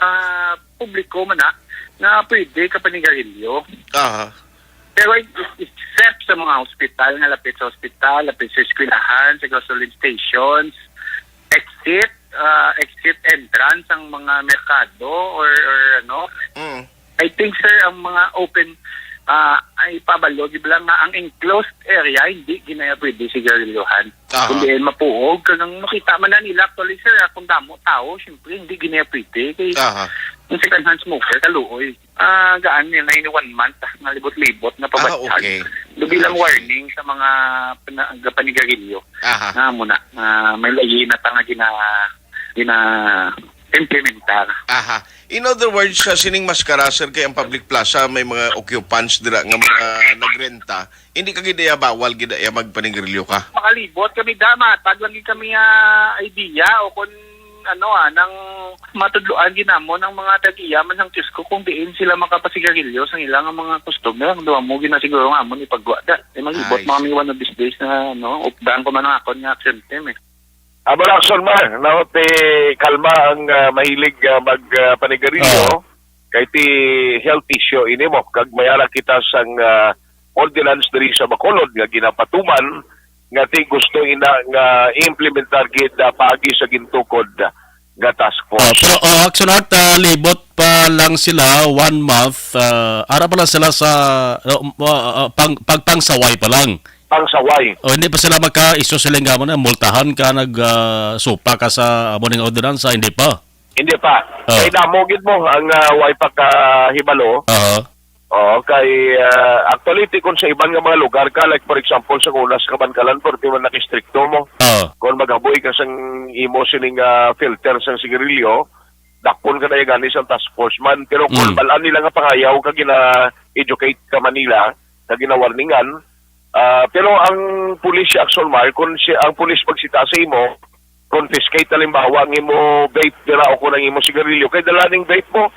publiko man na, nga pwede ka panigarilyo. Aha. Pero except sa mga hospital, nga lapit sa hospital, lapit sa eskwelahan, sa gasoline stations, exit, ah, exit entrance ang mga merkado or, or ano. Mm. I think, sir, ang mga open, ah, ay pabalo, di ba lang nga ang enclosed area, hindi ginaya pwede sigarilyohan. Aha. Kundi ay mapuog, kag ang makita man na nila, actually, sir, ah, kung damo tao, siyempre, hindi ginaya pwede. Kay Aha. Ang second hand smoker, kaluoy. Ah, gaan nila ini one month, ah, nga libot-libot nga Ah, pabatyag. okay. Do bilang I see. warning sa mga pana-, panigarilyo. Aha. Nga muna, ah, may layi na ta nga gina-, gina-implementar. Aha. In other words, sa sining maskara, sir, kay ang public plaza may mga occupants dira nga mga nagrenta, hindi ka gid iya bawal gid iya magpanigarilyo ka. Makalibot kami da, matag lang gid kami, ah, idea o kung ano, ah, nang matudloan gid namon ang mga tag-iya man sang kiosko kung diin sila makapasigarilyo sang ilang mga customer. Ang duha mo gid na siguro nga amon ipagwa da. Eh, maglibot Ay, mo kami sige. one of these days na, ano, updan ko man ang akon nga action team, eh. Amo na, Action Mar, no? Ti kalma ang, ah, mahilig, ah, mag, ah, panigarilyo. Oh. Kay ti health issue ini mo. Kag may ara kita sang, ah, ordinance diri sa Bacolod nga ginapatuman nga ti gusto ina nga implementar gid, ah, paagi sa gintukod nga task Oh, force. pero, oh, Action Art, ah, libot pa lang sila, one month, ah, ara pa lang sila sa, ah, um, ah, ah, pang-, pagpangsaway pa lang. Pangsaway. O, hindi pa sila magka-issue sila nga mo na, multahan ka, nag, ah, supa ka sa amo ning ordinansa, hindi pa? Hindi pa. Oh. Kay damo gid mo ang, ah, way pa kahibalo. Oo. Oo, kay, ah, actually, ti kung sa iban nga mga lugar ka, like for example, sa una sa Kabankalan, perti man nakistrikto mo. Oo. Kung magaboy ka sang imo sining, ah, filter sang sigarilyo, dakpon ka na gani sang task force man. Pero kung Mm. balaan nila nga pangayaw ka, gina-educate ka man nila, ka ginawarningan, ah, pero ang police, Action Mar, kung si, ang police magsita sa imo, confiscate, halimbawa, ang imo vape dira o kung ang imo sigarilyo, kay dala ning vape mo.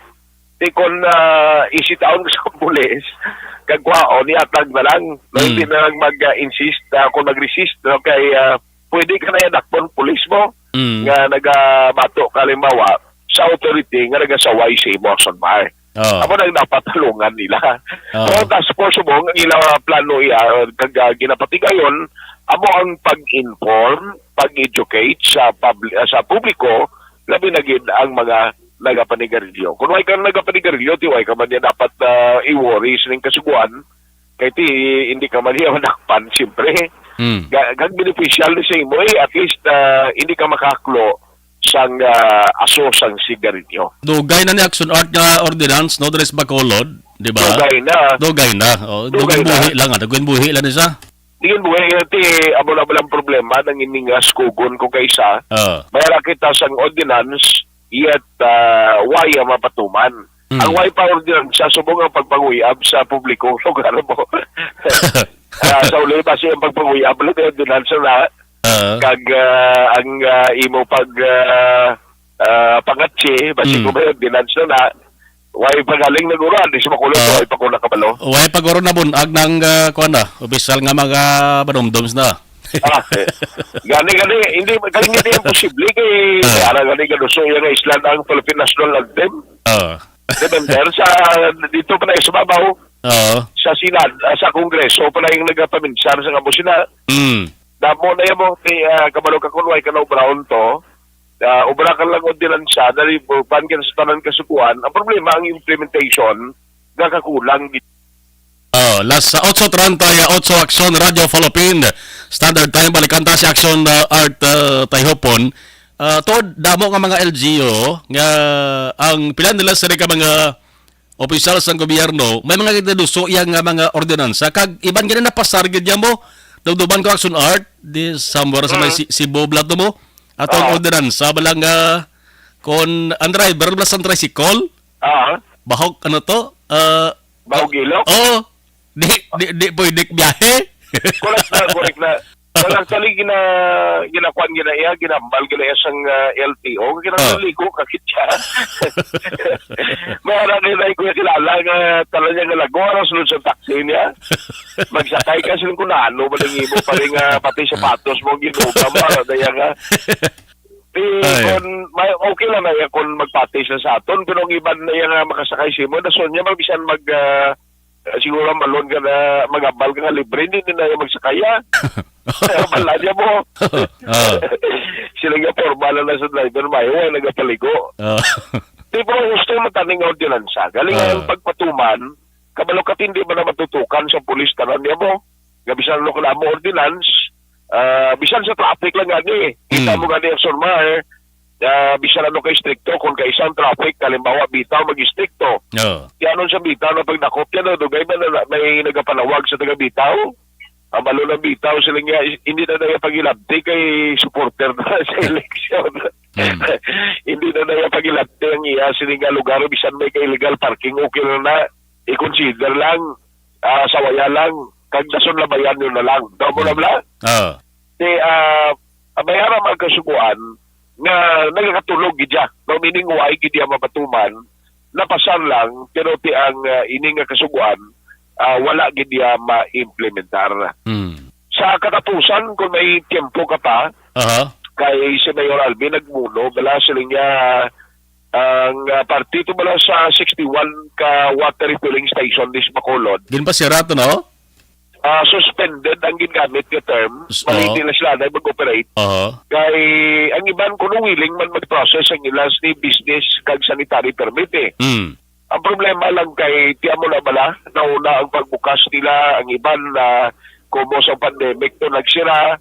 Di kon, ah, isitaon ka sa pulis, kag kwaon, ihatag na lang. No, Mm. hindi na lang mag, ah, insist, ah, kung mag-resist, no, kay, ah, pwede ka na yan dakpon pulis mo Mm. nga nagabato ka, halimbawa, sa authority nga nagasaway sa imo, Action Mar. Oo. Amo nang dapat talungan nila. Oo. Pero task force mo, ang ilang plano iya, kag, ah, ginapatigayon, amo ang pag-inform, pag-educate sa publi-, ah, sa publiko, labi na gid ang mga nagapanigarilyo. Kung way ka nagapanigarilyo, ti way ka man niya dapat, ah, i-worry sining kasuguan, kay ti hindi ka man niya madakpan, siyempre. Mm. Ga-, kag beneficial ni sa imo, eh, at least, ah, hindi ka makaklo sang, ah, aso sang sigarilyo. Dugay na ni Action Art nga ordinance, no, diri sa Bacolod. Di ba? Dugay na. Dugay na. Oh, Dugay dugay buhi na. Lang, ah. Dugay buhi lang isa. Di yun buhi. Ito, eh, amo na ba lang problema ng iningas kugon ko kaysa? Ah. Mayara kita sang ordinance, yet, ah, why ang mapatuman? Hmm. Ang why pa ordinance sa subong ang pagpanguyab sa publiko, lugar mo. Ah, sa uli, basi ang pagpanguyab, lang may ordinance na, Ah. kag, ah, ang, ah, imo pag, ah, ah, pangatsi, basi Hmm. kung may ordinance na na, why pa galing nag-uran, di si Makulot, Ah. why pa ko nakabalo? Why pa guro na bunag ng, ah, kuwan na, opisyal nga mga manumdoms na? Ah, eh. Gani, gani, hindi, galing hindi imposible kay, Ah. ara gani ganuso yung isla ang Philippine National Anthem. Ah. Remember, sa, dito pa na sa babaw, Oo. sa Senado, ah, sa Kongreso pa na yung nagapaminsar sa kamo sila. Mm. Damo na yung mga, ah, kabalo ka kung why ka na Brown to, ah, obra ka lang ordinansa, dali po, pan ka sa tanan kasukuan. Ang problema, ang implementation, gakakulang. Oh, las otso treinta ya otso, Aksyon Radyo Philippine Standard Time. Balikan ta si Aksyon, uh, Art, uh, Tayhopon. Uh, tod, damo nga mga L G U nga ang pila nila sila ka mga opisyal sang gobyerno, may mga ginaduso iya nga mga ordinansa. Kag iban gina napasar gid niya mo. Dugduban ko, Aksyon Art, di somewhere sa may Mm. Si-, Cebu bala to mo. Atong Ah. ordinansa, bala nga, kon ang driver bala sa tricycle, Ah. bahok, ano to? Ah, Bahok ilok? Oo. Di, di, di pwede biyahe. Correct na, correct na. Well, actually, gina-, ginakuan, gina-, iya, ginambal, gina-, iya sang, ah, L T O. Kinahanglan Ah. ligo ka, kitsa. May ara na yun, ay, kuya, kilala nga, tala niya nga lago, ara, sunod sa taxi niya. Magsakay ka, siling ko na, ano ba nang imo pa rin nga, pati sapatos mo, ginuga mo, ara na yan nga. Di, Ay. Kung may, okay lang na yan kung magpati siya sa aton, pero ang iban na yan nga makasakay sa imo, na so niya, magbisan mag, ah, siguro malon ka na, magabal ka nga libre, hindi na yan magsakay, ah. Kaya pala niya mo. Ah. Sila nga formal na sa driver, may huwag nagapaligo. Ah. Di, pero gusto mo taning ordinansa. Galing Ah. ang pagpatuman, kabalo ka, hindi man na matutukan sa pulis, tanan niya mo. Nga bisan ano ka na mo ordinance, ah, bisan sa traffic lang gani. Kita Mm. mo gani, Sir Mar, ah, bisan ano ka istrikto, kung kaisang traffic, halimbawa, bitaw, mag-istrikto. Oo. Kaya nun sa bitaw na pagdakop yan, no, dugay ba na, na, may nagapanawag sa taga bitaw? Ang balo ng bitaw, sila nga, is-, hindi na naya pag-ilabti kay supporter na sa eleksyon. Mm. Hindi na naya pag-ilabti ang iya, sila nga lugar, bisan may ka-illegal parking, okay na na. I-consider lang, ah, sawaya lang, kag dason labayan nyo na lang. Daw mo na bala? Ah. Ti, ah, may ara mga kasukuan nga nagakatulog gid siya. No, meaning, why gid siya mapatuman, napasar lang, pero ti ang, ah, ini nga kasukuan, ah, wala gid siya ma-implementar. Hmm. Sa katapusan, kung may tiyempo ka pa, Aha. kay si Mayor Alvin nagmuno, bala sila niya, ang, ah, parte ito bala sa sixty-one ka water refilling station di sa Bacolod. Ginpasira to, no? Ah, suspended ang gingamit nga term. S-, Mali oo. nila sila na mag-operate. Oo. Kay ang iban kuno willing man mag-process ang ilang ni business kag sanitary permit, eh. Mm. Ang problema lang kay, tiyan mo na bala, nauna ang pagbukas nila, ang iban na kumo sa pandemic to nagsira.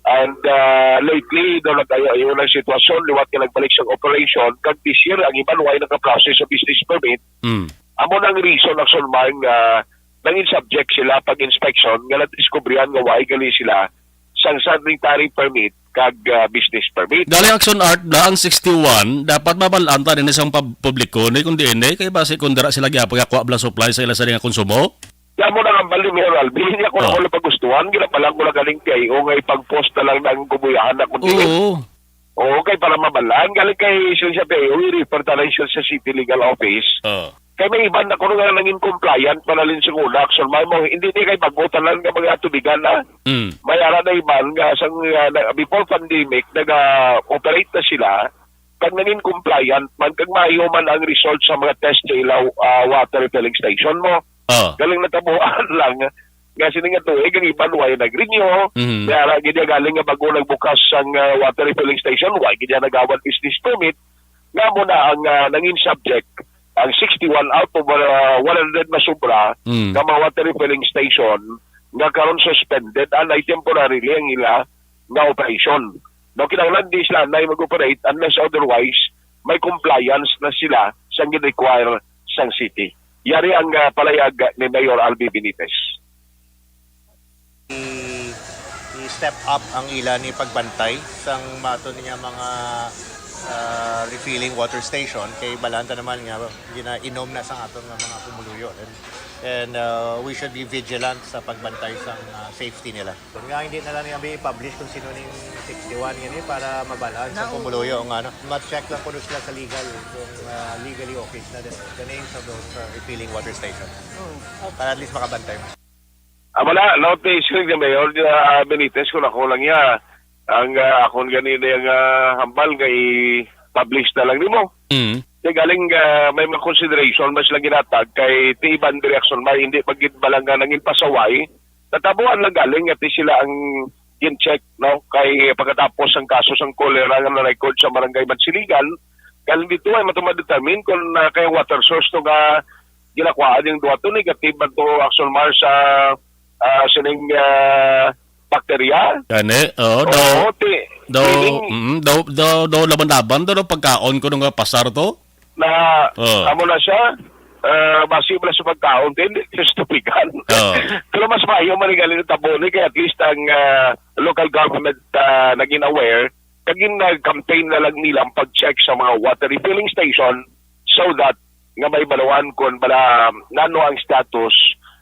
And, ah, lately, daw nag-ayo-ayo ng sitwasyon, liwat ka nagbalik sa operation, kag this year, ang iban, why naka-process sa business permit? Mm. Amo nang reason, Aksyon Mar, nga nangin subject sila pag-inspection, nga nadiskubrihan nga why gali sila sang sanitary permit kag, ah, business permit. Galing Aksyon Art na ang sixty-one, dapat mabalaan ta din isang pub-, publiko ni kung diin eh, kay basi kung dira sila gyapon gakuha bala supply sa ila sa nga konsumo. Kaya mo na nga bali, Mayor Alvin, hindi ako Ah. na wala pagustuhan, ginapalang ko lang galing T I O nga ipag-post na lang ng kubuyahan na kundi. Oo. Oo, kay para mabalaan, galing kay siya sa T I O, i-refer ta lang siya sa City Legal Office. Ah. Kay may iban na kuno nga nangin compliant pa na rin sa una, Aksyon Mar, mo, hindi niya kay bago tanan nga mga tubigan na. Mm. May ara na iban nga sang, ah, na, before pandemic, naga-operate na sila, kag nangin compliant man, kag maayo man ang result sa mga test sa ilaw, ah, water refilling station mo. Ah. Galing natabuan lang nga sini nga tuig ang iban way nag-renew. Mhm. May ara gid niya galing nga bago nagbukas ang, ah, water refilling station, way gid niya nagawad business permit. Nga mo na ang, ah, nangin subject ang sixty-one out of, ah, one hundred na sobra Mm. nga mga water refilling station nga karon suspended and ay temporarily ang ila nga operation. No, kinahanglan di sila na mag-operate unless otherwise may compliance na sila sa gin-require sang city. Yari ang, ah, palayag ni Mayor Albi Benitez. I-, i-step up ang ila ni pagbantay sang mato niya mga, ah, refilling water station kay balaan ta naman nga ginainom na sang aton nga mga pumuluyo. And, and, ah, we should be vigilant sa pagbantay sang, ah, safety nila. Kung nga hindi na lang niya i-publish kung sino ning sixty-one yan eh, para mabalaan sa Nao. Pumuluyo nga ano. Ma-check lang kuno sila sa legal, kung, ah, legally okay sila din. The names of those, ah, refilling water stations. Oo. Para at least makabantay mo. Ah, wala, no, te, siling ni Mayor, ah, Benitez, kung ako lang niya, ang, ah, akon ganina yung, ah, hambal nga i-publish na lang nimo. Mm. Kay galing, ah, may mga consideration, mas lang ginatag kay ti iban reaksyon ba, hindi pag gid ba lang nga nangin pasaway, natabuan lang galing nga ti sila ang gin-check, no? Kay pagkatapos ang kaso sang cholera nga na-record sa Barangay Mansiligan, galing dito ay matuman determine kung, ah, kay water source to nga ginakuhaan yung duha to, negative man to action mar sa, ah, sining, ah, bakterya. Gani, oo, daw, Oo, ti-, daw, meaning mm, daw, daw, daw laban-laban daw, daw pagkaon ko nung, ah, pasar to. Na, Oh. amo na siya, ah, basi mo na sa pagkaon, ti, hindi siya stupigan. Oh. Pero mas maayo man yung galing tabo ni, kaya at least ang, ah, local government, ah, naging aware, kagin nag-campaign na lang nila ang pag-check sa mga water refilling station so that nga may baluan kung bala nano ang status,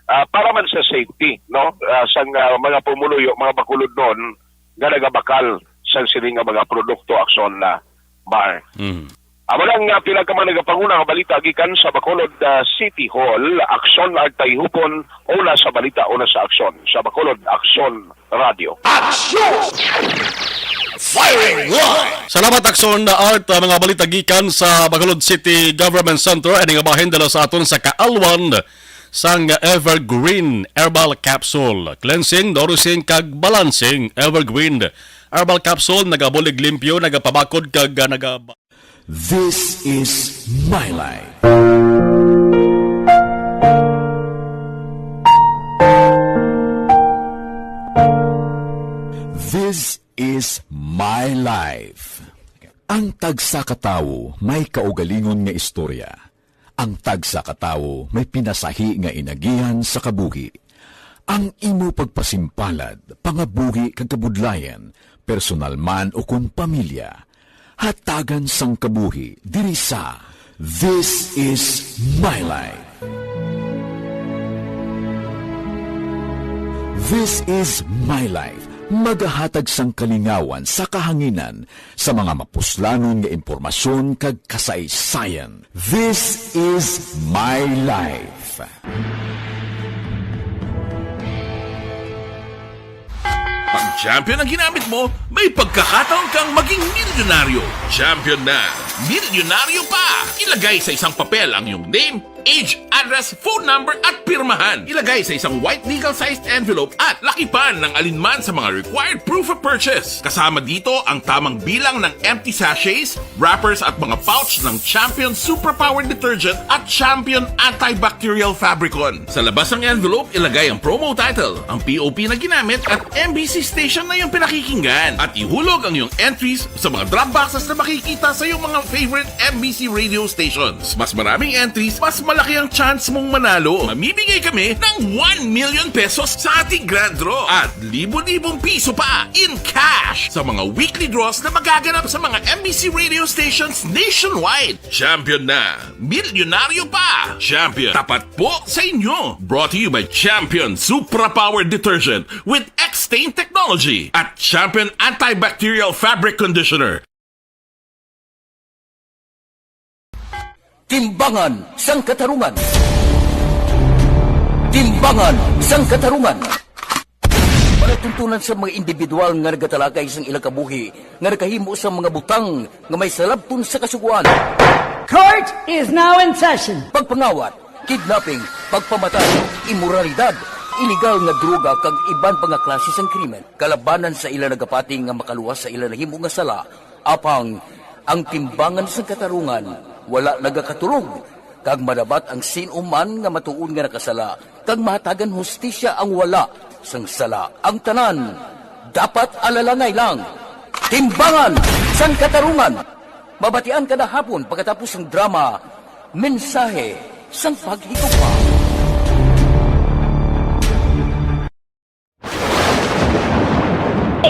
ah, para man sa safety, no? Ah, sang, ah, mga pumuluyo, mga bakulod noon nga nagabakal sa sini nga mga produkto akson na bar. Mm. Amo lang nga pila ka mga nagapanguna nga balita gikan sa Bacolod, ah, City Hall, Akson Artay Hupon, una sa balita, una sa aksyon. Sa Bacolod, Akson Radio. Aksyon! Firing line! Salamat, Akson Art. Ah, mga balita gikan sa Bacolod City Government Center. Ini nga bahin dala sa aton sa kaalwan sang Evergreen Herbal Capsule. Cleansing, nourishing, kag balancing. Evergreen Herbal Capsule, nagabulig limpyo, nagapabakod, kag, ah, naga- This is my life. This is my life. Ang tagsa ka tawo may kaugalingon nga istorya. Ang tagsa ka tawo may pinasahi nga inagihan sa kabuhi. Ang imo pagpasimpalad, pangabuhi kag kabudlayan, personal man o kon pamilya, hatagan sang kabuhi diri sa This Is My Life. This Is My Life, magahatag sang kalingawan sa kahanginan sa mga mapuslanon nga impormasyon kag kasaysayan. This Is My Life. Pag champion ang ginamit mo, may pagkakataon kang maging milyonaryo. Champion na, milyonaryo pa! Ilagay sa isang papel ang iyong name, age, address, phone number, at pirmahan. Ilagay sa isang white legal-sized envelope at lakipan ng alinman sa mga required proof of purchase. Kasama dito ang tamang bilang ng empty sachets, wrappers, at mga pouch ng Champion Superpower Detergent at Champion Antibacterial Fabricon. Sa labas ng envelope, ilagay ang promo title, ang P O P na ginamit, at M B C station na iyong pinakikinggan. At ihulog ang iyong entries sa mga drop boxes na makikita sa iyong mga favorite M B C radio stations. Mas maraming entries, mas malaki ang chance mong manalo. Mamimigay kami ng one million pesos sa ating grand draw at libo-libong piso pa in cash sa mga weekly draws na magaganap sa mga M B C radio stations nationwide. Champion na! Milyonaryo pa! Champion, tapat po sa inyo! Brought to you by Champion Supra Power Detergent with X-Stain Technology at Champion Antibacterial Fabric Conditioner. Timbangan sang Katarungan. Timbangan sang Katarungan. Palatuntunan sa mga individual nga nagatalakay sang ilang kabuhi nga nakahimo sa mga butang nga may salabton sa kasugoan. Court is now in session. Pagpangawat, kidnapping, pagpamatay, imoralidad, iligal nga droga kag iban pa nga klase sang krimen kalabanan sa ila nagapati nga makaluwas sa ila nahimo nga sala. Apang ang timbangan sang katarungan wala nagakatulog, kag madabat ang sin-o man nga matuod nga nakasala, kag mahatagan hustisya ang wala sang sala. Ang tanan dapat alalangay lang. Timbangan sang Katarungan, mabatian kada hapon pagkatapos sang drama, Mensahe sang paghigugma.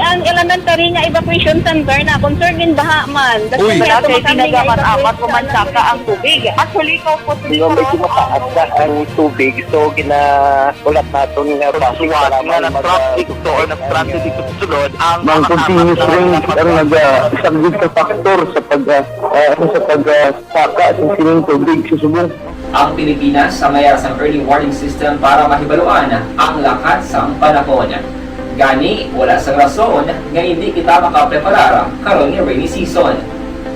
Ang elementary nga evacuation center na concerned in baha man. That's Uy. why Wala ato kay makami pinagaman evacuation amat, pumansaka center. Ang tubig. Actually, ikaw po Di ba medyo mataas na ang tubig, so ginahulat naton nga basi Suwat para nga man na-traffic mag- to or nag-transit dito sa sulod ang Ang makatapat continuous na rain mga ang nag-saglit sa factor sa pag ah, ah, ano, sa pag ah, saka sa sining tubig sa Subo. Ang Pilipinas ang mayara sang early warning system para mahibaluan ang lakat sang panahon. Gani, wala sang rason nga hindi kita makapreparar karon nga rainy season.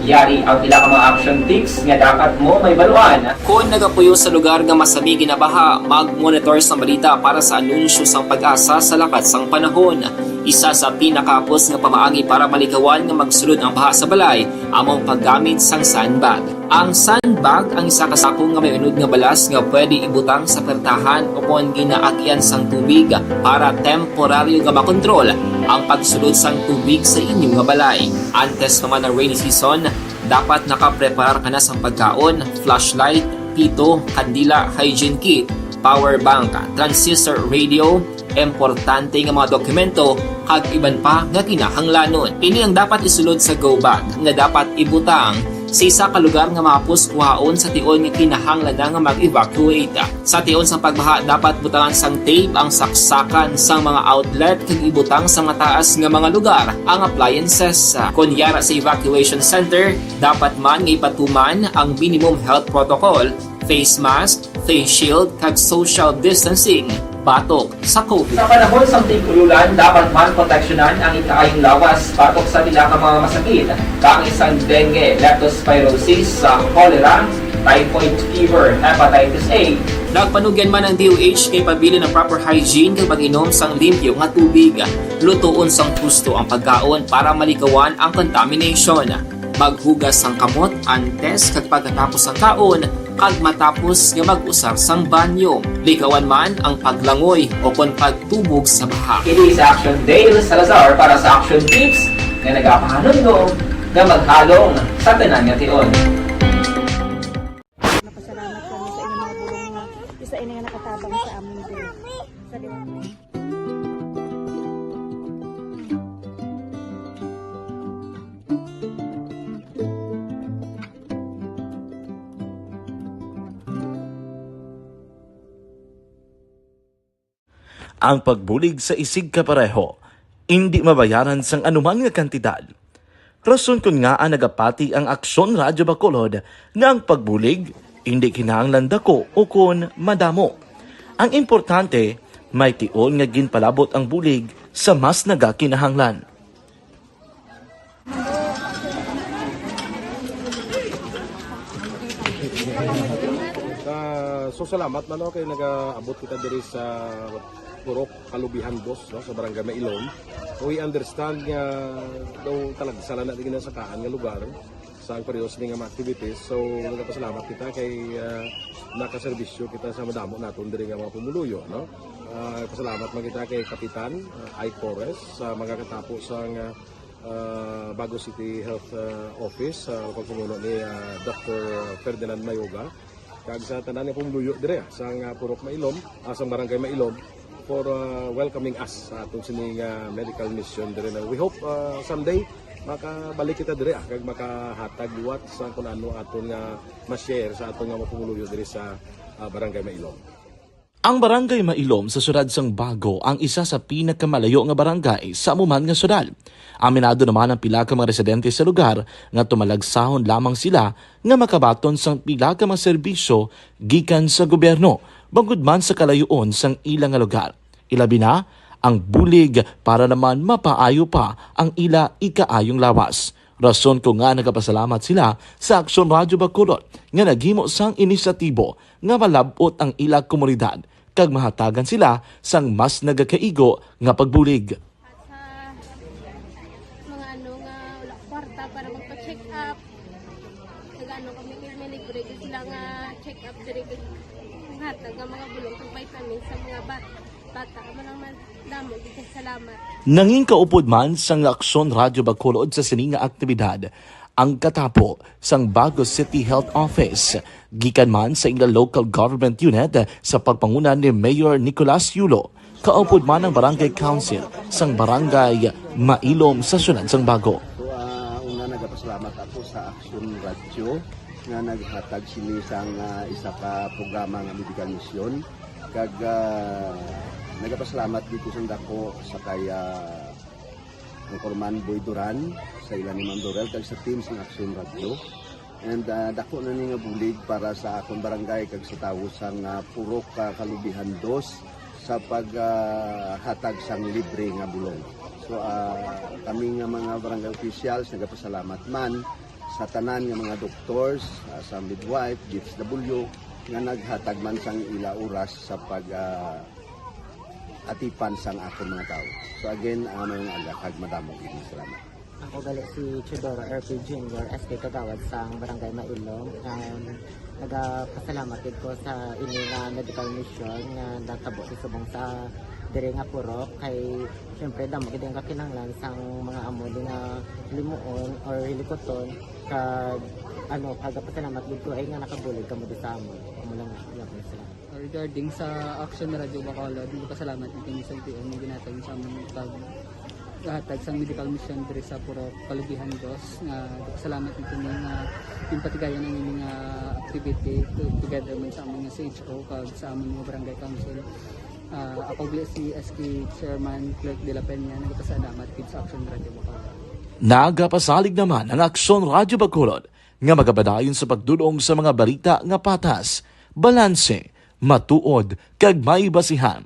Yari ang pila ka mga action tips nga dapat mo mahibaluan. Kon nagapuyo sa lugar nga masami ginabaha, mag-monitor sang balita para sa anunsyo sang PAGASA sa lakat sang panahon. Isa sa pinakahapos nga pamaagi para malikawan nga magsulod ang baha sa balay amo ang paggamit sang sandbag. Ang sandbag ang isa ka sako nga may unod nga balas nga pwede ibutang sa pertahan o kon ginaagian sang tubig para temporaryo nga makontrol ang pagsulod sang tubig sa inyo nga balay. Antes pa man ang rainy season, dapat nakapreparar ka na sang pagkaon, flashlight, pito, kandila, hygiene kit, power bank, transistor radio, importante nga mga dokumento, kag iban pa nga kinahanglanon. Ini ang dapat isulod sa go bag nga dapat ibutang sa isa ka lugar nga mahapos kuhaon sa tion nga kinahanglan na nga mag-evacuate. Sa tion sang pagbaha, dapat butangan sang tape ang saksakan sang mga outlet kag ibutang sa mataas nga mga lugar ang appliances. Kon yara sa evacuation center, dapat man nga ipatuman ang minimum health protocol, face mask, face shield, kag social distancing batok sa COVID. Sa panahon sang tig-ululan, dapat man proteksyonan ang ikaayong lawas batok sa pila ka mga masakit, kaangay sang dengue, leptospirosis, sa cholera, typhoid fever, hepatitis A. Nagpanugyan man ang D O H nga ipabilin ang proper hygiene kag pag-inom sang limpyo nga tubig. Lutoon sang husto ang pagkaon para malikawan ang contamination. Maghugas sang kamot antes kag pagkatapos sang kaon, kag matapos nga mag-usar sang banyo. Likawan man ang paglangoy o kon pagtubog sa baha. Kini si Action Dale Salazar para sa Action Tips nga nagapahanumdom nga maghalong sa tanan nga tion. Napasalamat kami sa inyong mga bulong nga isa ini nga nakatabang sa amin diri. Sa liwanag. Ang pagbulig sa isigkapareho indi mabayaran sang anuman nga kantidad. Rason kon ngaa nagapati ang Aksyon Radyo Bacolod nga ang pagbulig indi kinahanglan dako ukon madamo. Ang importante, may tion nga ginpalabot ang bulig sa mas nagakinahanglan. Ah, so salamat man, no, kay nagaabot kita diri sa Purok Kalubihan, boss, no, sa Barangay Mailom. We understand nga daw talagsa lang na di ginasakaan nga lugar sa ang pareho sini nga mga activities. So nagapasalamat kita kay ah, nakaserbisyo kita sa madamo naton diri nga mga pumuluyo, no. Ah, pasalamat man kita kay Kapitan ah, Ike Torres sa magakatapo sa nga ah, Bago City Health ah, Office sa pagpamuno ni ah, Doctor Ferdinand Mayoga, kag sa tanan nga pumuluyo dire ah, sa nga Purok Mailom, ah, sa Barangay Mailom, for ah, welcoming us sa aton sini nga medical mission dire na. We hope ah, someday makabalik kita dire ah, kag makahatag liwat sa kun ano aton nga ma-share sa aton nga mga pumuluyo dire sa ah, Barangay Mailom. Ang Barangay Mailom sa siyudad sang Bago ang isa sa pinakamalayo nga barangay sa amo man nga siyudad. Aminado naman ang pila ka mga residente sa lugar nga tumalagsahon lamang sila nga makabaton sang pila ka mga serbisyo gikan sa gobyerno, bangod man sa kalayoon sang ila nga lugar. Ilabi na ang bulig para naman mapaayo pa ang ila ikaayong lawas. Rason ko nga nagapasalamat sila sa Aksyon Radyo Bacolod nga naghimo sang inisyatibo nga malab-ot ang ila komunidad kag mahatagan sila sang mas nagakaigo nga pagbulig. At sa mga ano nga wala kwarta para magpa-check up, nag-ano kami, may libre gyud sila nga check up diri kay hatag nga mga bulong kag vitamins sa mga bat bata. Amo lang man damo gyud kay salamat. Nangin kaupod man sang Aksyon Radyo Bacolod sa sini nga aktibidad, Ang katapo sang Bago City Health Office, gikan man sa ila local government unit sa pagpanguna ni Mayor Nicolas Yulo, kaupod man ang Barangay Council sang Barangay Mailom sa siyudad sang Bago. So, ah, una, nagapasalamat ako sa Action Radio nga naghatag sini sang, ah, isa ka programa nga medical mission. Kag, ah, nagapasalamat dito sa dako sa kay, ah, Anchorman Boy Duran, sa ila ni Ma'am Dorel, kag sa team sang Action Radio. And, ah, dako na ni nga bulig para sa akon barangay kag sa tawo sang, ah, Purok, ah, Kalubihan Dos sa pag, ah, hatag sang libre nga bulong. So, ah, kami nga mga barangay officials nagapasalamat man sa tanan nga mga doctors, ah, sa midwife, D S W, nga naghatag man sang ila oras sa pag, ah, atipan sang akon mga tawo. So again, ah, mayong aga kag madamo gid nga salamat. Ako gali si Teodoro R P Junior, S K Kagawad sang Barangay Mailom. Um, nagapasalamat gid ko sa ini nga medical mission nga natabo sa subong sa diri nga purok kay siyempre damo gid ang kakinahanglan sang mga amo di nga limuon or hilikuton kag ano, kagapasalamat gid ko ay nga nakabulig kamo di sa amon. Amo lang nga, salamat. Regarding sa Action Radio Bacolod, nagpasalamat gid kami sa L T O nga ginhatag sa amon pag hatag sang medical mission diri sa Purok Kalubihan Dos, nga nagpasalamat gid kami nga ginpatigayon ang ining, ah, activity to-, together man sa amon nga C H O kag sa amon nga barangay council. Ah, ako gali si S K Chairman Clerk de la Peña, nagpasalamat gid sa Action Radio Bacolod. Nagapasalig naman ang Action Radio Bacolod nga magapadayon sa pagdul-ong sa mga balita nga patas, balanse, matuod, kag may basihan.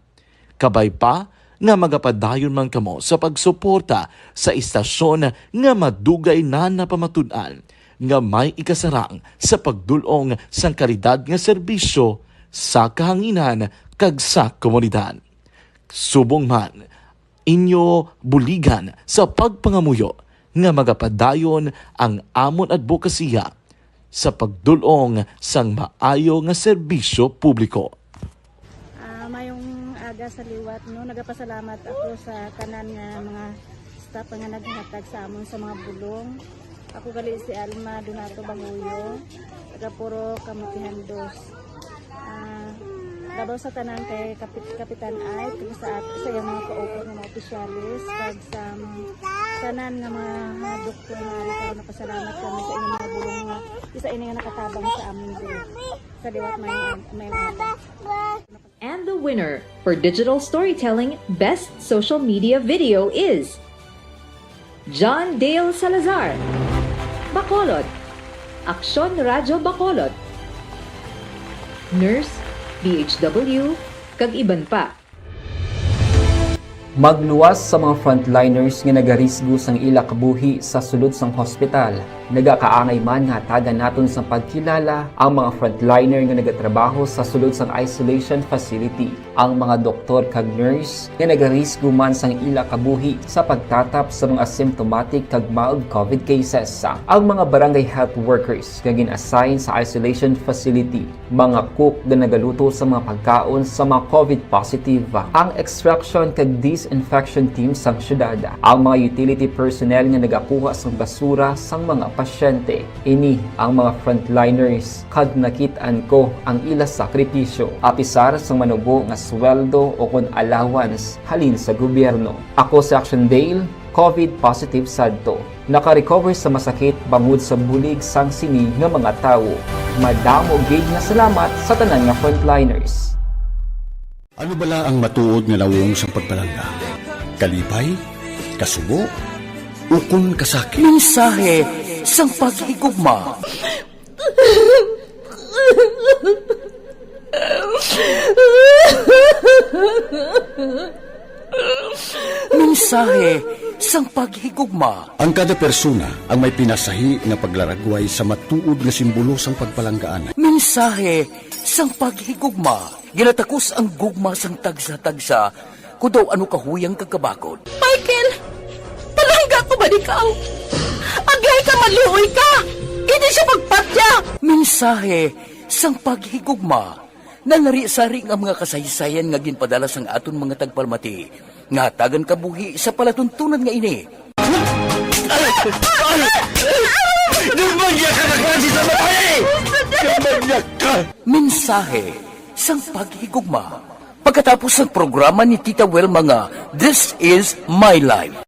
Kabay pa nga magapadayon man kamo sa pagsuporta sa istasyon nga madugay na napamatud-an nga may ikasarang sa pagdul-ong sang kalidad nga serbisyo sa kahanginan kag sa komunidad. Subong man, inyo buligan sa pagpangamuyo nga magapadayon ang amon adbokasiya sa pagdul-ong sang maayo nga serbisyo publiko. Ah, mayong aga sa liwat, no? Nagapasalamat ako sa tanan nga mga staff nga naghatag sa amon sa mga bulong. Ako gali si Alma Donato Banguyo, taga Purok Kamutihan Dos. Ah, labaw sa tanan kay Kapit-, Kapitan Ike, kag sa at-, sa iyang mga kauban nga mga opisyales, kag sa tanan nga mga, mga doktor nga ari karon, napasalamat kami sa inyong mga bulong nga isa ini nga nakatabang sa amin diri. Sa liwat may, may mga And the winner for digital storytelling best social media video is John Dale Salazar, Bacolod, Aksyon Radyo Bacolod, nurse, D H W, kag iban pa. Magluwas sa mga frontliners nga nagarisgo sang ila kabuhi sa sulod sang hospital. Nagakaangay man nga hatagan naton sang pagkilala ang mga frontliner nga nagatrabaho sa sulod sang isolation facility, ang mga doktor kag nurse nga nagarisgo man sang ila kabuhi sa pagtatap sa mga asymptomatic kag mild covid cases, ang mga barangay health workers nga gin-assign sa isolation facility, mga cook nga nagaluto sa mga pagkaon sa mga covid positive, ang extraction kag disinfection team sang syudad, ang mga utility personnel nga nagakuha sang basura sang mga pasyente. Ini ang mga frontliners, kag nakit-an ko ang ila sakripisyo, apisar sang manubo nga sweldo o kon allowance halin sa gobyerno. Ako si Action Dale, covid positive sadto. Naka-recover sa masakit bangod sa bulig sang sini nga mga tawo. Madamo gid nga salamat sa tanan nga frontliners. Ano bala ang matuod nga nawong sang pagpalangga? Kalipay? Kasubo? Ukon kasakit? Mensahe sang paghigugma. Mensahe sang paghigugma. Ang kada persona ang may pinasahi nga paglaragway sa matuod nga simbolo sang pagpalanggaan. Mensahe sang paghigugma. Ginatakos ang gugma sang tagsa-tagsa, kon daw ano kahuyang kag kabakod. Michael, palangga ko ba ikaw? Agay ka, maluoy ka! Hindi siya magpatya! Mensahe sang paghigugma. Nalari-sari nga mga kasaysayan nga ginpadala sang aton mga tagpalamati nga hatagan kabuhi sa palatuntunan nga ini. Nagmangyak ka na klase sa babae! Nagmangyak ka! Mensahe sang paghigugma. Pagkatapos ng programa ni Tita Wilma nga This Is My Life.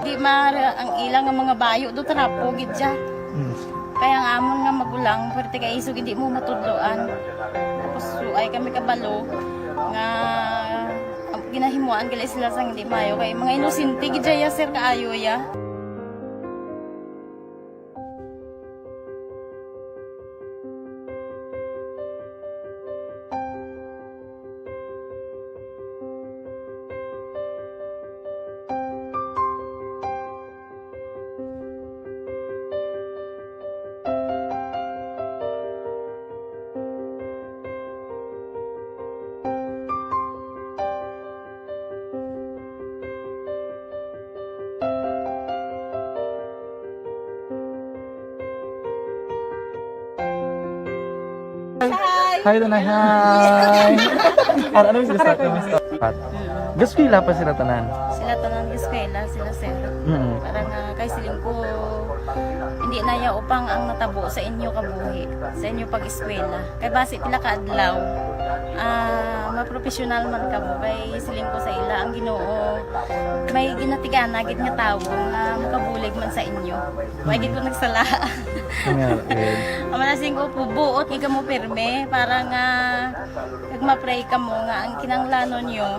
Di ma ang ila nga mga bayo do trapo gid siya. Mm. Kaya ang amon nga magulang, pwerte kay iso gid di mo matudloan. Tapos suay kami kabalo nga ginahimuan gali sila sang hindi maayo kay mga inosente gid siya, sir, kaayo ya. Hi. Hi, Tanay. Hi. Ano, ano, Mister Scott? Mister Scott? Gaeskwela pa sila tanan? Sila tanan gaeskwela, sila, sir. Mm. Para nga kay siling ko, hindi na ya upang ang natabo sa inyo kabuhi, sa inyo pag-eskwela. Kay basi pila ka adlaw, ah, mapropesyonal man kamo. Kay siling ko sa ila, ang Ginoo may ginatigana gid nga tawo nga makabulig man sa inyo. Wa gid ko nagsala. Nga, eh. Ang mga siling ko, buot gid kamo pirme para nga kag ma-pray kamo nga ang kinahanglanon nyo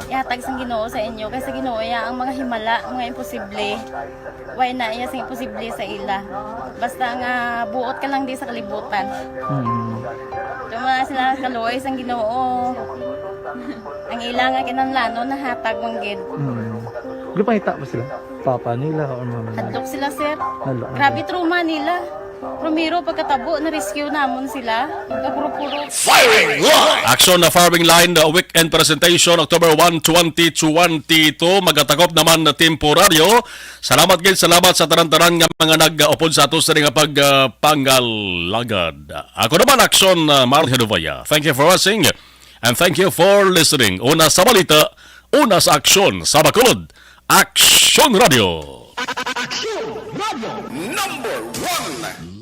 ihatag sang Ginoo sa inyo, kay sa Ginoo iya ang mga himala, mga imposible. Way na iya sing imposible sa ila. Basta nga buot ka lang di sa kalibutan. Mm. Tuma sila kaluoy sang Ginoo. Ang ila nga kinahanglanon nahatag man gid. Mm. Gipangita ba sila? Papa nila or mama nila? Hadlok sila, sir. Hadlok, Grabe hadlok. Trauma nila. Primero, pagkatabo, na-rescue namon sila. Nagkapuro-puro. Firing line! Aksyon na Firing Line, uh, weekend presentation, October one, twenty twenty-two. Magatakop naman na temporaryo. Salamat gid, salamat sa tanan-tanan nga mga nag-upod sa ato sa nga pag, uh, panggalagad. Ako naman, Aksyon, uh, Mark Hedovaya. Thank you for watching and thank you for listening. Una sa balita, una sa aksyon, sa Bacolod. Aksyon Radio. Aksyon Radio number one.